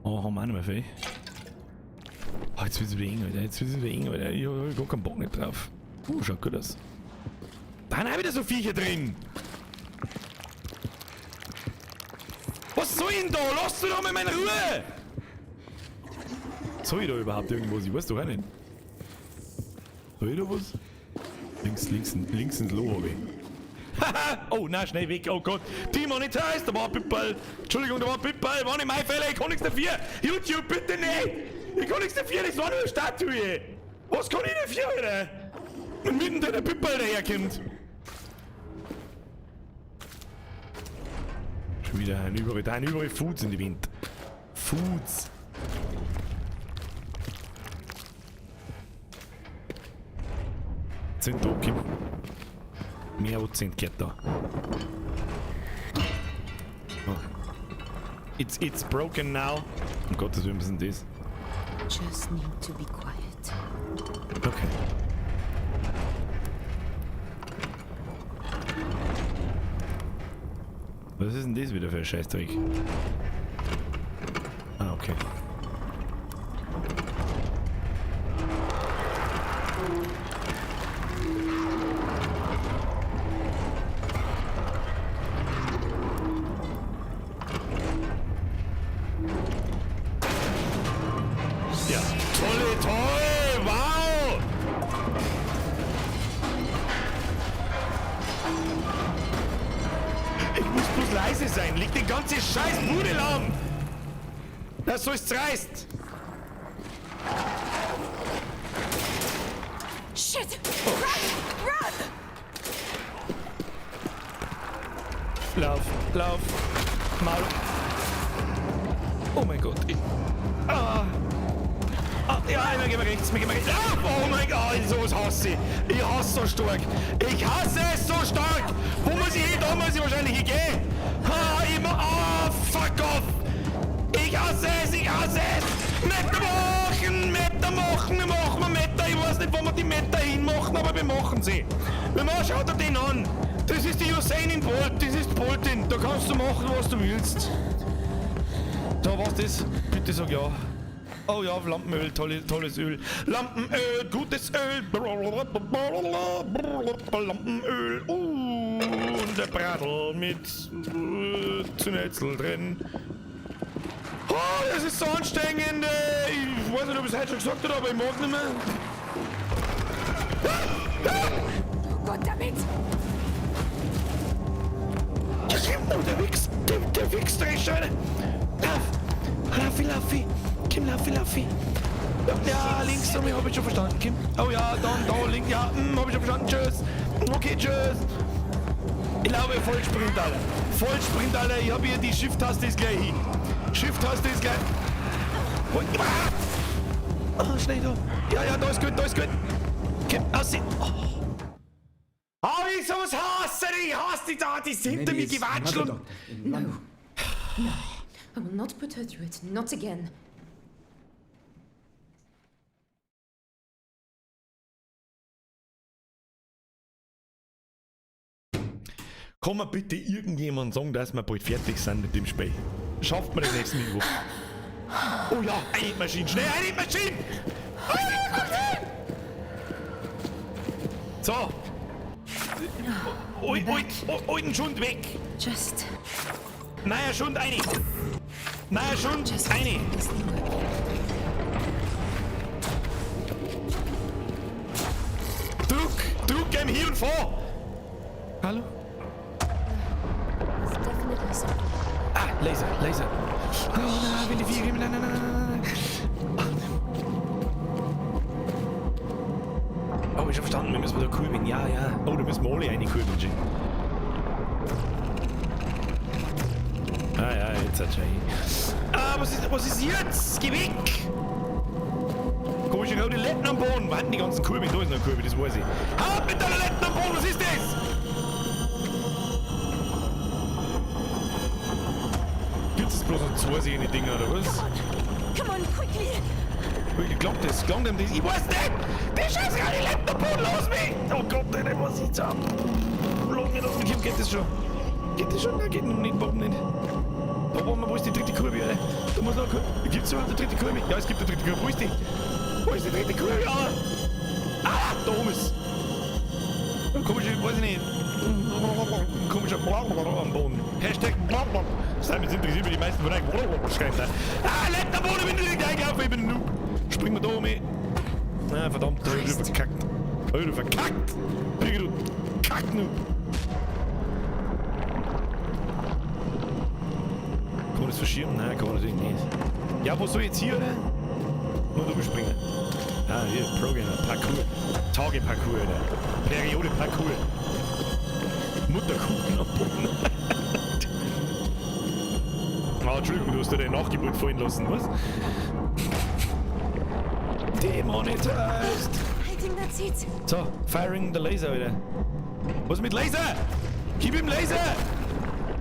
Oh, haben wir auch nicht mehr viel. Oh, jetzt wird's wieder eng, Alter. Jetzt wird's wieder eng, Alter. Ich hab gar keinen Bock nicht drauf. Schaut gut aus. Da sind auch wieder so Viecher drin. Was soll ich denn da? Lass du doch mal meine Ruhe! Soll ich da überhaupt irgendwas? Ich weiß doch auch nicht. Wieder was? Links, links, links ins Loch hab ich. Haha! Oh, na, schnell weg, oh Gott. Demonetized, da war ein Pippal. Entschuldigung, da war ein Pippal, war nicht mein Fehler, ich kann nichts dafür. YouTube, bitte nicht! Ich kann nichts dafür, das war nur eine Statue. Was kann ich dafür, Alter? Wenn mitten der Pippal daherkommt. Schon wieder ein überall Foods in die Wind. Foods. Sind da, Kim. Mehr als 10 geht da. Oh. It's broken now. Um Gottes Willen, was ist denn das? Just need to be quiet. Okay. Was ist denn das wieder für ein Scheißdreck? Ah, okay. Ja, tolle, toll, wow! Ich muss bloß leise sein, leg den ganzen scheiß Bude lahm! Das so ist's reißt! Shit! Run! Run! Lauf, lauf, Maul. Oh mein Gott. Ich, ah. Ah, ja, wir gehen rechts, wir gehen rechts. Ah, oh mein Gott, sowas hasse ich. Ich hasse so stark. Ich hasse es so stark. Wo muss ich hin? Da muss ich wahrscheinlich hingehen. Ah, immer. Ah, fuck off. Ich hasse es, ich hasse es. Meter machen, Meter machen, wir machen Meter. Ich weiß nicht, wo wir die Meter hinmachen, aber wir machen sie. Wir machen, schau dir den an. Das ist die Usain Bolt, das ist Boltin. Da kannst du machen, was du willst. Da, was das? Bitte sag ja. Oh ja, Lampenöl, tolles Öl. Lampenöl, gutes Öl. Lampenöl. Und der Bratl mit Zünetzel drin. Oh, das ist so anstrengend. Ich weiß nicht, ob ich es heute schon gesagt habe, aber ich mag nicht mehr. Ah! Oh Gott, damit! Das kommt noch, der Wichs, der Wichs-Drescher. Lauf, Laffi, Laffi. Kim, Laffi, Laffi. Ja, links, oh, hab ich schon verstanden, Kim. Oh ja, dann, da, links, ja, hab ich schon verstanden, tschüss. Okay, tschüss. Ich glaube, Vollsprint, Alter. Vollsprint, Alter, ich hab hier die Shift-Taste ist gleich hin. Shift-Taste ist gleich. Und, ah! Oh, schnell da. Ja, ja, da ist gut, da ist gut. Kim, aussehen. Oh. Oh, ich sowas hasse, ich hasse die da, die sind hinter mir gewatschelt. No. No. I will not put her through it. Not again. Kann mir bitte irgendjemand sagen, dass wir bald fertig sind mit dem Spiel? Schafft man das nächsten Mittwoch? Oh ja, eine Maschine, schnell, eine Maschine! So. Alten Schund weg. Just. Neuer Schund eine. Neuer Schund eine. Druck, Druck im Hier und Vor. Hallo? Ah, Laser, Laser. Oh nein, will ich vier geben? Nein, nein, nein, nein, nein. Oh, ich hab verstanden, wir müssen da kurbeln. Ja, ja. Oh, da müssen wir alle reinkurbeln, Jim. Ah ja, jetzt hat schon. Ah, was ist jetzt? Geh weg! Komische rote Letten am Boden. Wo sind die ganzen Kurbeln? Da ist noch eine Kurbel, das weiß ich. Hau ab mit deiner Letten am Boden, was ist das? Gibt es bloß noch zwei solche Dinger, oder was? Come on, come on, quickly! Wie klappt das? Klang dem das? Ich weiß nicht! Die scheiß rote Letten am Boden, lass mich! Oh Gott, ey, was ist jetzt ab? Lass mich, lass mich, geht das schon? Geht das schon? Nein, geht noch nicht, warum nicht? Da wollen wir, wo ist die dritte Kurve, Alter? Da muss noch eine Kurve. Gibt's überhaupt eine dritte Kurve? Ja, es gibt eine dritte Kurve. Wo ist die? Wo ist die dritte Kurve, Alter? Ah, da oben ist. Ein komischer, weiß ich nicht. Ein komischer Blablabla am Boden. Hashtag Blablabla. Das hat mich interessiert, wie die meisten von euch Blablabla schreiben. Ah, leck am Boden, ich bin nicht eingelaufen, ich bin ein Noob. Springen wir da um. Ah, verdammt, da hab ich überkackt. Hab ich verkackt! Du Kacknoob! Kann man das verschieben? Nein, kann man natürlich nicht. Ja, wo soll ich jetzt hier, oder? Nur drüber springen. Ah, hier, Pro-Gamer, Parkour. Tage-Parkour, oder? Periode-Parkour. Mutterkuchen am Boden. Ah, Entschuldigung, du hast da deine Nachgeburt fallen lassen, was? Demonetized! I think that's it. So, firing the laser, wieder. Was mit Laser? Gib ihm Laser!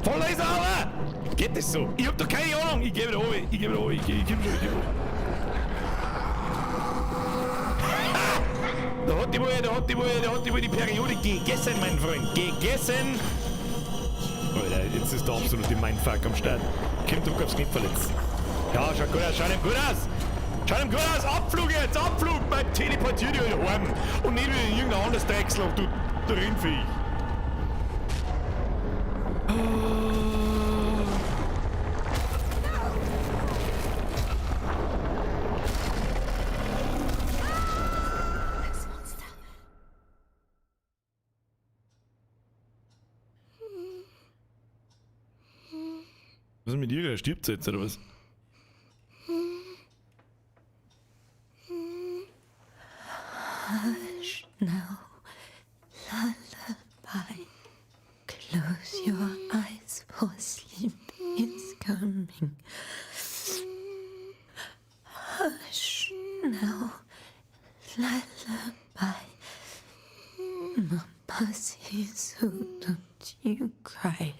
Voll Laser, aber! Geht das so? Ich hab doch keine Ahnung! Ich geh wieder runter, ich geh wieder runter, ich geh schon, ich geh runter. Da hat die wohl die Periode gegessen, mein Freund. Gegessen! Alter, jetzt ist der absolute Mindfuck am Start. Kim, drück aufs Knopf jetzt. Ja, schaut gut aus, schaut ihm gut aus! Schaut ihm gut aus! Abflug jetzt! Abflug! Mein teleportiert dich halt heim! Und nicht wieder in irgendein anderes Drecksloch, du Rindviech! Was ist mit ihr? Stirbt sie jetzt oder was? Hush now, lullaby. Close your eyes, for sleep is coming. Hush now, lullaby. Mama says, so don't you cry.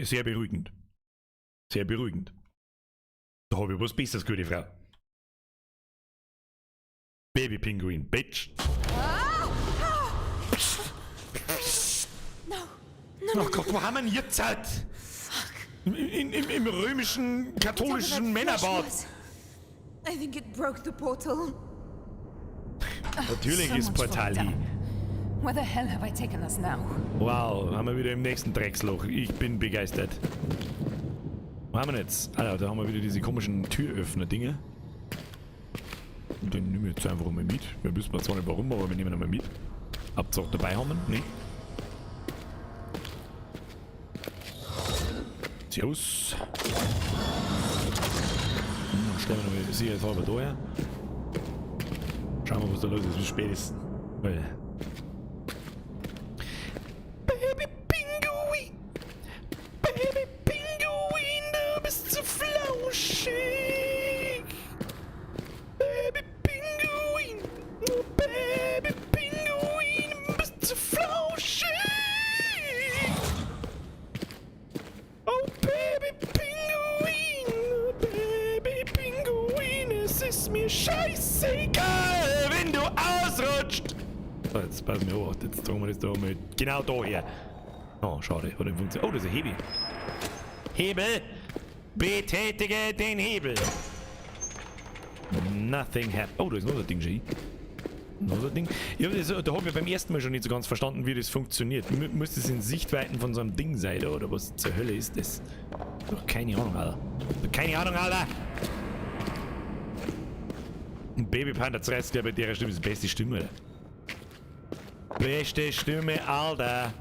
Sehr beruhigend. Sehr beruhigend. Da habe ich was Besseres, gute Frau. Baby-Pinguin, Bitch. No. Oh Gott, wo haben wir denn jetzt halt? Im römischen, katholischen Männerbad. I think it broke the portal. Natürlich ist Portal hier. Where the hell have I taken us now? Wow, haben wir wieder im nächsten Drecksloch. Ich bin begeistert. Wo haben wir denn jetzt? Ah, da haben wir wieder diese komischen Türöffner-Dinge. Den nehmen wir jetzt einfach mal mit. Wir wissen zwar nicht warum, aber wir nehmen ihn mal mit. Hauptsache dabei haben wir, ne? Servus. Dann stellen wir noch sicherheitshalber da her. Schauen wir, was da los ist, wie spät ist. Weil Baby Pinguin, Baby Pinguin, du bist zu flauschig. Baby Pinguin, Baby Pinguin, du bist zu flauschig. Oh Baby Pinguin, Baby Pinguin, es ist mir scheißegal, wenn du ausrutscht. So, jetzt pass mir auf, jetzt tragen wir das da mal genau da her. Oh, schade, hat nicht funktioniert. Oh, das ist ein Hebel. Hebel! Betätige den Hebel! Nothing happened. Oh, da ist noch ein Ding schon. Noch so ein Ding. Ja, das, da hab ich beim ersten Mal schon nicht so ganz verstanden, wie das funktioniert. Muss das in Sichtweiten von so einem Ding sein, da, oder was zur Hölle ist das? Doch keine Ahnung, Alter. Doch keine Ahnung, Alter! Ein Babypanda zerreißt ja bei der Stimme ist die beste Stimme, Alter. Beste Stimme, Alter!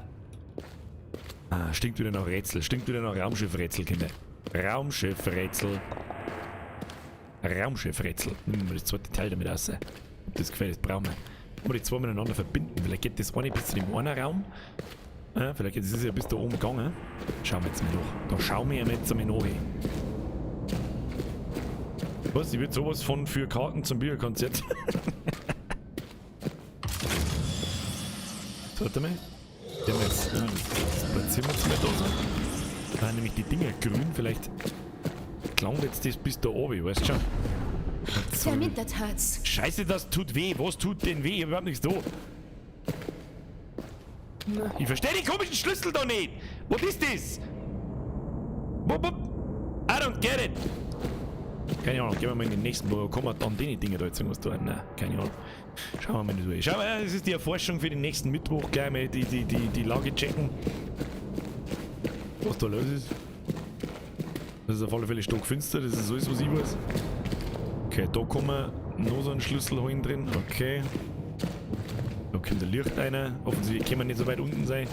Ah, stinkt wieder nach Rätsel. Stinkt wieder nach Raumschiffrätsel, Kinder. Raumschiffrätsel. Raumschiffrätsel. Nehmen wir das zweite Teil damit raus. Ob das gefällt, das brauchen wir. Wollen wir die zwei miteinander verbinden. Vielleicht geht das eine bis zu dem einen Raum. Ja, vielleicht ist es ja bis da oben gegangen. Schauen wir jetzt mal nach. Da schauen wir jetzt mal nach. Was? Ich würd sowas von für Karten zum Bierkonzert. So, warte mal. Die haben wir jetzt, ja, das platzieren wir jetzt mal da so. Da sind nämlich die Dinger grün. Vielleicht klang jetzt das bis da oben, weißt du schon. So. Damn it, that hurts. Scheiße, das tut weh. Was tut denn weh? Ich hab überhaupt nichts da. Ich verstehe die komischen Schlüssel da nicht. Was ist das? Wupp, wupp. I don't get it. Keine Ahnung, gehen wir mal in den nächsten. Wo kommen wir an die Dinger da jetzt irgendwas da? Nein, keine Ahnung. Schauen wir mal durch. Schauen wir, das ist die Erforschung für den nächsten Mittwoch. Gleich mal die Lage checken. Was da los ist. Das ist auf alle Fälle stockfinster, das ist alles, was ich weiß. Okay, da kann man noch so einen Schlüssel holen drin. Okay. Da kommt der Licht rein. Offensichtlich kann man nicht so weit unten sein.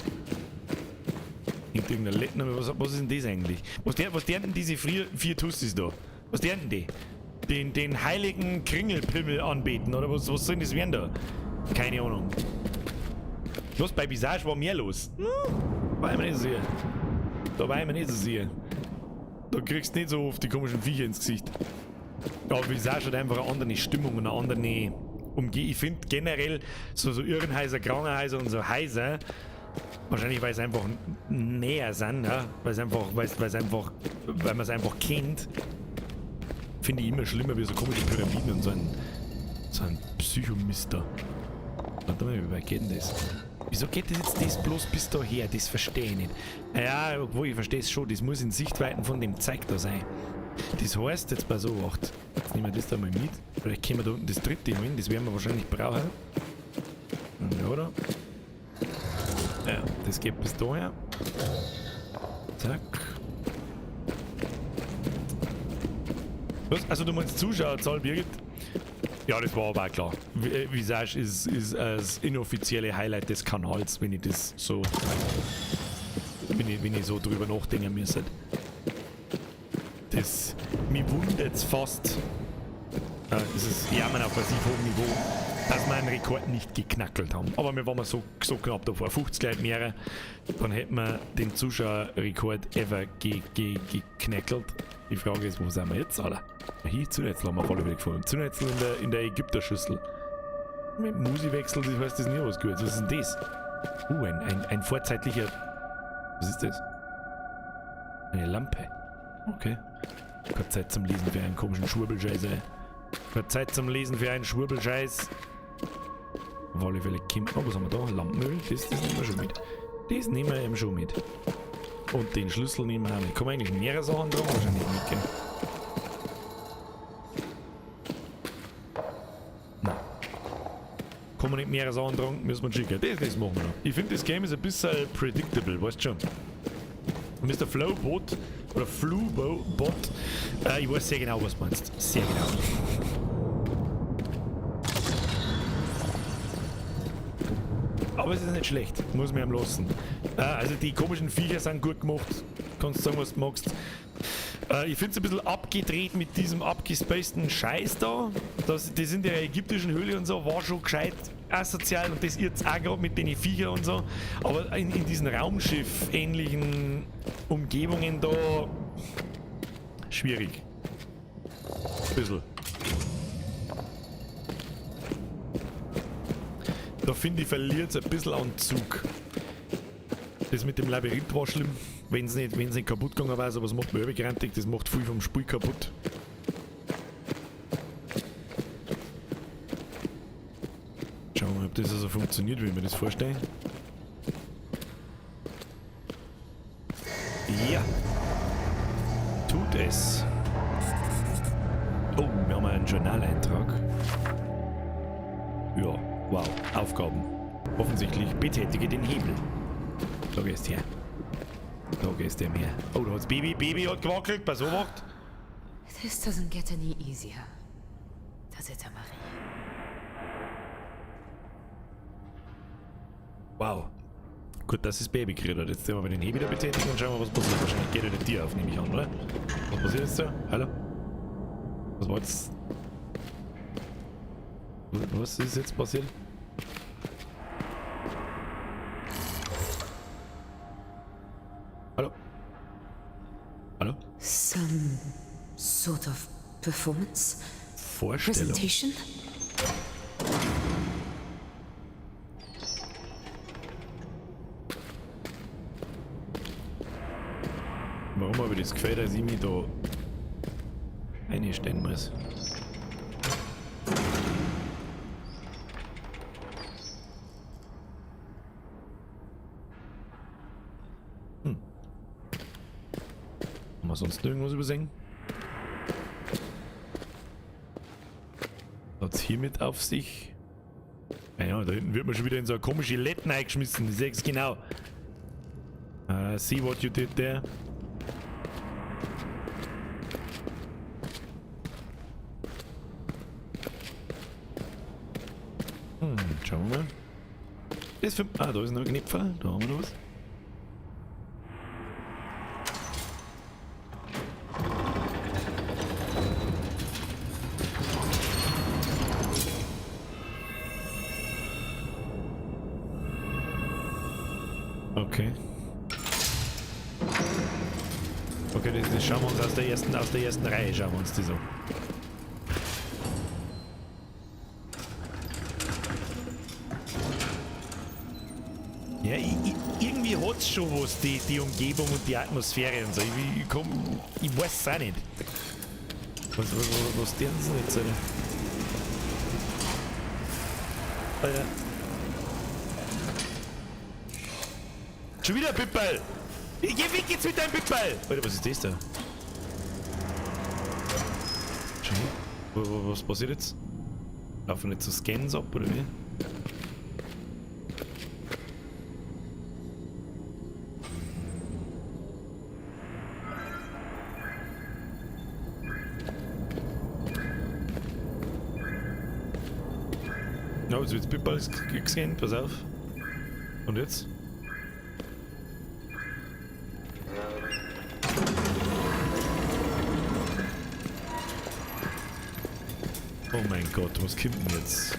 Hängt irgendein Lettner. Was ist denn das eigentlich? Was der denn diese vier Tussis da? Was der denn die? Den heiligen Kringelpimmel anbeten, oder was soll denn das werden da? Keine Ahnung. Was, bei Visage war mehr los. War ich mir nicht so sicher. Da war ich mir nicht so sicher. Da kriegst du nicht so oft die komischen Viecher ins Gesicht. Aber Visage hat einfach eine andere Stimmung und eine andere Umgehung. Ich find generell so Irrenhäuser, Krankenhäuser und so Häuser, wahrscheinlich weil es einfach näher sind, ja? Weil's einfach, weil's, weil's einfach, weil man's einfach kennt, finde ich immer schlimmer wie so komische Pyramiden und so ein Psychomister. Warte mal, wie weit geht denn das? Wieso geht das jetzt das bloß bis daher? Das verstehe ich nicht. Ja, obwohl, ich verstehe es schon. Das muss in Sichtweiten von dem Zeug da sein. Das heißt, jetzt pass auf, acht. Jetzt nehmen wir das da mal mit. Vielleicht können wir da unten das dritte holen. Das werden wir wahrscheinlich brauchen. Ja, oder? Ja, das geht bis daher. Zack. Was? Also du meinst Zuschauerzahl, Birgit? Ja, das war aber auch klar. Visage ist das inoffizielle Highlight des Kanals, wenn ich das so, wenn ich so drüber nachdenken müsste. Das, mich wundert's fast. Das ist Jammern auf massiv hohem Niveau, dass wir einen Rekord nicht geknackelt haben. Aber wir waren so knapp davor. 50 Leute mehr, dann hätten wir den Zuschauerrekord ever geknackelt. Die Frage ist, wo sind wir jetzt, Alter? Hier, Zündhölzl haben wir auf alle Fälle gefunden. Zündhölzl in der Ägypterschüssel. Mit Musiwechsel, das heißt, das ist nicht was Gutes. Was ist denn das? Ein vorzeitlicher... Was ist das? Eine Lampe. Okay. Keine Zeit zum Lesen für einen komischen Schwurbelscheiß, ey. Keine Zeit zum Lesen für einen Schwurbelscheiß. Auf alle Fälle kommt... Oh, was haben wir da? Lampenöl? Das nehmen wir schon mit. Das nehmen wir eben schon mit. Und den Schlüssel nehmen wir auch mit. Kann man eigentlich mehrere Sachen dran? Wahrscheinlich nicht, gell? Nein. Kann man nicht mehrere Sachen dran, müssen wir schicken. Das machen wir noch. Ich finde, das Game ist ein bisschen predictable, weißt du schon. Mr. Flowbot oder Flubot, ich weiß sehr genau, was du meinst. Sehr genau. Aber es ist nicht schlecht, muss man ihm lassen. Also die komischen Viecher sind gut gemacht. Kannst sagen, was du magst. Ich find's ein bisschen abgedreht mit diesem abgespaceden Scheiß da. Das in der ägyptischen Höhle und so war schon gescheit asozial und das jetzt auch grad mit den Viecher und so. Aber in diesen Raumschiff-ähnlichen Umgebungen da... Schwierig. Ein bisschen. Da finde ich, verliert's ein bisschen an Zug. Das mit dem Labyrinth war schlimm, wenn's nicht kaputt gegangen war, aber was macht man übergrantig, das macht viel vom Spiel kaputt. Schauen wir mal, ob das also funktioniert, wie ich mir das vorstelle. Ja. Tut es. Oh, wir haben einen Journaleintrag. Ja, wow. Aufgaben. Offensichtlich betätige den Hebel. Da gehst du her. Da gehst du her. Oh, da hat's Baby. Baby hat gewackelt. Pass auf. This doesn't get any easier. Does it, Amari? Wow. Gut, dass das Baby gekriegt hat. Jetzt sehen wir den Hebel da betätigen und schauen wir, was passiert. Wahrscheinlich geht ja die Tür auf, nehme ich an, oder? Was passiert jetzt da? Hallo? Was war jetzt? Was ist jetzt passiert? Hallo? Hallo? Some sort of performance? Vorstellung. Presentation? Warum habe ich das Gefühl, dass ich mich da einstellen muss? Haben wir sonst irgendwas übersehen? Hat's hiermit auf sich? Naja, da hinten wird man schon wieder in so eine komische Letten eingeschmissen. Ich seh's genau. See what you did there. Schauen wir mal. Das fünf, ah, da ist noch ein Knöpferl. Da haben wir noch was. Okay. Okay, das schauen wir uns aus der ersten Reihe, schauen wir uns das an. Ja, irgendwie hat's schon was, die Umgebung und die Atmosphäre und so. Ich weiß es auch nicht. Was tun sie denn jetzt, Alter? Alter. Schon wieder ein Pipperl! Geh weg jetzt mit deinem Pipperl! Alter, was ist das da? Schau mal. Was passiert jetzt? Laufen jetzt so Scans ab, oder wie? Ja, jetzt wird's Pipperl gescannt, pass auf. Und jetzt? Oh mein Gott, was kommt denn jetzt?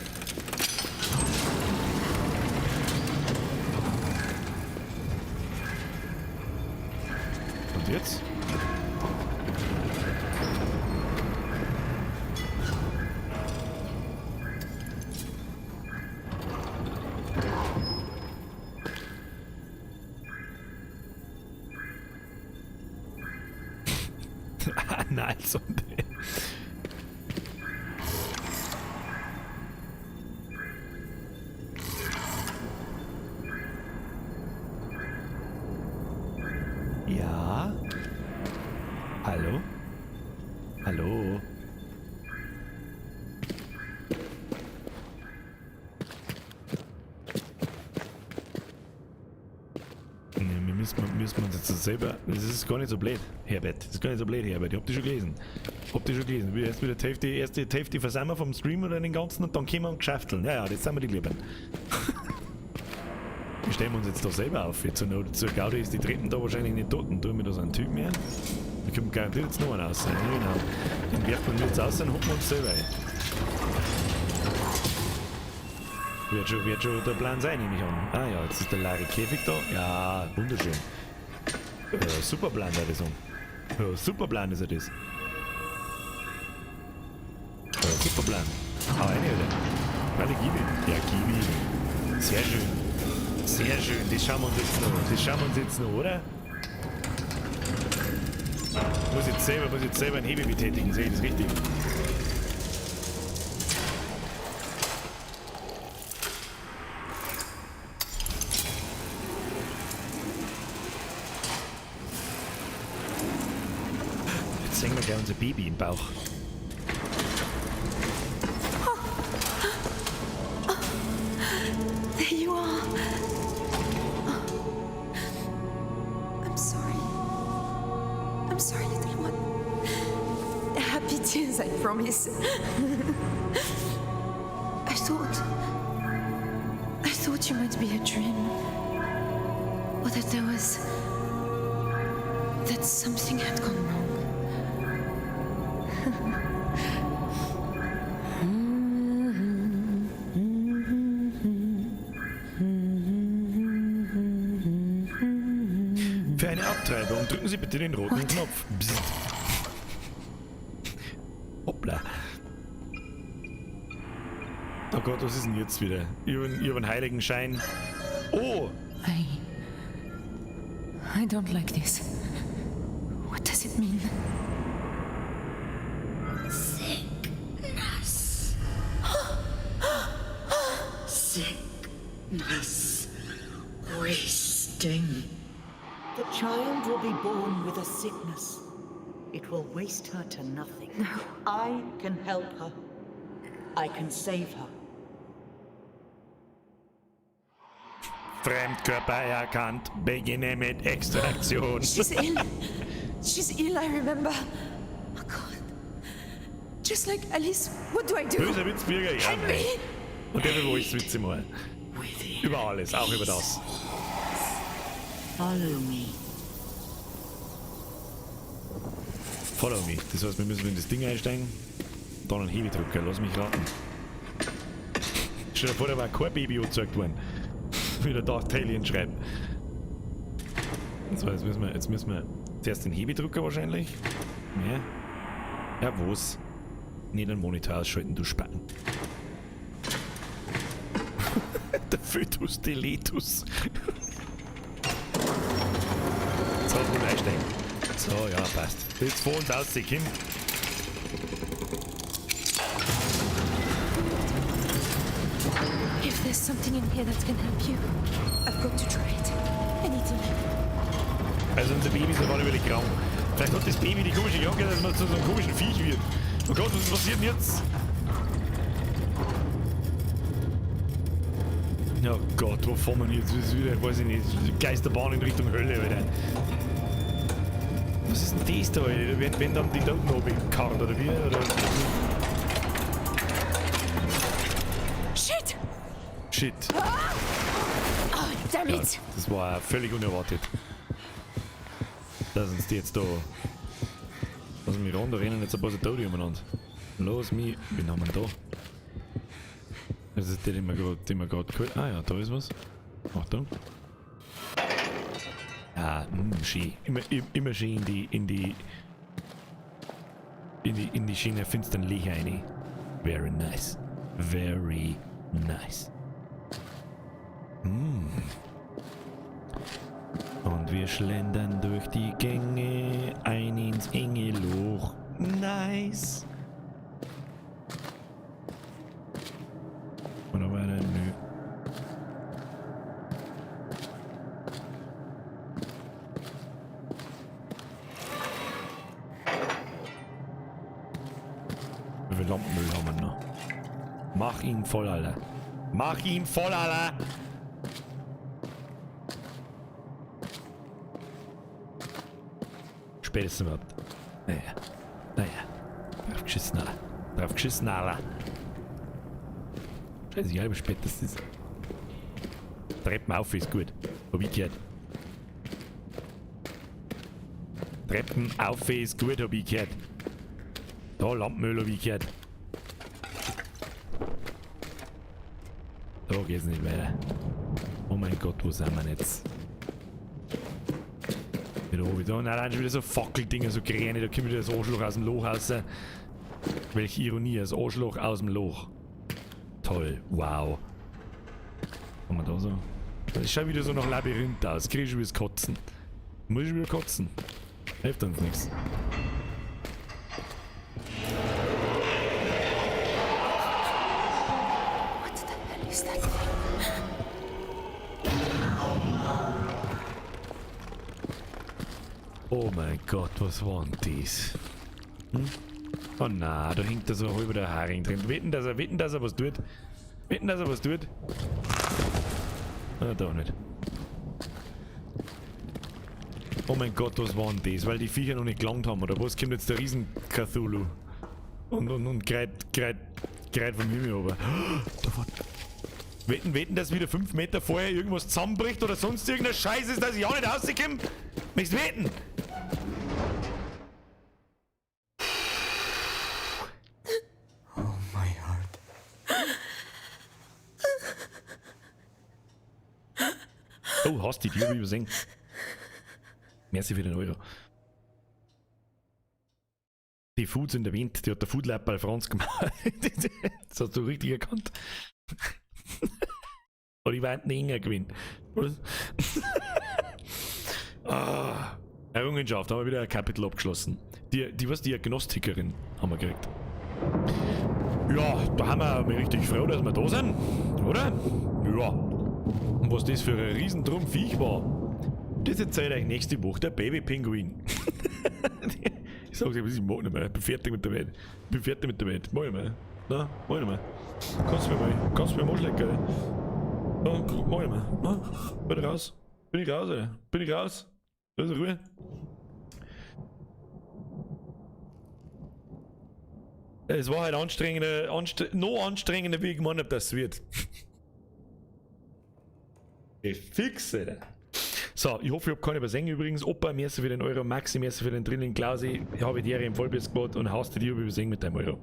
Und jetzt? Analsonde. Ja? Hallo? Hallo? Nee, wir müssen uns jetzt selber. Das ist gar nicht so blöd, Herbert. Das ist gar nicht so blöd, Herbert. Ich hab dich schon gelesen. Hab dich schon gelesen. Wir erst wieder die Hälfte, erst die Hälfte versammeln vom Stream oder den ganzen und dann können wir und geschäfteln. Ja, ja, das sind wir die Lieben. Wir stellen uns jetzt da selber auf. Jetzt zur Gaudi ist die Treppen da wahrscheinlich nicht tot. Und tun wir da so einen Typen her. Da kommt garantiert jetzt noch einer raus. Ja, genau. Den werfen wir jetzt raus und hocken wir uns selber ein. Wird schon der Plan sein, nehme ich an. Ah ja, jetzt ist der leere Käfig da. Ja, wunderschön. Super Plan, würde ich sagen. Ja, super Plan ist er das. Super Plan. Hau rein, Alter. Warte, gib ihm. Ja, gib ihm. Sehr schön. Sehr schön. Das schauen wir uns jetzt noch. Das schauen wir uns jetzt noch, oder? Muss jetzt selber einen Hebel betätigen, sehe ich das richtig? Jetzt sehen wir gleich unser Baby im Bauch. Oh. Oh. There you are. Oh. I'm sorry. I'm sorry, little one. Happy tears, I promise. I thought you might be a dream. Or that there was... that something had gone wrong. Für eine Abtreibung drücken Sie bitte den roten What? Knopf. Bzzt. Hoppla. Oh Gott, was ist denn jetzt wieder? Ich hab einen heiligen Schein. Oh! I don't like this. What does it mean? Sickness. Sickness. Wasting. The child will be born with a sickness. It will waste her to nothing. No. I can help her. I can save her. Fremdkörper erkannt. Beginne mit Extraktion. She's ill. She's ill, I remember. Oh God. Just like Alice, what do I do? Böser Witzbürger, ja. Henry! Und der will alles Witze machen. Über alles, auch über das. Follow me. Follow me. Das heißt, wir müssen in das Ding einsteigen. Dann einen Hebedrücker, lass mich raten. Stell dir vor, da war kein Baby angezeigt worden. Wie der Darth Talion schreibt. So, jetzt müssen wir zuerst den Hebedrücker wahrscheinlich. Ja. Ja, was? Nicht den Monitor ausschalten, du Spacken. Der Fötus Deletus. So, gut einsteigen. So, ja, passt. Jetzt vor uns aus, Kim. If there's something in here that can help you, I've got to try it. Anything. Also unser Baby ist auf alle Fälle krank. Vielleicht hat das Baby die komische Krankheit, dass man zu so einem komischen Viech wird. Oh Gott, was passiert denn jetzt? Oh Gott, wo fahren wir denn jetzt? Das ist wieder, weiß ich nicht, Geisterbahn in Richtung Hölle, Alter. Was ist denn das da, Alter? Wenn dann die Toten runtergekarrt, oder wie? Oder? Shit! Shit. Oh, damn Ja, it! das war völlig unerwartet. Dass uns die jetzt da. Lass mich ran, da rennen jetzt ein paar so Tote umeinander. Los mich. Wen haben wir denn da? Das ist der, den wir gerade geholt. Ah ja, da ist was. Achtung. Ah, schön. Immer schön in die schöne finsteren Löcher rein. Very nice. Very nice. Und wir schlendern durch die Gänge ein ins enge Loch. Nice. Oder weiter? Nö. Wie viel Lampenöl haben wir noch? Mach ihn voll, Alter. Mach ihn voll, Alter! Spätestens überhaupt. Naja. Naja. Drauf geschissen, Alter. Drauf geschissen, Alter. Scheißegal, wie spät das ist. Treppen auf ist gut. Hab ich gehört. Treppen auf ist gut, hab ich gehört. Da, Lampenöl hab ich gehört. Da geht's nicht weiter. Oh mein Gott, wo sind wir denn jetzt? Wieder oben, wieder. Nein, nein, schon wieder so Fackeldinger, so Kräne, da kommt wieder das Arschloch aus dem Loch raus. Welche Ironie, das Arschloch aus dem Loch. Toll, wow. Haben wir da so? Das schaut wieder so nach Labyrinth aus. Krieg ich schon wieder das Kotzen. Muss ich wieder kotzen. Hilft uns nichts. What the hell is that thing? Oh mein Gott, was war denn das? Hm? Oh na, da hängt da so halber der Haring drin. Wetten, dass er was tut. Wetten, dass er was tut. Ah, doch nicht. Oh mein Gott, was war denn das? Weil die Viecher noch nicht gelangt haben, oder was? Kommt jetzt der Riesen-Cthulhu? Und greit vom Himmel runter. Da vorne. Wetten, dass wieder 5 Meter vorher irgendwas zusammenbricht oder sonst irgendein Scheiß ist, dass ich auch nicht rauskomme? Möchtest du wetten? Oh, my heart. Oh, hast die Tür übersehen. Merci für den Euro. Die Food sind erwähnt, die hat der Food Lab bei Franz gemacht. Das hast du richtig erkannt. Oder ich war ein Enger gewesen. Was? Ah, Errungenschaft, haben wir wieder ein Kapitel abgeschlossen. Die was, Diagnostikerin haben wir gekriegt. Ja, da haben wir mich richtig froh, dass wir da sind, oder? Ja. Und was das für ein Riesendrum-Viech war, das erzählt euch nächste Woche der Baby-Pinguin. Ich sag's euch, ich mag nicht mehr. Ich bin fertig mit der Welt. Ich bin fertig mit der Welt. Mach ich mal. Na, mach ich mal. Kannst du mir mal, kannst du mir mal schlecken, oder? Na, mach ich mal. Na, bin ich raus. Bin ich raus, oder? Bin ich raus? Da ist Ruhe. Es war halt anstrengender, noch anstrengender, wie ich gemeint hab, dass es wird. Fix, Alter. So, ich hoffe, ich hab keine übersehen übrigens. Opa, merci für den Euro, Maxi, merci für den Drilling, Klausi, ich habe die Ehre im Vollbiss gemacht und haust dir übersehen mit deinem Euro.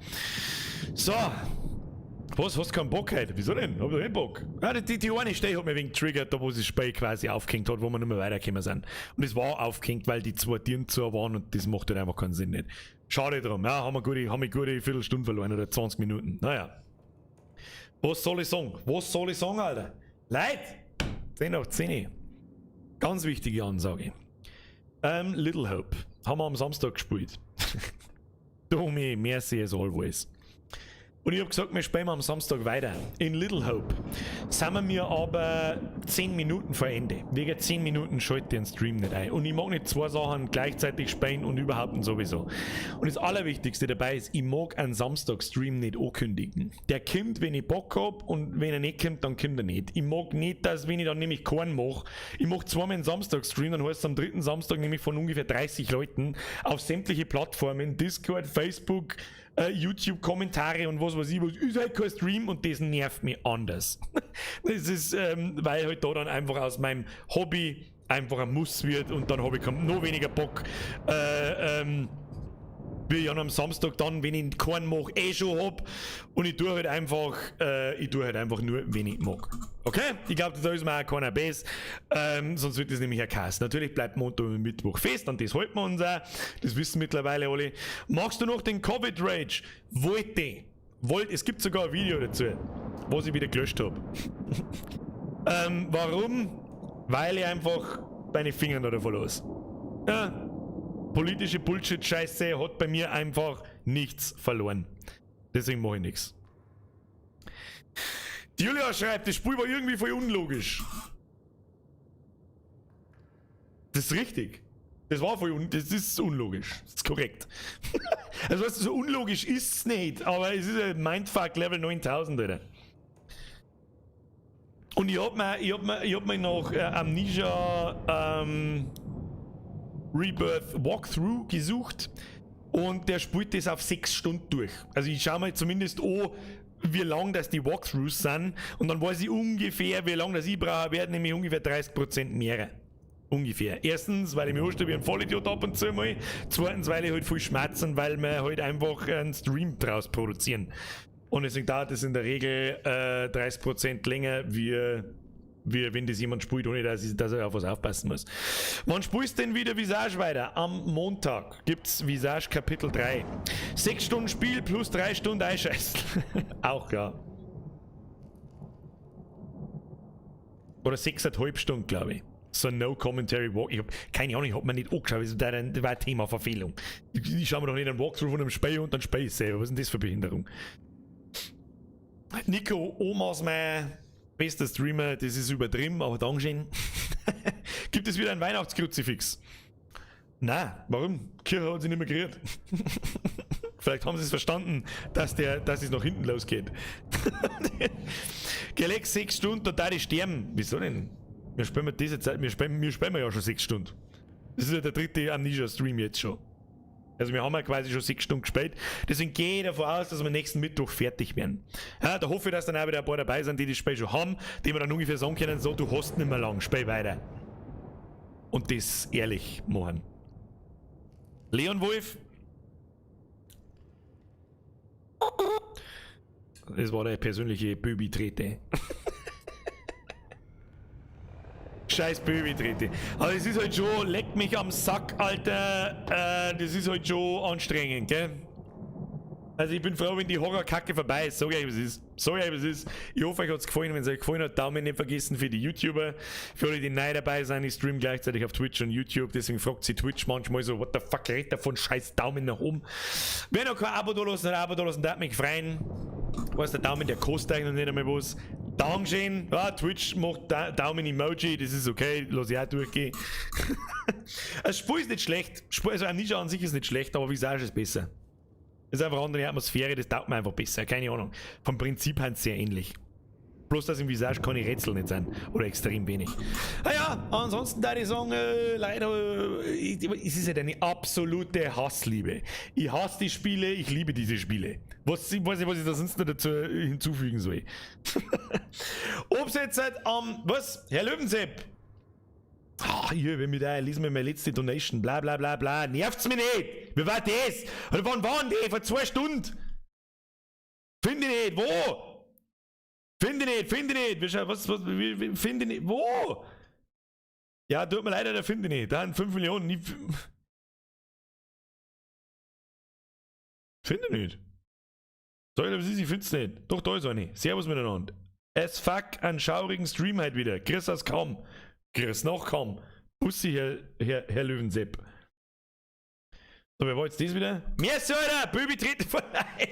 So. Was, hast du keinen Bock heute? Wieso denn? Hab ich doch eh Bock. Ja, die eine Stelle hat mich wegen getriggert, da wo sich das Spiel quasi aufgehängt hat, wo wir nicht mehr weitergekommen sind. Und es war aufgehängt, weil die zwei Türen zu waren und das macht halt einfach keinen Sinn nicht. Schade drum, ja, haben wir gute Viertelstunde verloren oder 20 Minuten. Naja. Was soll ich sagen? Was soll ich sagen, Alter? Leute! 10 nach 10. Ganz wichtige Ansage. Little Hope. Haben wir am Samstag gespielt. Domi, merci as always. Und ich hab gesagt, wir spielen am Samstag weiter. In Little Hope. Sind wir aber 10 Minuten vor Ende. Wegen 10 Minuten schalte ich den Stream nicht ein. Und ich mag nicht zwei Sachen gleichzeitig spielen und überhaupt und sowieso. Und das Allerwichtigste dabei ist, ich mag einen Samstag-Stream nicht ankündigen. Der kommt, wenn ich Bock hab, und wenn er nicht kommt, dann kommt er nicht. Ich mag nicht, dass, wenn ich dann nämlich keinen mach, ich mach zweimal einen Samstag-Stream, dann heißt es am dritten Samstag nämlich von ungefähr 30 Leuten auf sämtliche Plattformen, Discord, Facebook, YouTube-Kommentare und was weiß ich, was ist halt kein Stream und das nervt mich anders. Das ist, weil halt da dann einfach aus meinem Hobby einfach ein Muss wird und dann habe ich noch weniger Bock, wie ich am Samstag dann, wenn ich keinen mache, eh schon hab und ich tue halt einfach, nur, wenn ich mag. Okay? Ich glaube, da ist mir auch keiner besser, sonst wird das nämlich ein Chaos. Natürlich bleibt Montag und Mittwoch fest, und das halten wir uns auch. Das wissen mittlerweile alle. Machst du noch den Covid Rage? Wollte. Wollte. Es gibt sogar ein Video dazu, was ich wieder gelöscht hab. Warum? Weil ich einfach meine Finger da davon los. Ja. Politische Bullshit-Scheiße hat bei mir einfach nichts verloren. Deswegen mache ich nichts. Die Julia schreibt, das Spiel war irgendwie voll unlogisch. Das ist richtig. Das war voll das ist unlogisch. Das ist korrekt. Also weißt du, so unlogisch ist es nicht, aber es ist ein Mindfuck Level 9000, Alter. Und ich hab mir nach Amnesia Rebirth Walkthrough gesucht und der spielt das auf 6 Stunden durch. Also ich schaue mir zumindest an, wie lang das die Walkthroughs sind und dann weiß ich ungefähr, wie lang das ich brauche, werden nämlich ungefähr 30% mehr. Ungefähr. Erstens, weil ich mich anstelle wie ein Vollidiot ab und zu mal. Zweitens, weil ich halt viel schmerzen, weil wir halt einfach einen Stream draus produzieren. Und deswegen dauert es in der Regel 30% länger, wie wenn das jemand spielt, ohne dass er auf was aufpassen muss. Wann spielst du denn wieder Visage weiter? Am Montag gibt's Visage Kapitel 3. 6 Stunden Spiel plus 3 Stunden Einscheißen. Auch, ja. Oder 6,5 Stunden, glaube ich. So No Commentary Walk. Ich hab keine Ahnung, ich hab mir nicht angeschaut. Das war ein Thema Verfehlung. Ich schau mir doch nicht einen Walkthrough von einem Spiel und dann spiel ich selber. Was ist denn das für Behinderung? Nico, Omas, mein bester Streamer, das ist übertrieben, aber Dankeschön. Gibt es wieder ein Weihnachtskruzifix? Na, warum? Kirche hat sich nicht mehr gerührt. Vielleicht haben sie es verstanden, dass es nach hinten losgeht. Geleck 6 Stunden, da darf ich sterben. Wieso denn? Wir spielen diese Zeit, wir spielen ja schon 6 Stunden. Das ist ja der dritte Amnesia-Stream jetzt schon. Also wir haben ja quasi schon 6 Stunden gespielt. Deswegen gehe ich davon aus, dass wir nächsten Mittwoch fertig werden. Ja, da hoffe ich, dass dann auch wieder ein paar dabei sind, die das Spiel schon haben, die wir dann ungefähr sagen können, so, du hast nicht mehr lang, spiel weiter. Und das ehrlich machen. Leon Wolf. Das war der persönliche Böbi-Trete. Scheiß Böbi-Trete. Aber es ist halt schon, leck mich am Sack, Alter. Das ist halt schon anstrengend, gell? Also ich bin froh, wenn die Horrorkacke vorbei ist. Sag ich, was es ist. Sag ich, was es ist. Ich hoffe, euch hat es gefallen. Wenn es euch gefallen hat, Daumen nicht vergessen für die YouTuber. Für alle, die neu dabei sind, ich stream gleichzeitig auf Twitch und YouTube. Deswegen fragt sie Twitch manchmal so, what the fuck, redet der von scheiß Daumen nach oben. Wer noch kein Abo da lassen, ein Abo da lassen, darf mich freuen. Weiß der Daumen, der kostet eigentlich noch nicht einmal was. Dankeschön. Ja, Twitch macht Daumen-Emoji, das ist okay, lass ich auch durchgehen. Das Spiel ist nicht schlecht. Also Amnesia an sich ist nicht schlecht, aber Visage ist besser. Das ist einfach eine andere Atmosphäre, das taugt mir einfach besser, keine Ahnung. Vom Prinzip her sehr ähnlich. Bloß, dass im Visage keine Rätsel nicht sind. Oder extrem wenig. Naja, ansonsten da ich sagen, leider, es ist halt eine absolute Hassliebe. Ich hasse die Spiele, ich liebe diese Spiele. Was, ich weiß nicht, was ich da sonst noch dazu hinzufügen soll. Ob's jetzt halt am, was? Herr Löwensepp! Ach, hier, wenn mit der, lesen wir meine letzte Donation, bla bla bla bla. Nervt's mich nicht! Wie war das? Oder wann waren die? Vor 2 Stunden? Finde ich nicht! Wo? Finde ich nicht, finde ich nicht! Wir schauen, was, wie, finde ich nicht? Wo? Ja, tut mir leid, der finde ich nicht. Da sind 5 Millionen. Nie, finde ich nicht. Soll ich, was ist? Ich find's nicht. Doch, da ist eine. Servus miteinander. As fuck, einen schaurigen Stream heute wieder. Grüß aus kaum. Grüß noch kaum. Bussi, Herr Löwensepp. So, wer war jetzt das wieder? Merci, Alter! Böbi tritt vorbei!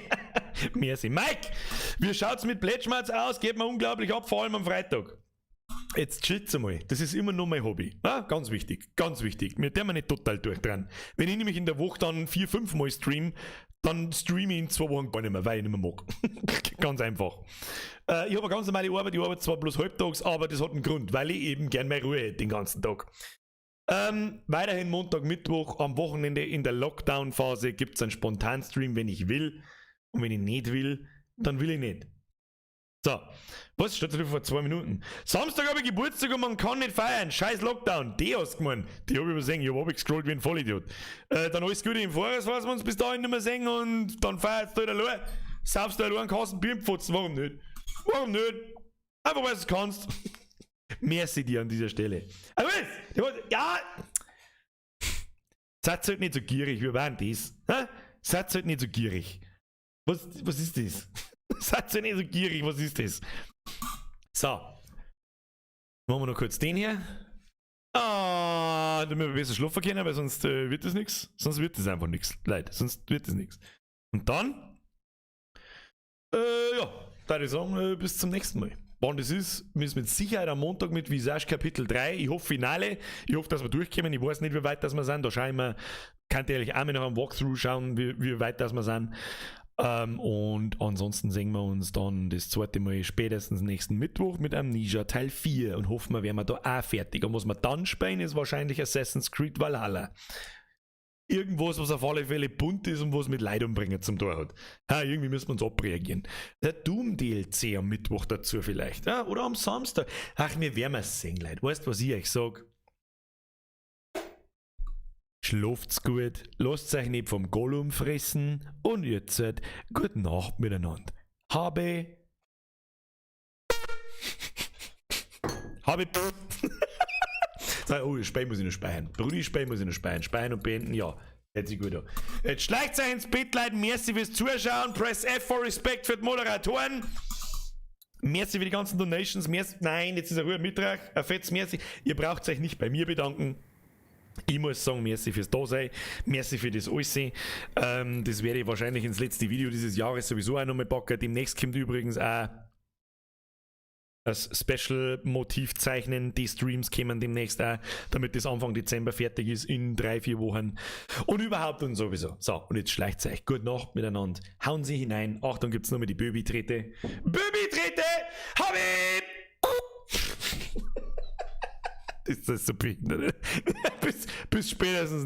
Merci. Mike, wie schaut's mit Plätschmerz aus? Geht mir unglaublich ab, vor allem am Freitag. Jetzt chillt's einmal. Das ist immer nur mein Hobby. Ah, ganz wichtig, ganz wichtig. Mir der wir nicht total durchdrehen. Wenn ich nämlich in der Woche dann 4, 5 Mal stream, dann streame ich in 2 Wochen gar nicht mehr, weil ich nicht mehr mag. Ganz einfach. Ich habe eine ganz normale Arbeit, ich arbeite zwar bloß halbtags, aber das hat einen Grund, weil ich eben gern meine Ruhe hätte den ganzen Tag. Weiterhin Montag, Mittwoch, am Wochenende in der Lockdown-Phase gibt's einen Spontan-Stream, wenn ich will. Und wenn ich nicht will, dann will ich nicht. So, was steht da vor 2 Minuten? Samstag habe ich Geburtstag und man kann nicht feiern. Scheiß Lockdown. Die hast du gemeint. Die hab ich übersehen. Ich hab abgescrollt wie ein Vollidiot. Dann alles Gute im Voraus, falls wir uns bis dahin nicht mehr sehen und dann feierst du halt allein. Saufst du allein einen Kasten Bier im Pfotzen. Warum nicht? Warum nicht? Einfach weil du es kannst. Merci dir an dieser Stelle. Aber was? Ja! Seid halt nicht so gierig, wir waren das. Hä? Seid halt nicht so gierig. Was ist das? Seid ihr nicht so gierig, was ist das? So. Machen wir noch kurz den hier. Ah, damit wir besser schlafen können, weil sonst wird das nix. Sonst wird das einfach nix. Leute, sonst wird das nix. Und dann, ja, da würde ich sagen, bis zum nächsten Mal. Wann das ist, müssen wir mit Sicherheit am Montag mit Visage Kapitel 3. Ich hoffe Finale. Ich hoffe, dass wir durchkommen. Ich weiß nicht, wie weit das wir sind. Da schauen wir, kann ich ehrlich auch mal noch am Walkthrough schauen, wie weit das wir sind. Und ansonsten sehen wir uns dann das zweite Mal spätestens nächsten Mittwoch mit Amnesia Teil 4 und hoffen wir, werden wir da auch fertig. Und was wir dann spielen, ist wahrscheinlich Assassin's Creed Valhalla. Irgendwas, was auf alle Fälle bunt ist und was mit Leid umbringen zum Tor hat. Ha, irgendwie müssen wir uns abreagieren. Der Doom DLC am Mittwoch dazu vielleicht. Ja, oder am Samstag. Ach, wir werden es sehen, Leute. Weißt du, was ich euch sag? Schlaft's gut, lasst euch nicht vom Gollum fressen und jetzt seid gute Nacht miteinander. Habe. Habe. Oh, Spei muss ich noch speichern. Brudi, Spei muss ich noch speichern. Speichern und beenden, ja. Hört sich gut an. Jetzt schleicht euch ins Bett, Leute. Merci fürs Zuschauen. Press F for Respect für die Moderatoren. Merci für die ganzen Donations. Merci. Nein, jetzt ist er Ruhe Mittag. Ein fettes Merci. Ihr braucht euch nicht bei mir bedanken. Ich muss sagen, merci fürs Dasein, merci für das alles. Das werde ich wahrscheinlich ins letzte Video dieses Jahres sowieso auch nochmal packen. Demnächst kommt übrigens auch das Special-Motiv zeichnen. Die Streams kommen demnächst auch, damit das Anfang Dezember fertig ist, in 3-4 Wochen. Und überhaupt und sowieso. So, und jetzt schleicht euch. Gute Nacht miteinander. Hauen Sie hinein. Achtung, gibt's nochmal die Böbi-Trete. Böbi-Trete! Hab ich! Ist das so behindert? Bis spätestens nächstes.